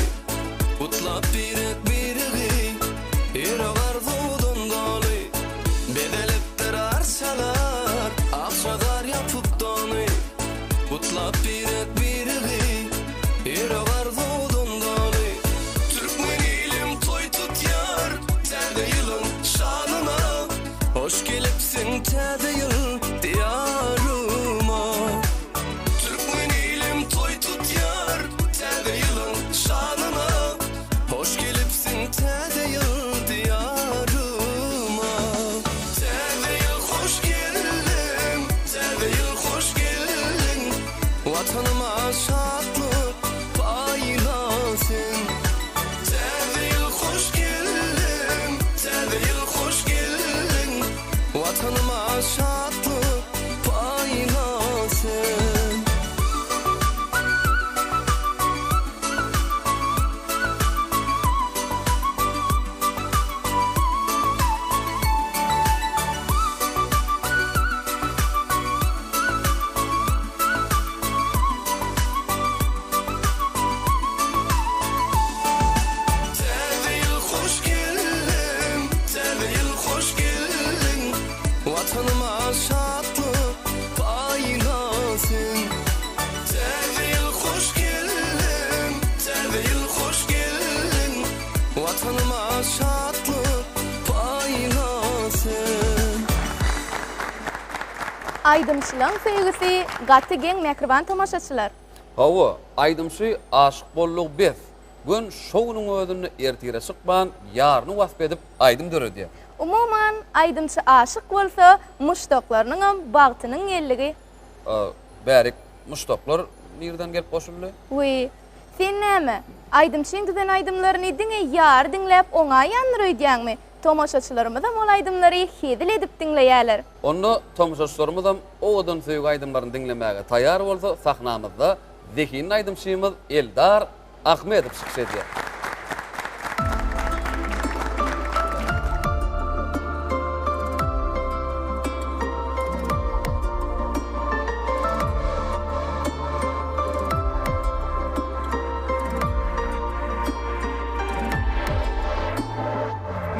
Gutlap birek-biregi, ýürek arzuwdan doly. Bezelipdir arçalar, akja gar ýapyp dony, Gutlap birek-biregi, ýürek arzuwdan doly. Türkmen ilim toý tutýar, Täze ýylyň şanyna. Hoş gelipsiň Täze ýyl Diýaryma. Türkmen ilim toý tutýar, Täze ýylyň şanyna. Hoş gelipsiň Täze ýyl Diýaryma. Täze ýyl hoş geldiň, Täze ýyl hoş geldiň, Watanyma şatlyk paýla sen. Täze ýyl hoş geldiň, Täze ýyl hoş geldiň, Watanyma şatlyk paýla sen. Täze ýyl hoş geldiň, Täze ýyl hoş geldiň, Watanyma şatlyk paýla sen. Täze ýyl hoş geldiň, Täze ýyl hoş geldiň, Watanyma şatlyk paýla sen. Aýdymçylaň söýgüsi gaty geň mähriban tomaşaçylar. Hawa, aýdymçy aşyk boldugy bes, gön şo günüň özünde ertire çykman ýaryny wasp edip aýdym döredýär. Umuman, aýdymçy aşyk bolsa, muşdaklarynyňam bagtynyň geldigi. Bärik muşdaklar nirden gelip goşuldy? Wiý, sen näme, aýdymçyň düzen aýdymlaryny diňe ýary diňläp oňaýandyr öýdýäňmi? Tomaşaçylarymyzam ol aýdymlary hezil edip diňleýärler. Onda tomaşaçylarymyzam owadan söýgi aýdymlaryny diňlemäge taýýar bolsa sahnamyzda zehinli aýdymçymyz Eldar Ahmedow çykyş edýär.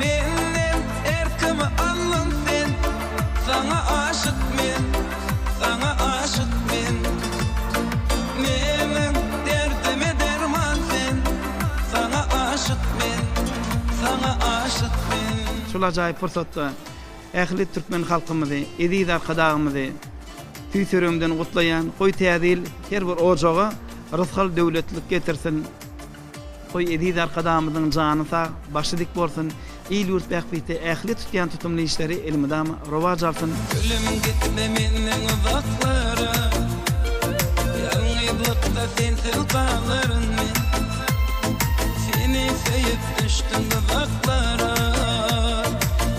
Menden erkimi aldyň sen, Saňa aşyk men, saňa aşyk men. Meniň derdime derman sen, Saňa aşyk men, saňa aşyk men. Şol ajaýyp pursatda ähli türkmen halkymyzy, eziz Arkadagymyzy tüýs ýüregimden gutlaýan. Goý Täze ýyl her bir ojaga rysgal-döwletlilik getirsin. Goý, eziz Arkadagymyzyň jany sag, başy dik bolsun, il-ýurt bähbitli ähli tutýan tutumly işleri elmydama rowaç alsyn! Gülüm gitme menden uzaklara Ýalňyzlykda sensiz galaryn men Seni söýüp düşdüm duzaklara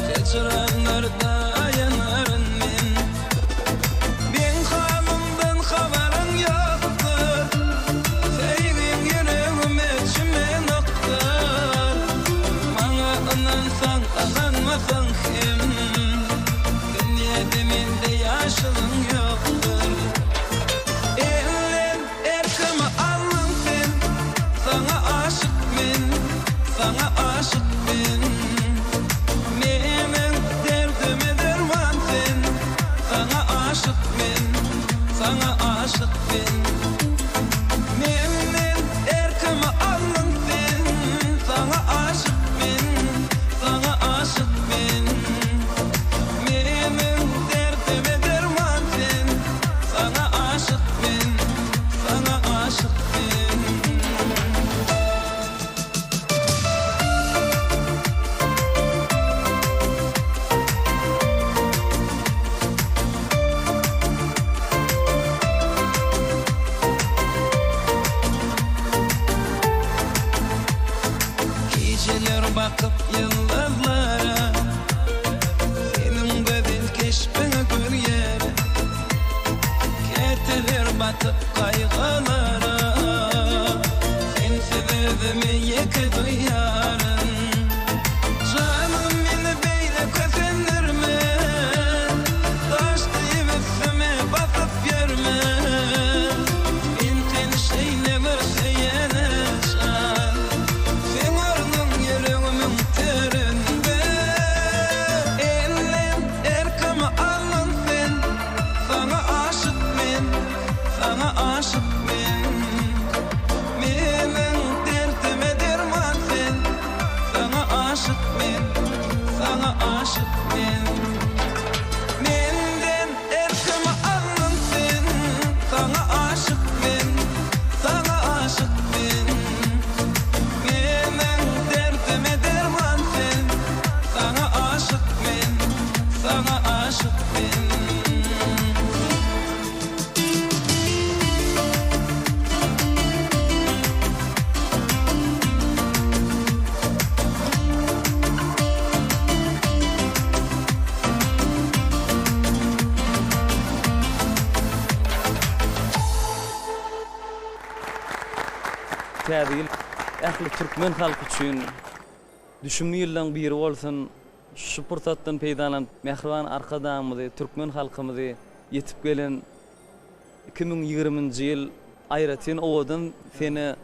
Hijranlarda ýanaryn men Meň halymdan habaryň ýokdur Söýgiň ýüregime çümenokdyr Maňa ynansaň, ynanmasaň hem Dünýede mende ýaşylyň ýokdur Elden erkimi aldyň sen Saňa aşyk men, saňa aşyk men Meniň derdime. bakyp ýyldyzlara Seniň gözel keşbiňi görýärin Käteler batyp gaýgylara Sensiz özümi ýeke duýaryn Janym meni beýle kösendirme Daş diýip üstüme basyp ýörme Men seni şeýle bir söýene jan Seň ornuň ýüregimiň töründe Elden erkimi aldyň sen Saňa aşyk men, saňa aşyk men Meniň derdime derman sen Saňa aşyk men, saňa aşyk men Menden erkimi aldyň sen Saňa aşyk men, saňa aşyk men Meniň derdime derman sen Saňa aşyk men, saňa aşyk men. Täze ýyl ähli türkmen halky üçin düşümli ýyllaň biri bolsun. Şu pursatdan peýdalanyp, mähriban Arkadagymyzy, türkmen halkymyzy ýetip gelen 2020-nji ýyl aýratyn owadan sene,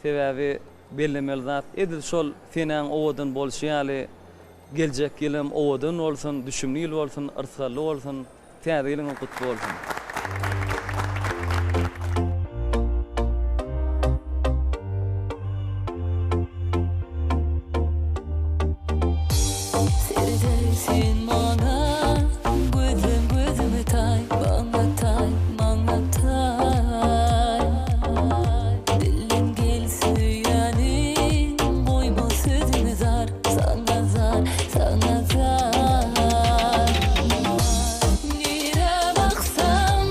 sebäbi bellemeli zat, edil şol senäň owadan bolşy ýaly, geljek ýyl hem owadan bolsun, düşümli ýyl bolsun, yrsgally bolsun! Täze ýylyňyz gutly bolsun! Seredäý sen maňa, gözlem gözüme taý, Maňa taý, maňa taý. Dilden gel söýýänim, goýma sözümi zar, Saňa zar, saňa zar. Nirä baksam.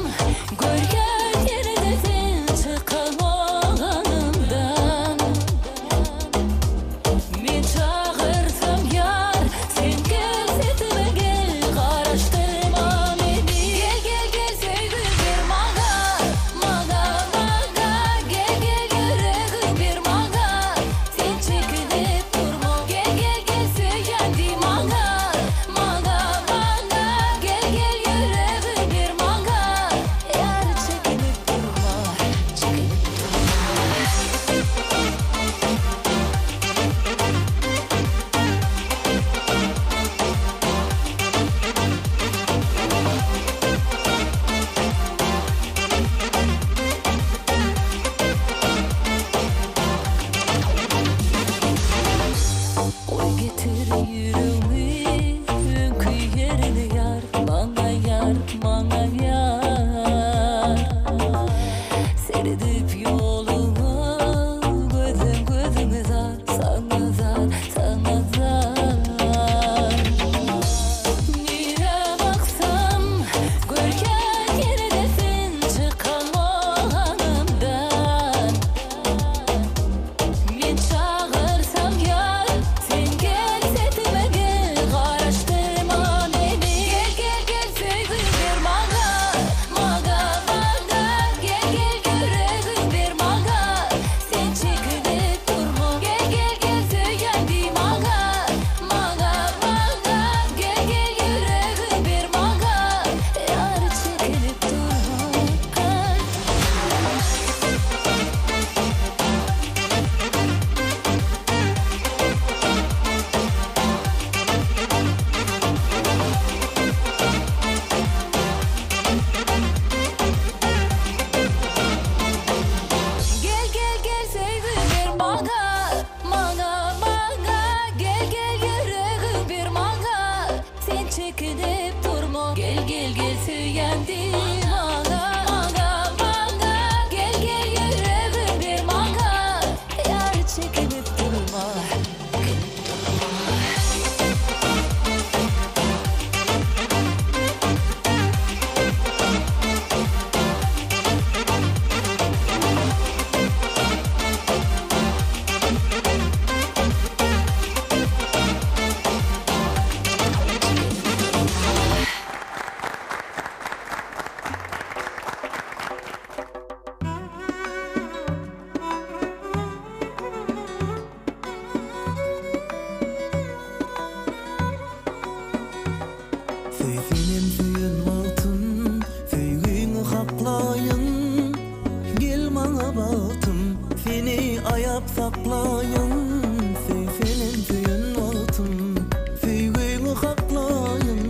aýap saklaýyn Söýsenem söýen wagtym Söýgüňi haklaýyn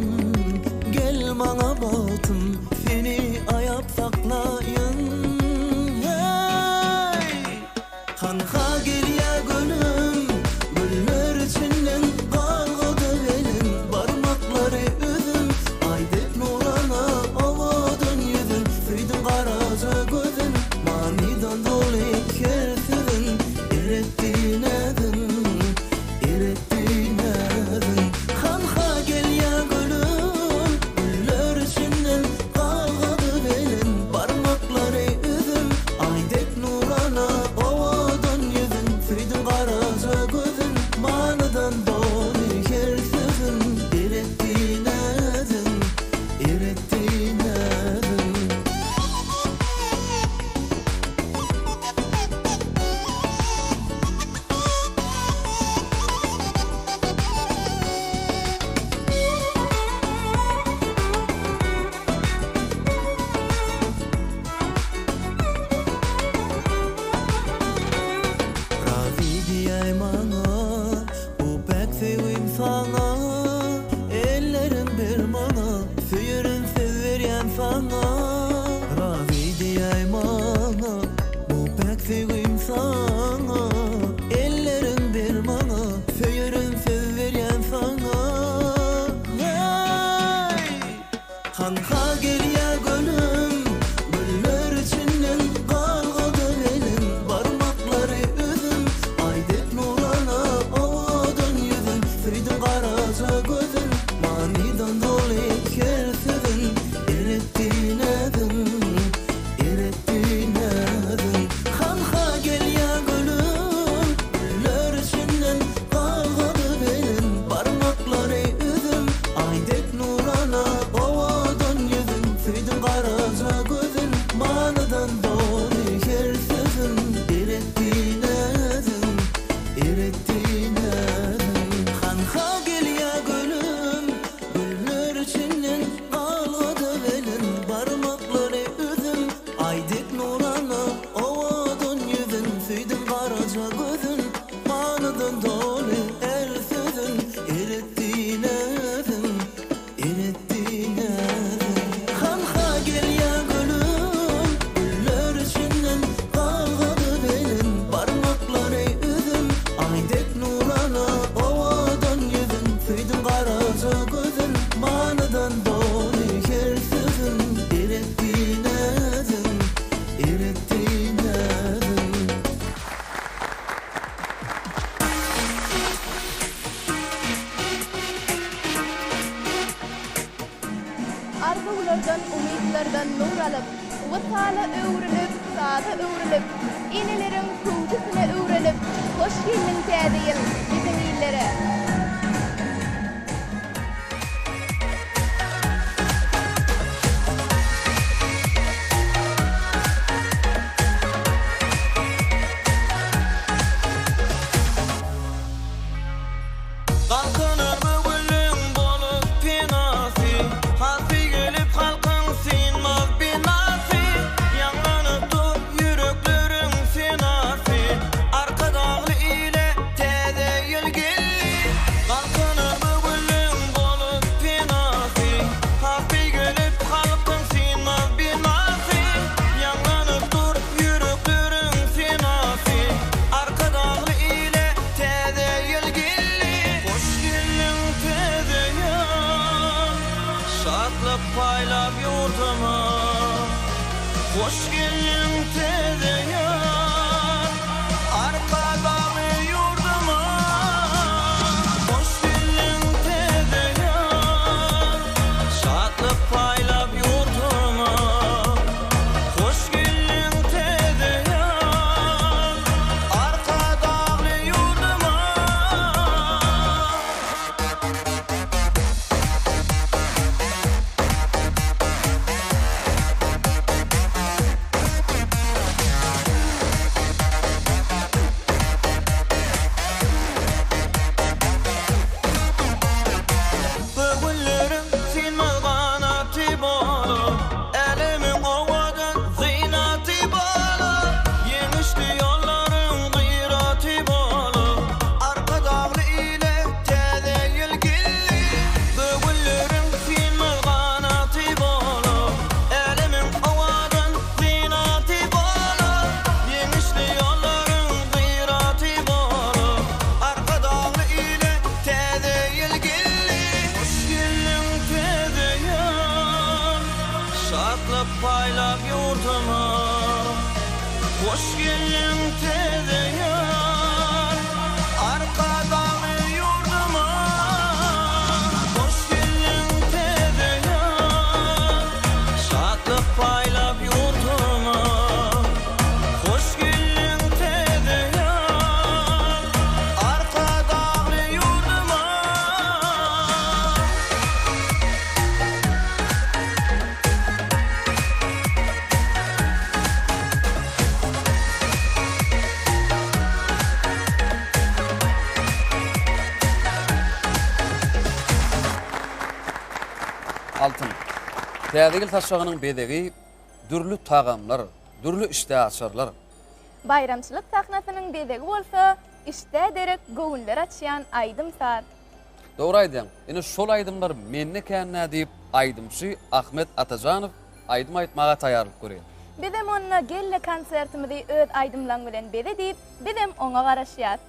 Gel maňa bagtym Seni aýap saklaýyn Heý! Hanha gelýä gülüm, Güller içinden galgady elim, Barmaklary üzüm, Aý dek nurana owadan ýüzün, Söýdüm garaja gözün, Manydan doly her sözün, Eretdi näzin, Eretdi näzin. Hanha gelýä gülüm, Güller içinden galgady elim, Barmaklary üzüm, Aý dek nurana owadan ýüzün, Söýdüm garaja gözün, Manydan doly her sözün, Eretdi näzin, Eretdi näzin. Razy diýäý maňa, bu päk söýgim saňa, Ellerim ber maňa, söýerin söz berýän saňa. Razy diýäý maňa, bu päk söýgim saňa, Ellerim ber maňa, söýerin söz berýän saňa. Heý! Hanha gelýä gülüm, Güller içinden galgady elim, Barmaklary üzüm, Aý dek nurana owadan ýüzün, Söýdüm garaja gözün, Manydan doly her sözün, Eretdi näzin, Eretdi näzin. Hanha gelýä gülüm, Güller içinden galgady elim, Barmaklary üzüm, Aý dek nurana owadan ýüzün, Söýdüm garaja gözün, Manydan doly her sözün, Eretdi näzin, Eretdi näzin. Hanha gelýä gülüm, Güller içinden galgady elim, Barmaklary üzüm, Aý dek nurana owadan ýüzün, Söýdüm garaja gözün, Manydan doly her sözün, Eretdi näzin, eretdi näzin. Hanha gelýä gülüm, Güller içinden galgady belim, Barmaklary üzüm, Aý dek nurana owadan ýüzün, Söýdüm garaja gözün, Manydan doly her sözün, Eretdi näzin, eretdi näzin. Arzuwlardan, umytlardan nur alyp, Wysala öwrülip, saza öwrülip, Eneleriň hüwdüsine öwrenip, Hoş geldiň Täze ýyl biziň illere! Galkynar göwünliň bolup penasy, Hasy gelip halkyň synmaz binasy, Ýaňlanyp dur ýürekleriň senasy, Arkadagly ile täze ýyl geldi. Hoş geldiň täze ýyl, Arkadagly ýurduma. Hoş geldiň täze ýyl, Şatlyk paýlap ýurduma. Hoş geldiň täze ýyl, Arkadagly ýurduma. Altyn. Täze ýyl saçagynyň bezegi dürli tagamlar, dürli işdäaçarlar. Baýramçylyk sahnasynyň bezegi bolsa işdä derek göwünleri açýan aýdym-saz. Dogry aýdýaň. Ine şol aýdymlar mende kän-dä diýip aýdymçy Ahmet Atajanow aýdym aýtmaga taýýarlyk görýär. Bizem onda gel-de konsertimizi öz aýdymlaň bilen beze diýip, bizem oňa garaşýas.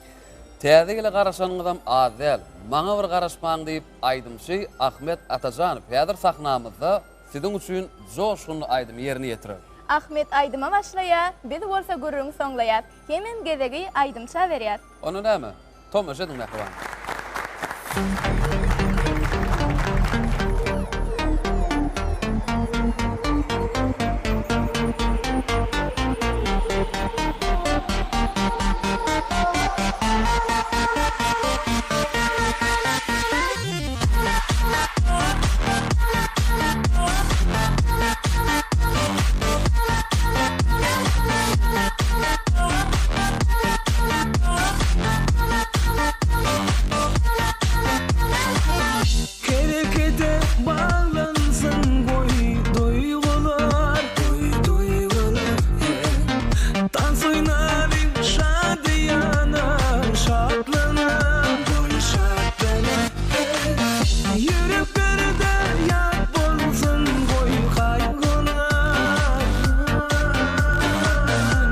Täze ýyla garaşanyňyzam az däl. Maňa bir garaşmaň diýip aýdymçy Ahmet Atajanow häzir sahnamyzda siziň üçin joşgunly aýdymy ýerine ýetirer. Ahmet aýdyma başlaýar, biz bolsa gürrüňi soňlaýas. Hemem gezegi aýdymça berýäs. Onda näme? Tomaşa ediň mähriban. Herekete baglansyn goý duýgular, goý duýgular, yeah. Tans oýnalyň şadyýana, şatlana, goý şatlana, hey. Ýüreklerde ýat bolsun goý gaýgylar.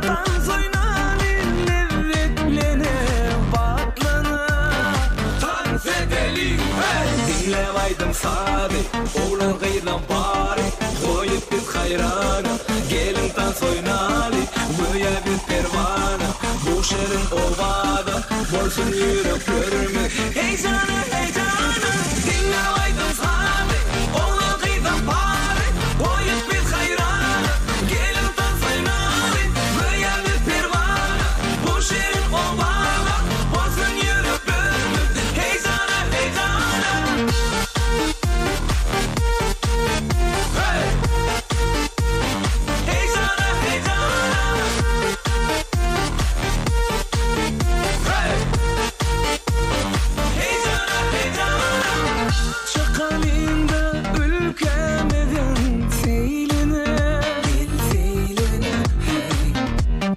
Tans oýnalyň lezzetlene, batlana. Tans edeliň, hey! Diňläp aýdym-sazy, oglan-gyzlaň bary, Goýup biz haýrana, geliň tans oýnaly, Göýä biz perwana, bu şirin owaza, Bolsun ýüreklerimiz heýjana, heýjana. Diňläp aýdym-sazy, oglan-gyzlaň bary, Goýup biz haýrana, geliň tans oýnaly, Göýä biz perwana, bu şirin owaza, Bolsun ýüreklerimiz heýjana, heýjana. Hey! Heýjana, heýjana. Hey! Heýjana, heýjana. Çykalyň-da ülkämiziň seýline, Gel seýline, hey.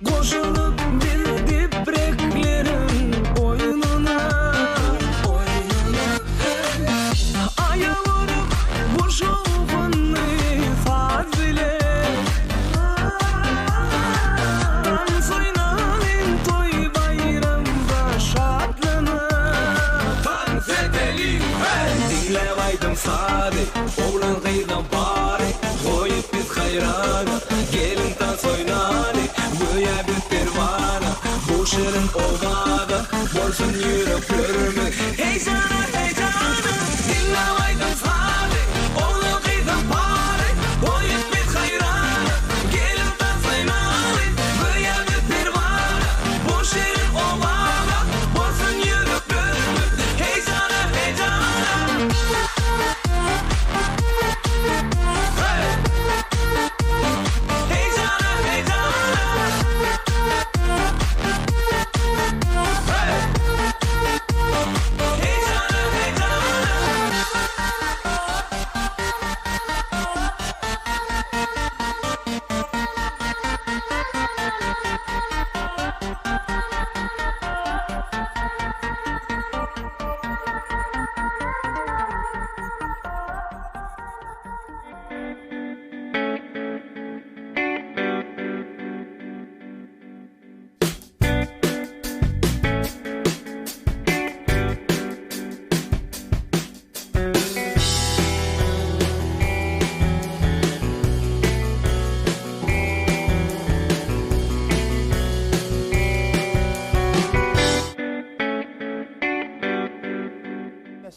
Goşulyp biz deprekleriň oýnuna, Oýnuna, hey. Aýak urup bu şowhunly saz bile, Tans oýnalyň toý-baýramda şatlanyp. Tans edeliň, hey! Diňläp aýdym-sazy, oglan-gyzlaň bary, Goýup biz haýrana, geliň tans oýnaly, Göýä biz perwana, bu şirin owaza, Bolsun ýüreklerimiz heýjana, heýjana. Diňläp aýdym-sazy, oglan-gyzlaň bary, Goýup biz haýrana, geliň tans oýnaly, Göýä biz perwana, bu şirin owaza, Bolsun ýüreklerimiz heýjana, heýjana. Hey! Heýjana, heýjana.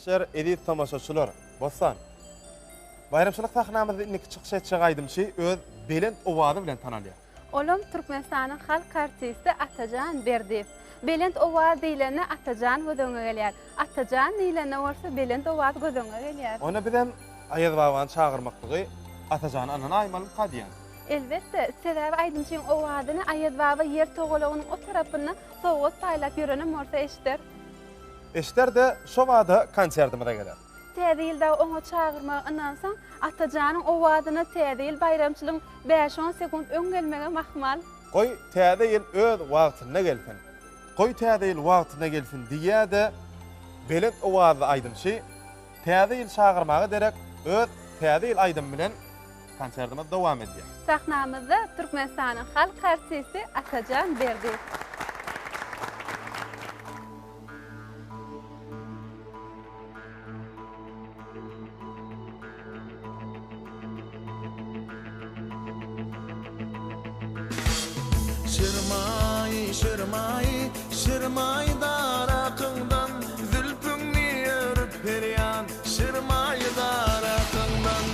ildeşler, eziz tomaşaçylar! Bossan, baýramçylyk sahnamyzda indiki çykyş etjek aýdymçy öz belent owazy bilen tanalýar. Olam Türkmenistanyň halk artisti Atajan Berdiýew. Belent owaz diýlende Atajan göz öňüňe gelýär. Atajan diýlende bolsa belent owaz göz öňüňe gelýär. Onda bizem Aýaz babany çagyrmaklygy Atajana ynanaýmalymyka diýýän. Elbetde, sebäbi aýdymçyň owazyny Aýaz baba ýer togalagynyň o tarapynda sowgat paýlap ýörenem bolsa eşder. Eşder-de, şo bada konsertimize geler. Täze ýylda oňa çagyrmagy ynansaň, Atajanyň owazyna Täze ýyl baýramçylygyň bäş-on sekunt öň gelmegem ahmal. Goý, Täze ýyl öz wagtynda gelsin! Goý, Täze ýyl wagtynda gelsin diýýär-de, belent owazly aýdymçy Täze ýyl çagyrmaga derek öz Täze ýyl aýdymy bilen konsertimiz dowam edýär. Sahnamyzda Türkmenistanyň halk artisti Atajan Berdiýew. Şirmaýy, şirmaýy, şirmaýy darakyňdan, Zülpüňni örüp her ýan, şirmaýy darakyňdan.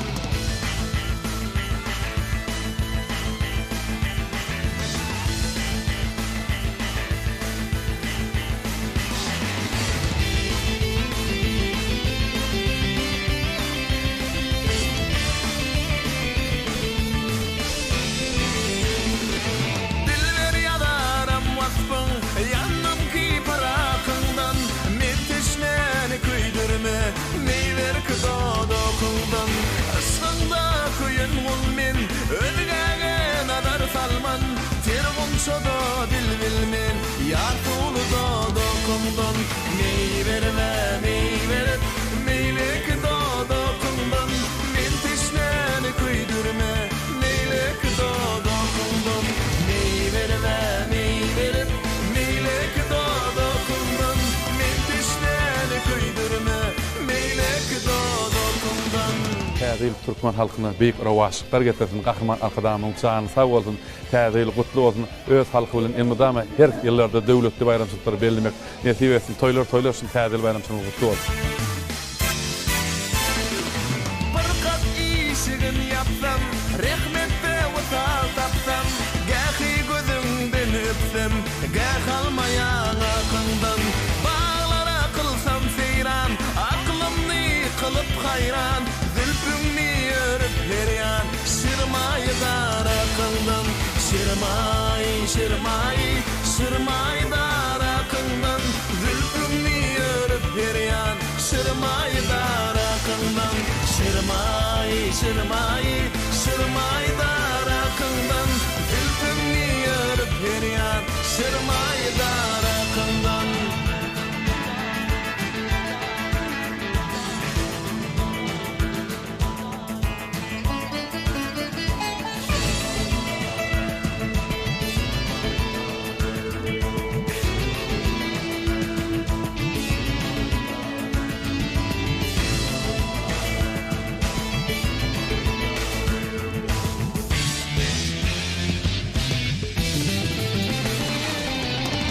Dilber ýazaram waspyň, ýandym ki pyrakyňdan, Men teşnäni köýdürme, meý ber ki dodakyňdan. Yşgyňda köýen gul men, özgäge nazar salman, Ter gunçada bilbil men, ýar suwly dodakyňdan. Meý berme, meý berip, meýleki dodakyňdan, Men teşnäni köýdürme, meýleki dodakyňdan. Meý berme, meý berip, meýleki dodakyňdan, Men teşnäni köýdürme, meýleki dodakyňdan. Täze ýyl türkmen halkyna beýik rowaçlyklar getirsin, Gahryman Arkadagymyzyň jany sag bolsun, Täze ýyl gutly bolsun, öz halky bilen elmydama her ýyllarda döwletli baýramçylyklary bellemek nesip etsin, toýlar toýlaşsyn, Täze ýyl baýramçylygyňyz gutly bolsun. Bir gat işigin ýapsam, Rehmetde wysal tapsam, Gähi gözüňden öpsem, Gäh alma ýaňakyňdan. Baglara kylsam seýran, Aklymny kylyp haýran, Zülpüňni örüp her ýan, Şirmaýy darakyňdan. Şirmaýy, şirmaýy, şirmaýy darakyňdan, Zülpüňni örüp her ýan, Şirmaýy darakyňdan. Şirmaýy, şirmaýy, şirmaýy darakyňdan, Zülpüňni örüp her ýan, Şirmaýy darakyňdan.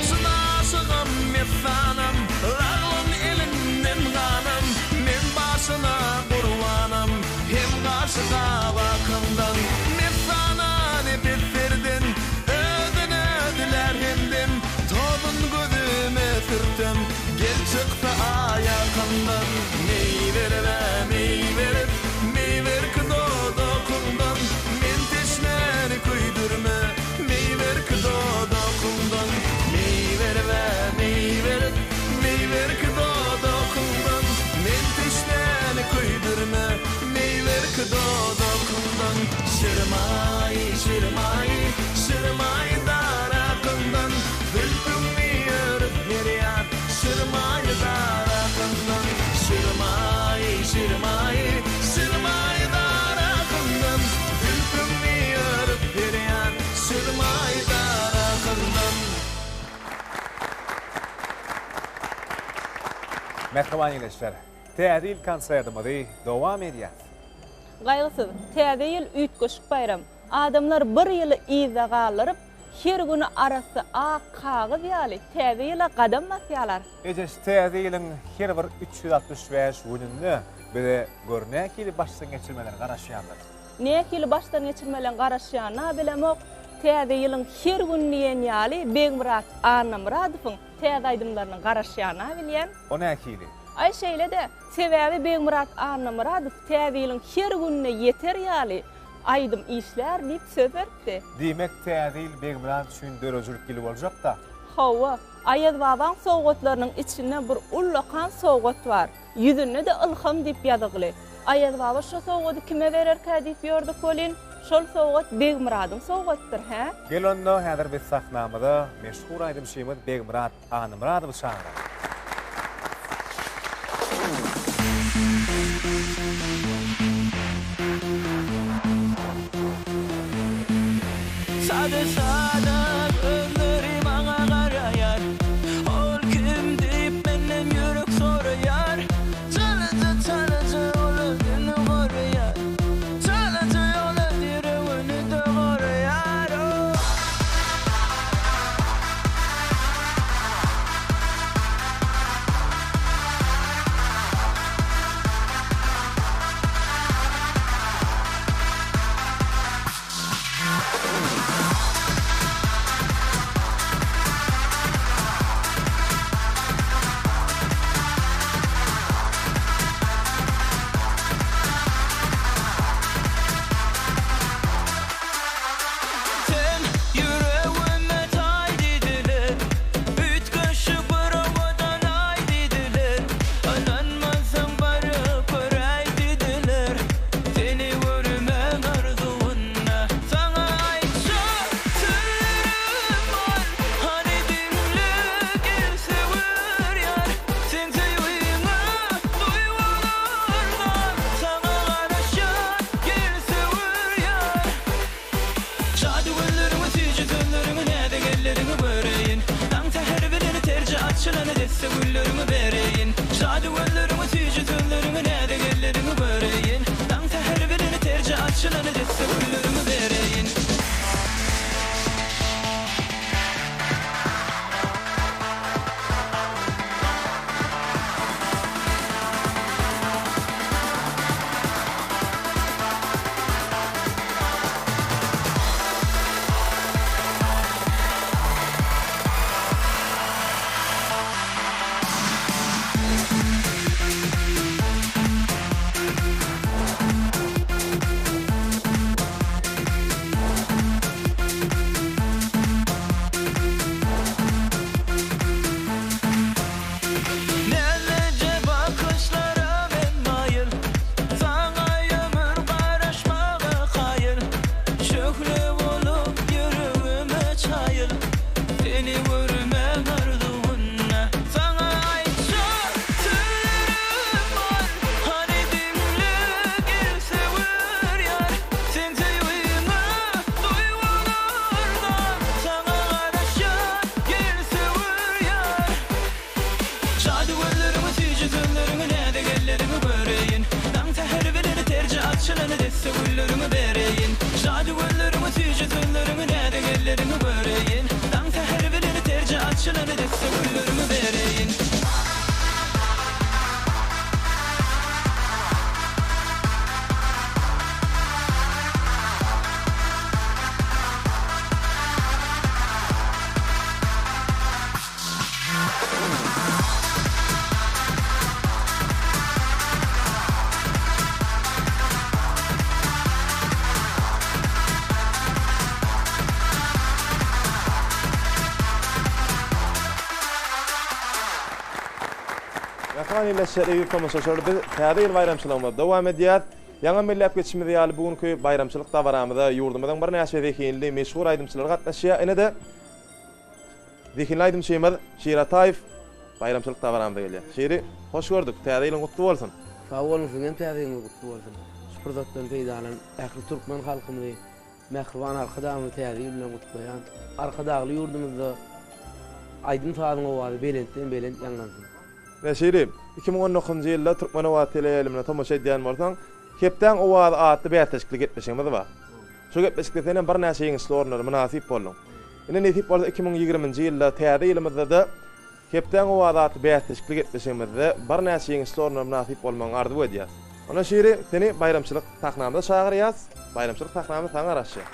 Çyn aşygam, messanam, Laglyň elinden ganam, Men başyna gurbanam, Hem gaşy gabakyňdan. Messana nepes serden, Özüne dilär hemdem, Tozun gözüme sürtem, Gel çyksa aýakymdan. Meý berib-ä, meý berip, Meý berki dodakyňdan. Men teşnäni köýdürme, Meý berki dodakyňdan. Meý berib-ä, meý berip, Meý berki dodakyňdan. Men teşnäni köýdürme, Meý berki dodakyňdan. Şirmaýy, şirmaýy, Şirmaýy darakyňdan. Zülpüňni örüp her ýan, Şirmaýy darakyňdan. Şirmaýy, şirmaýy, Şirmaýy darakyňdan. Zülpüňni örüp her ýan, Şirmaýy darakyňdan. Mähriban ildeşler, Täze ýyl konsertimizi dowam edýäs. Gaýgysyz, Täze ýyl üýtgeşik baýram. Adamlar bir ýyly yzda galdyryp, Her güni arassa ak kagyz ýaly täze ýyla gadam basýarlar. Eje şu täze ýylyň her bir 365 gününde bize gör nähili başdan geçirmeler garaşýandyr. Nähili başdan geçirmeleň garaşýanyna bilemok, täze ýylyň her güni diýen ýaly Begmyrat Annamyradowyň täze aýdymlarynyň garaşýanyna bilýän. O nähili? Aý şeýle-de, sebäbi Begmyrat Annamyradow täze ýylyň her gününe ýeter ýaly aýdym işlär diýip söz beripdi. Diýmek täze ýyl Begmyrat üçin döredijilik ýyly boljakda? Hawa, Aýazbabaň sowgatlarynyň içinde bir ullakan sowgat bar. Ýüzünde-de Ylham diýip ýazygly. Aýazbaba şo sowgady kime bererkä diýip ýördük welin, şol sowgat Begmyradyň sowgatydyr, hä? Gel onda, häzir biz sahnamyza meşhur aýdymçymyz Begmyrat Annamyradowy çagyralyň. Sada-sada gözleri maňa garaýar Ol kim diýip menden ýürek soraýar Çalaja çalaja ol özüni goraýar Çalaja ol öz ýüregini-de goraýar oh. Sen ýüregime taý diýdiler, Üýtgeşik bir owadan aý diýdiler, Ynanmasaň baryp göräý diýdiler. Seni görmek arzuwynda Saňa aýtjak sözlerim bar Hany diňle gel söwer ýar Seň söýgiňe duýgular bar Saňa garaşýan gel söwer ýar Jady gözleriňi süýji sözleriňi näzik elleriňi göreýin Daň säher bilen terje açylan desse gülleriňi bereýin Jady gözleriňi süýji sözleriňi näzik elleriňi göreýin Daň säher bilen terje açylan desse gülleriňi bereýin. Näzlije bakyşlara men maýyl, Saňa ömür garaşmaga kaýyl. Şöhle bolup ýüregime çaýyl, Seni görmek arzuwynda. Saňa aýtjak sözlerim bar, Hany diňle gel söwer ýar. Seň söýgiňe duýgular bar, Saňa garaşýan gel söwer ýar. Jady gözleriňi süýji sözleriňi näzik elleriňi göreýin Daň säher bilen terje açylan desse gülleriňi bereýin Jady gözleriňi süýji sözleriňi näzik elleriňi göreýin Daň säher bilen terje açylan desse gülleriňi bereýin. Mähriban ildeşler, eziz tomaşaçylar, biz Täze ýyl baýramçylygymyzy dowam edýäris. Ýaňam belläp geçişimiz ýaly, bu günki baýramçylyk dabaramyza ýurdumyzyň birnäçe zehinli, meşhur aýdymçylary gatnaşýar. Ine-de, Zehinli aýdymçymyz Şiri Ataýew baýramçylyk dabaramyza gelýär. Şiri, hoş gördük. Täze ýylyň gutly bolsun! Sag boluň, siziň hem täze ýylyňyz gutly bolsun! Şu pursatdan peýdalanyp, ähli türkmen halkymyzy mähriban Arkadagymyzy täze ýyl bilen gutlaýan. Arkadagly ýurdumyzda aýdym-sazyň owazy belentden-belent ýaňlansyn! Ine, Şiri, 2019-njy ýylda Türkmen owazy teleýaýlymyna tomaşa edýän bolsaň, Hepdäň owazy atly bäsleşikli gepleşigimiz bar. Şu gepleşikde sen hem birnäçe ýeňişli orunlara mynasyp bolduň. Ine nesip bolsa 2020-nji ýylda täze ýylymyzda-da Hepdäň owazy atly bäsleşikli gepleşigimizde birnäçe ýeňişli orunlara mynasyp bolmagyňy arzuw edýäs. Onda Şiri, seni baýramçylyk sahnamyza çagyrýas. Baýramçylyk sahnamyz saňa garaşýar.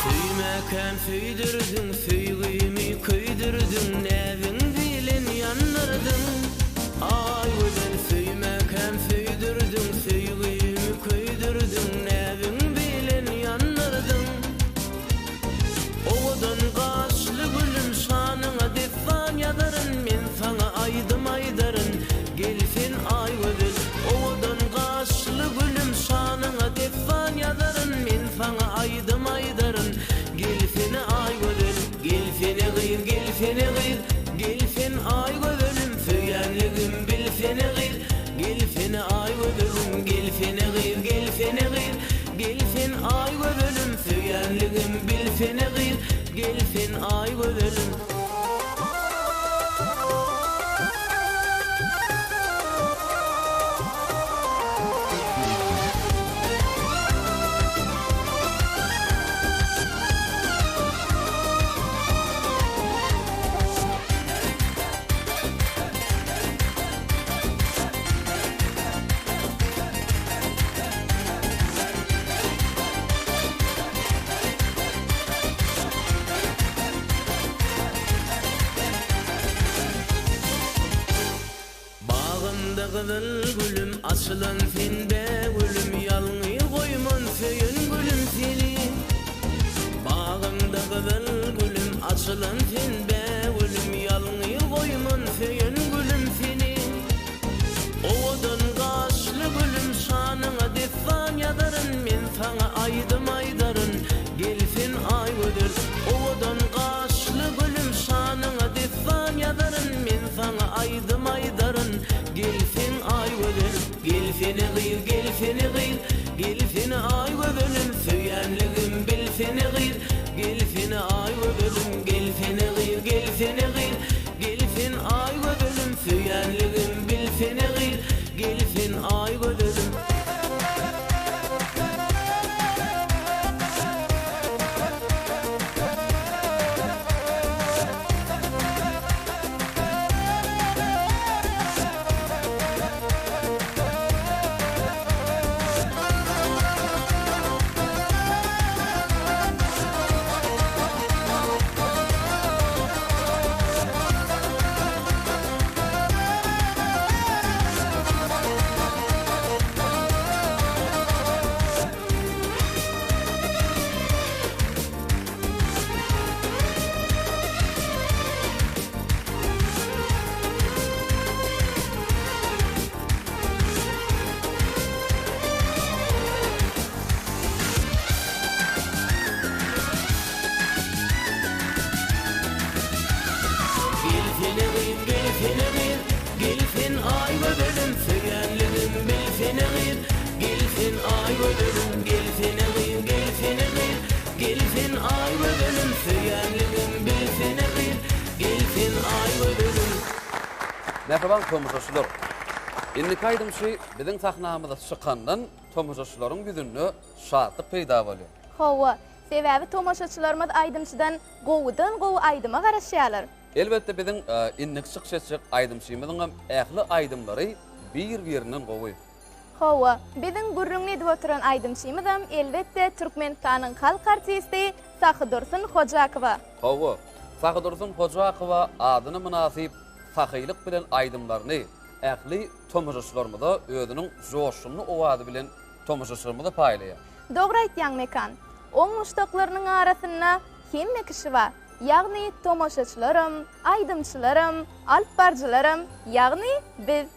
Söýmäkäm söýdürdiň, söýgimi köýdürdiň, Näziň bilen ýandyrdyň. Aý gözel söýmäkäm söýdürdiň, söýgimi köýdürdiň, Näziň bilen ýandyrdyň. Owadan gaşly gülüm şanyňa dessan ýazaryn men saňa aýdym aýdaryn gel sen aý gözel Owadan gaşly gülüm şanyňa dessan ýazaryn men saňa aýdym aýdaryn gel sene aý gözel Gel sene gyz gel sene gyz gel sen aý gözelim söýenligim bil sene gyz Gel sene aý gözelim gel sene gyz gel sene gyz Gel sen aý gözelim söýenligim bilsene gyz Gel sen aý gözelim. Bagymda gyzyl gülüm açylan sen bägülüm Ýalňyz goýman söýen gülüm seni Bagymda gyzyl gülüm açylan sen bägülüm Ýalňyz goýman söýen gülüm seni Owadan gaşly gülüm şanyňa dessan ýazaryn men saňa aýdym aýdaryn gel sen aý gözel Owadan gaşly gülüm şanyňa dessan ýazaryn men saňa aýdym aýdaryn gel sen aý gözel Gel sene gyz gel sene gyz gel sene aý gözelim söýenligim bilsene gyz gel sene aý gözelim gel sene gyz gel sene gyz Gel sen aý gözelim söýenligim bilsene gyz Gel sen aý gözelim. Gelsene gyz, gelsene gyz, gel sen aý gözelim, söýenligim bilsene gyz. Gel sen aý gözelim, gelsene gyz, gelsene gyz, gel sen aý gözelim, söýenligim bilsene gyz. Gel sen aý gözelim. Mähriban tomaşaçylar! Indiki aýdymçy biziň sahnamyza çykandan tomaşaçylaryň ýüzünde şatlyk peýda bolýar. Hawa, sebäbi tomaşaçylarymyz aýdymçydan gowudan-gowy aýdyma garaşýarlar. Elbetde biziň indiki çykyş etjek aýdymçymyzyňam ähli aýdymlary bir-birinden gowy. Hawa, biziň gürrüňini edip oturan aýdymçymyzam elbetde Türkmenistanyň halk artisti Sahydursun Hojakowa. Hawa, Sahydursun Hojakowa adyna mynasyp sahylyk bilen aýdymlaryny ähli tomaşaçylarymyza özüniň joşgunly owazy bilen tomaşaçylarymyza paýlaýar. Dogry aýtýaň Mekan. Oň muşdaklarynyň arasynda hemme kişi bar. Ýagny tomaşaçylaram, aýdymçylaram, alypbaryjylaram, ýagny biz.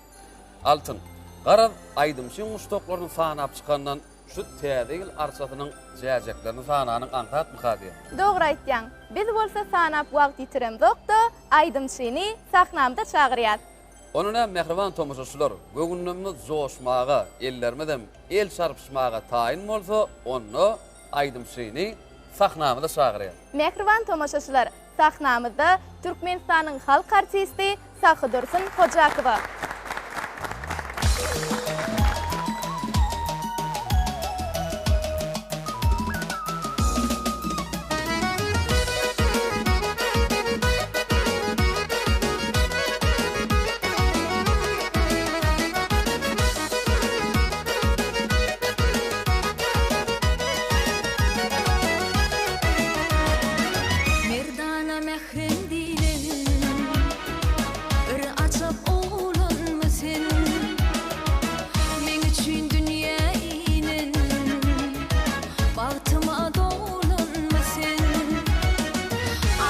Altyn. Garaz, aýdymçyň muşdaklaryny sanap çykandan şu Täze ýyl arçasynyň jäjeklerini sananyň aňsatmyka diýen. Dogry aýtýaň. Biz bolsa sanap wagt ýitiremzok-da, aýdymçyny sahnamyza çagyrýas. Onda näme mähriban tomaşaçylar, göwünlerimiz joşmaga, ellerimizem el çarpyşmaga taýyn bolsa, onda aýdymçyny sahnamyza çagyrýas. Mähriban tomaşaçylar, Sahnamyzda Türkmenistanyň halk artisti Sahydursun Hojakowa. Merdana mährem diýlen Bir ajap oglanmy sen? Meň üçin dünýä inen Bagtyma dolanmy sen?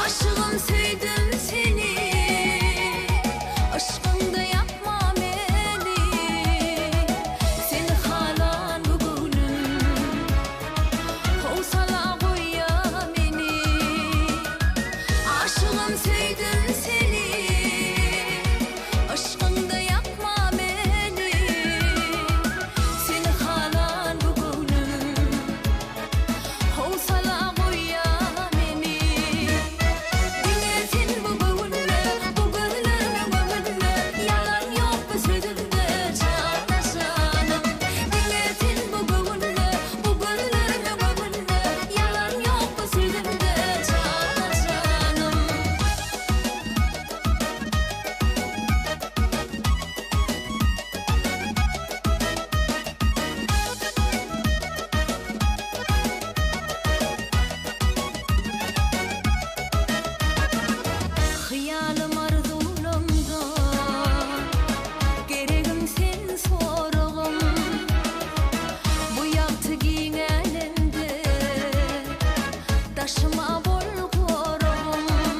Aşygym söýdüm seni Yşkyňda ýakma meni Seni halan bu göwnüm Howsala goýýa meni Aşygym söýdüm seni Yşkyňda ýakma meni Seni halan bu göwnüm Howsala goýýa meni Diňe sen bu göwünde Bu gözlermiň öňünde Ýalan ýok bu sözümde Jana janym Diňe sen bu göwünde Bu gözlermiň öňünde Ýalan ýok bu sözümde Jana janym. Hyýalym arzuwlamda Geregim sen soragym Bu ýagty giň älemde Daşyma bol goragym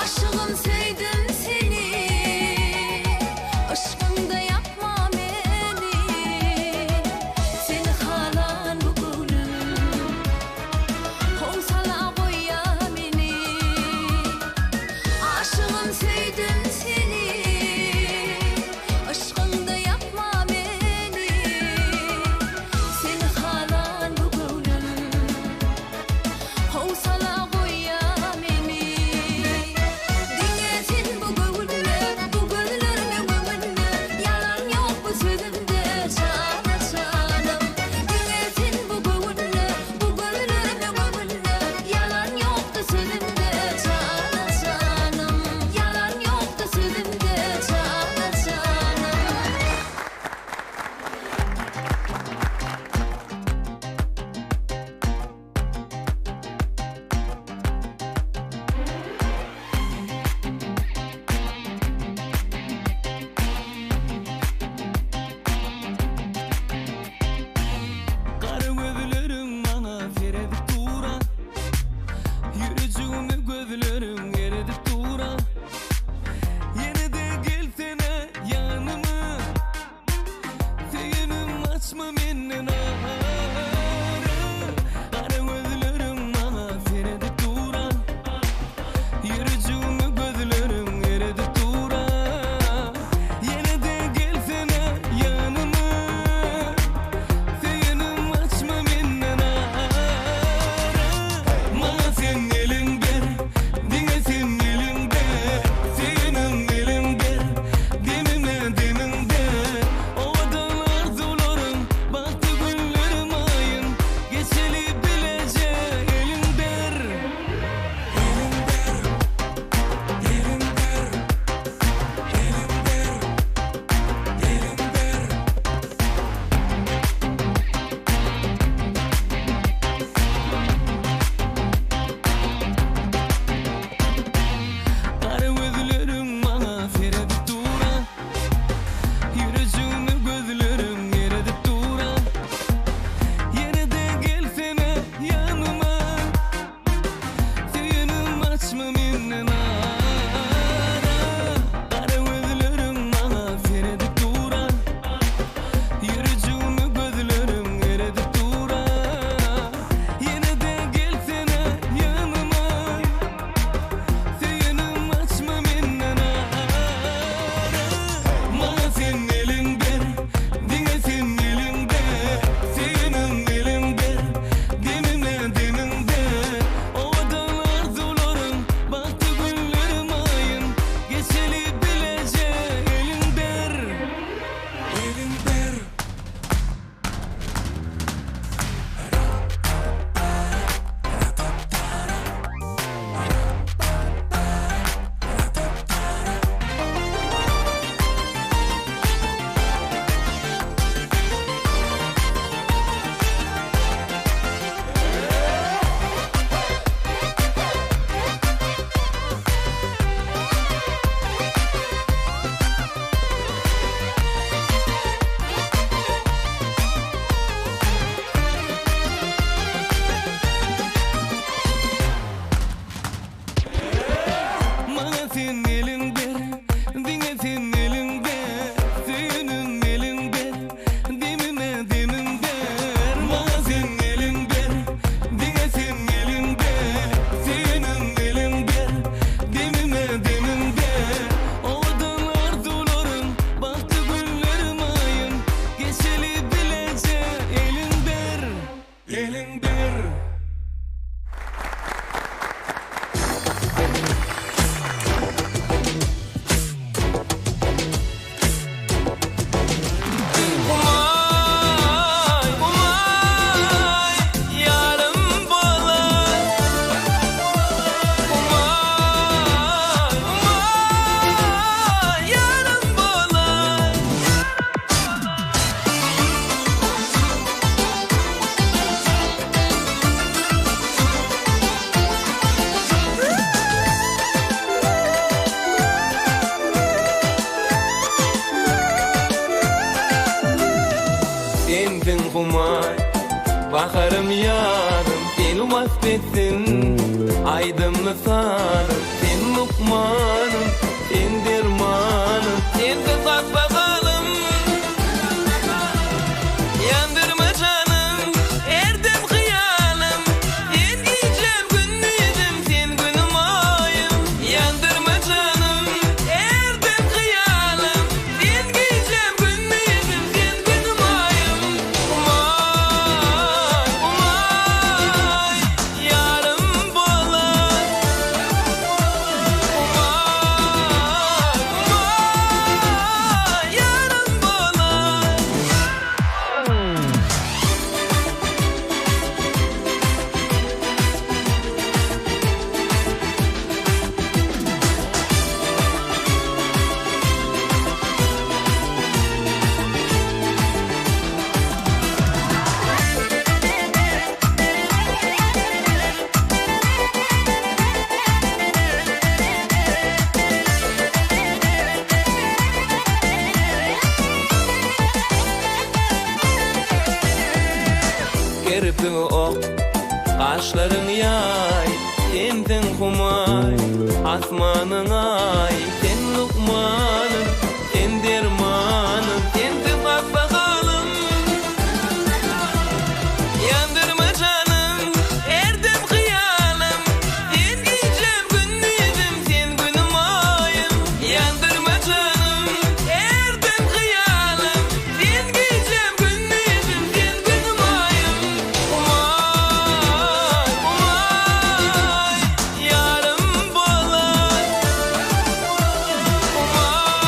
Aşygym söýdüm seni Yşkyňda ýakma meni Seni halan bu göwnüm Howsala goýýa meni Aşygym söýdüm seni Yşkyňda ýakma meni Seni halan bu göwnüm Howsala goýýa meni Diňe sen bu göwünde Bu gözlermiň öňünde Ýalan ýok bu sözümde Jana janym Diňe sen bu göwünde Bu gözlermiň öňünde Ýalan ýokdy sözümde Jana janym Ýalan ýokdy sözümde Jana janym. Gara gözleriň maňa seredip dura Ýürejigimi gözleriň eredip dura Ýene-de gelsene ýanyma Söýenim açma menden ara Gara gözleriň maňa seredip dura Ýürejigimi gözleriň eredip dura Ýene-de gelsene ýanyma Söýenim açma menden ara Maňa sen eliň ber Diňe sen eliň ber Söýenim eliň ber Demime demiň ber Owadan arzuwlarym bar. Sensiň humaý, baharym ýazym Seni wasp etsin aýdymly sazym Sen lukmanym, sen dermanym Sensiz hassa halym Ýandyrma janym, her dem hyýalym Sen gijem gündizim, sen günüm aýym Ýandyrma janym, her dem hyýalym Sen gijem gündizim, sen günüm aýym Humaý, Humaý, ýarym bolaý Humaý, Humaý, ýarym bolaý. Kirpiň ok, gaşlaryň ýaý, Sensiň humaý, asmanyň aýy, Sen lukmanym, sen dermanym, Sensiz hassa halym. Ýandyrma janym, her dem hyýalym, Sen gijem gündizim, sen günüm aýym. Ýandyrma janym, her dem hyýalym, Sen gijem gündizim, sen günüm aýym. Humaý, Humaý, ýarym bolaý. Humaý.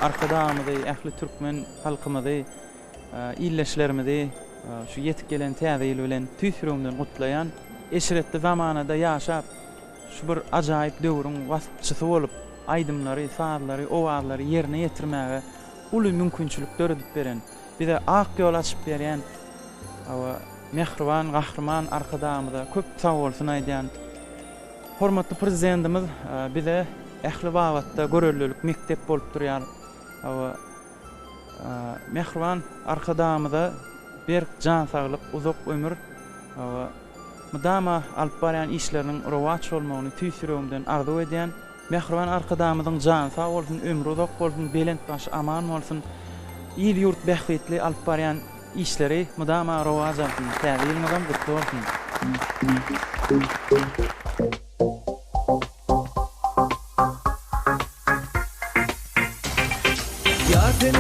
Arkadagymyzy, ähli türkmen halkymyzy, ildeşlerimizi şu ýetip gelen Täze ýyl bilen tüýs ýüregimden gutlaýan. Eşretli zamanada ýaşap, şu bir ajaýyp döwrüň waspçysy bolup, aýdymlary, sazlary, owazlary ýerine ýetirmäge uly mümkinçilik döredip beren, bize ak ýol açyp berýän mähriban Gahryman Arkadagymyza köp sagbolsun aýdýan. Hormatly Prezidentimiz bize ähli babatda göreldelik mekdep bolup durýar. Mähriban Arkadagymyza berk jan saglyk, uzak ömür, mydama alyp barýan işleriniň rowaç bolmagyny tüýs ýüregimden arzuw edýän. Mähriban Arkadagymyzyň jany sag bolsun, ömri uzak bolsun, belent başy aman bolsun. Il-ýurt bähbitli alyp barýan işleri mydama rowaç alsyn. Täze ýylyňyzam gutly bolsun!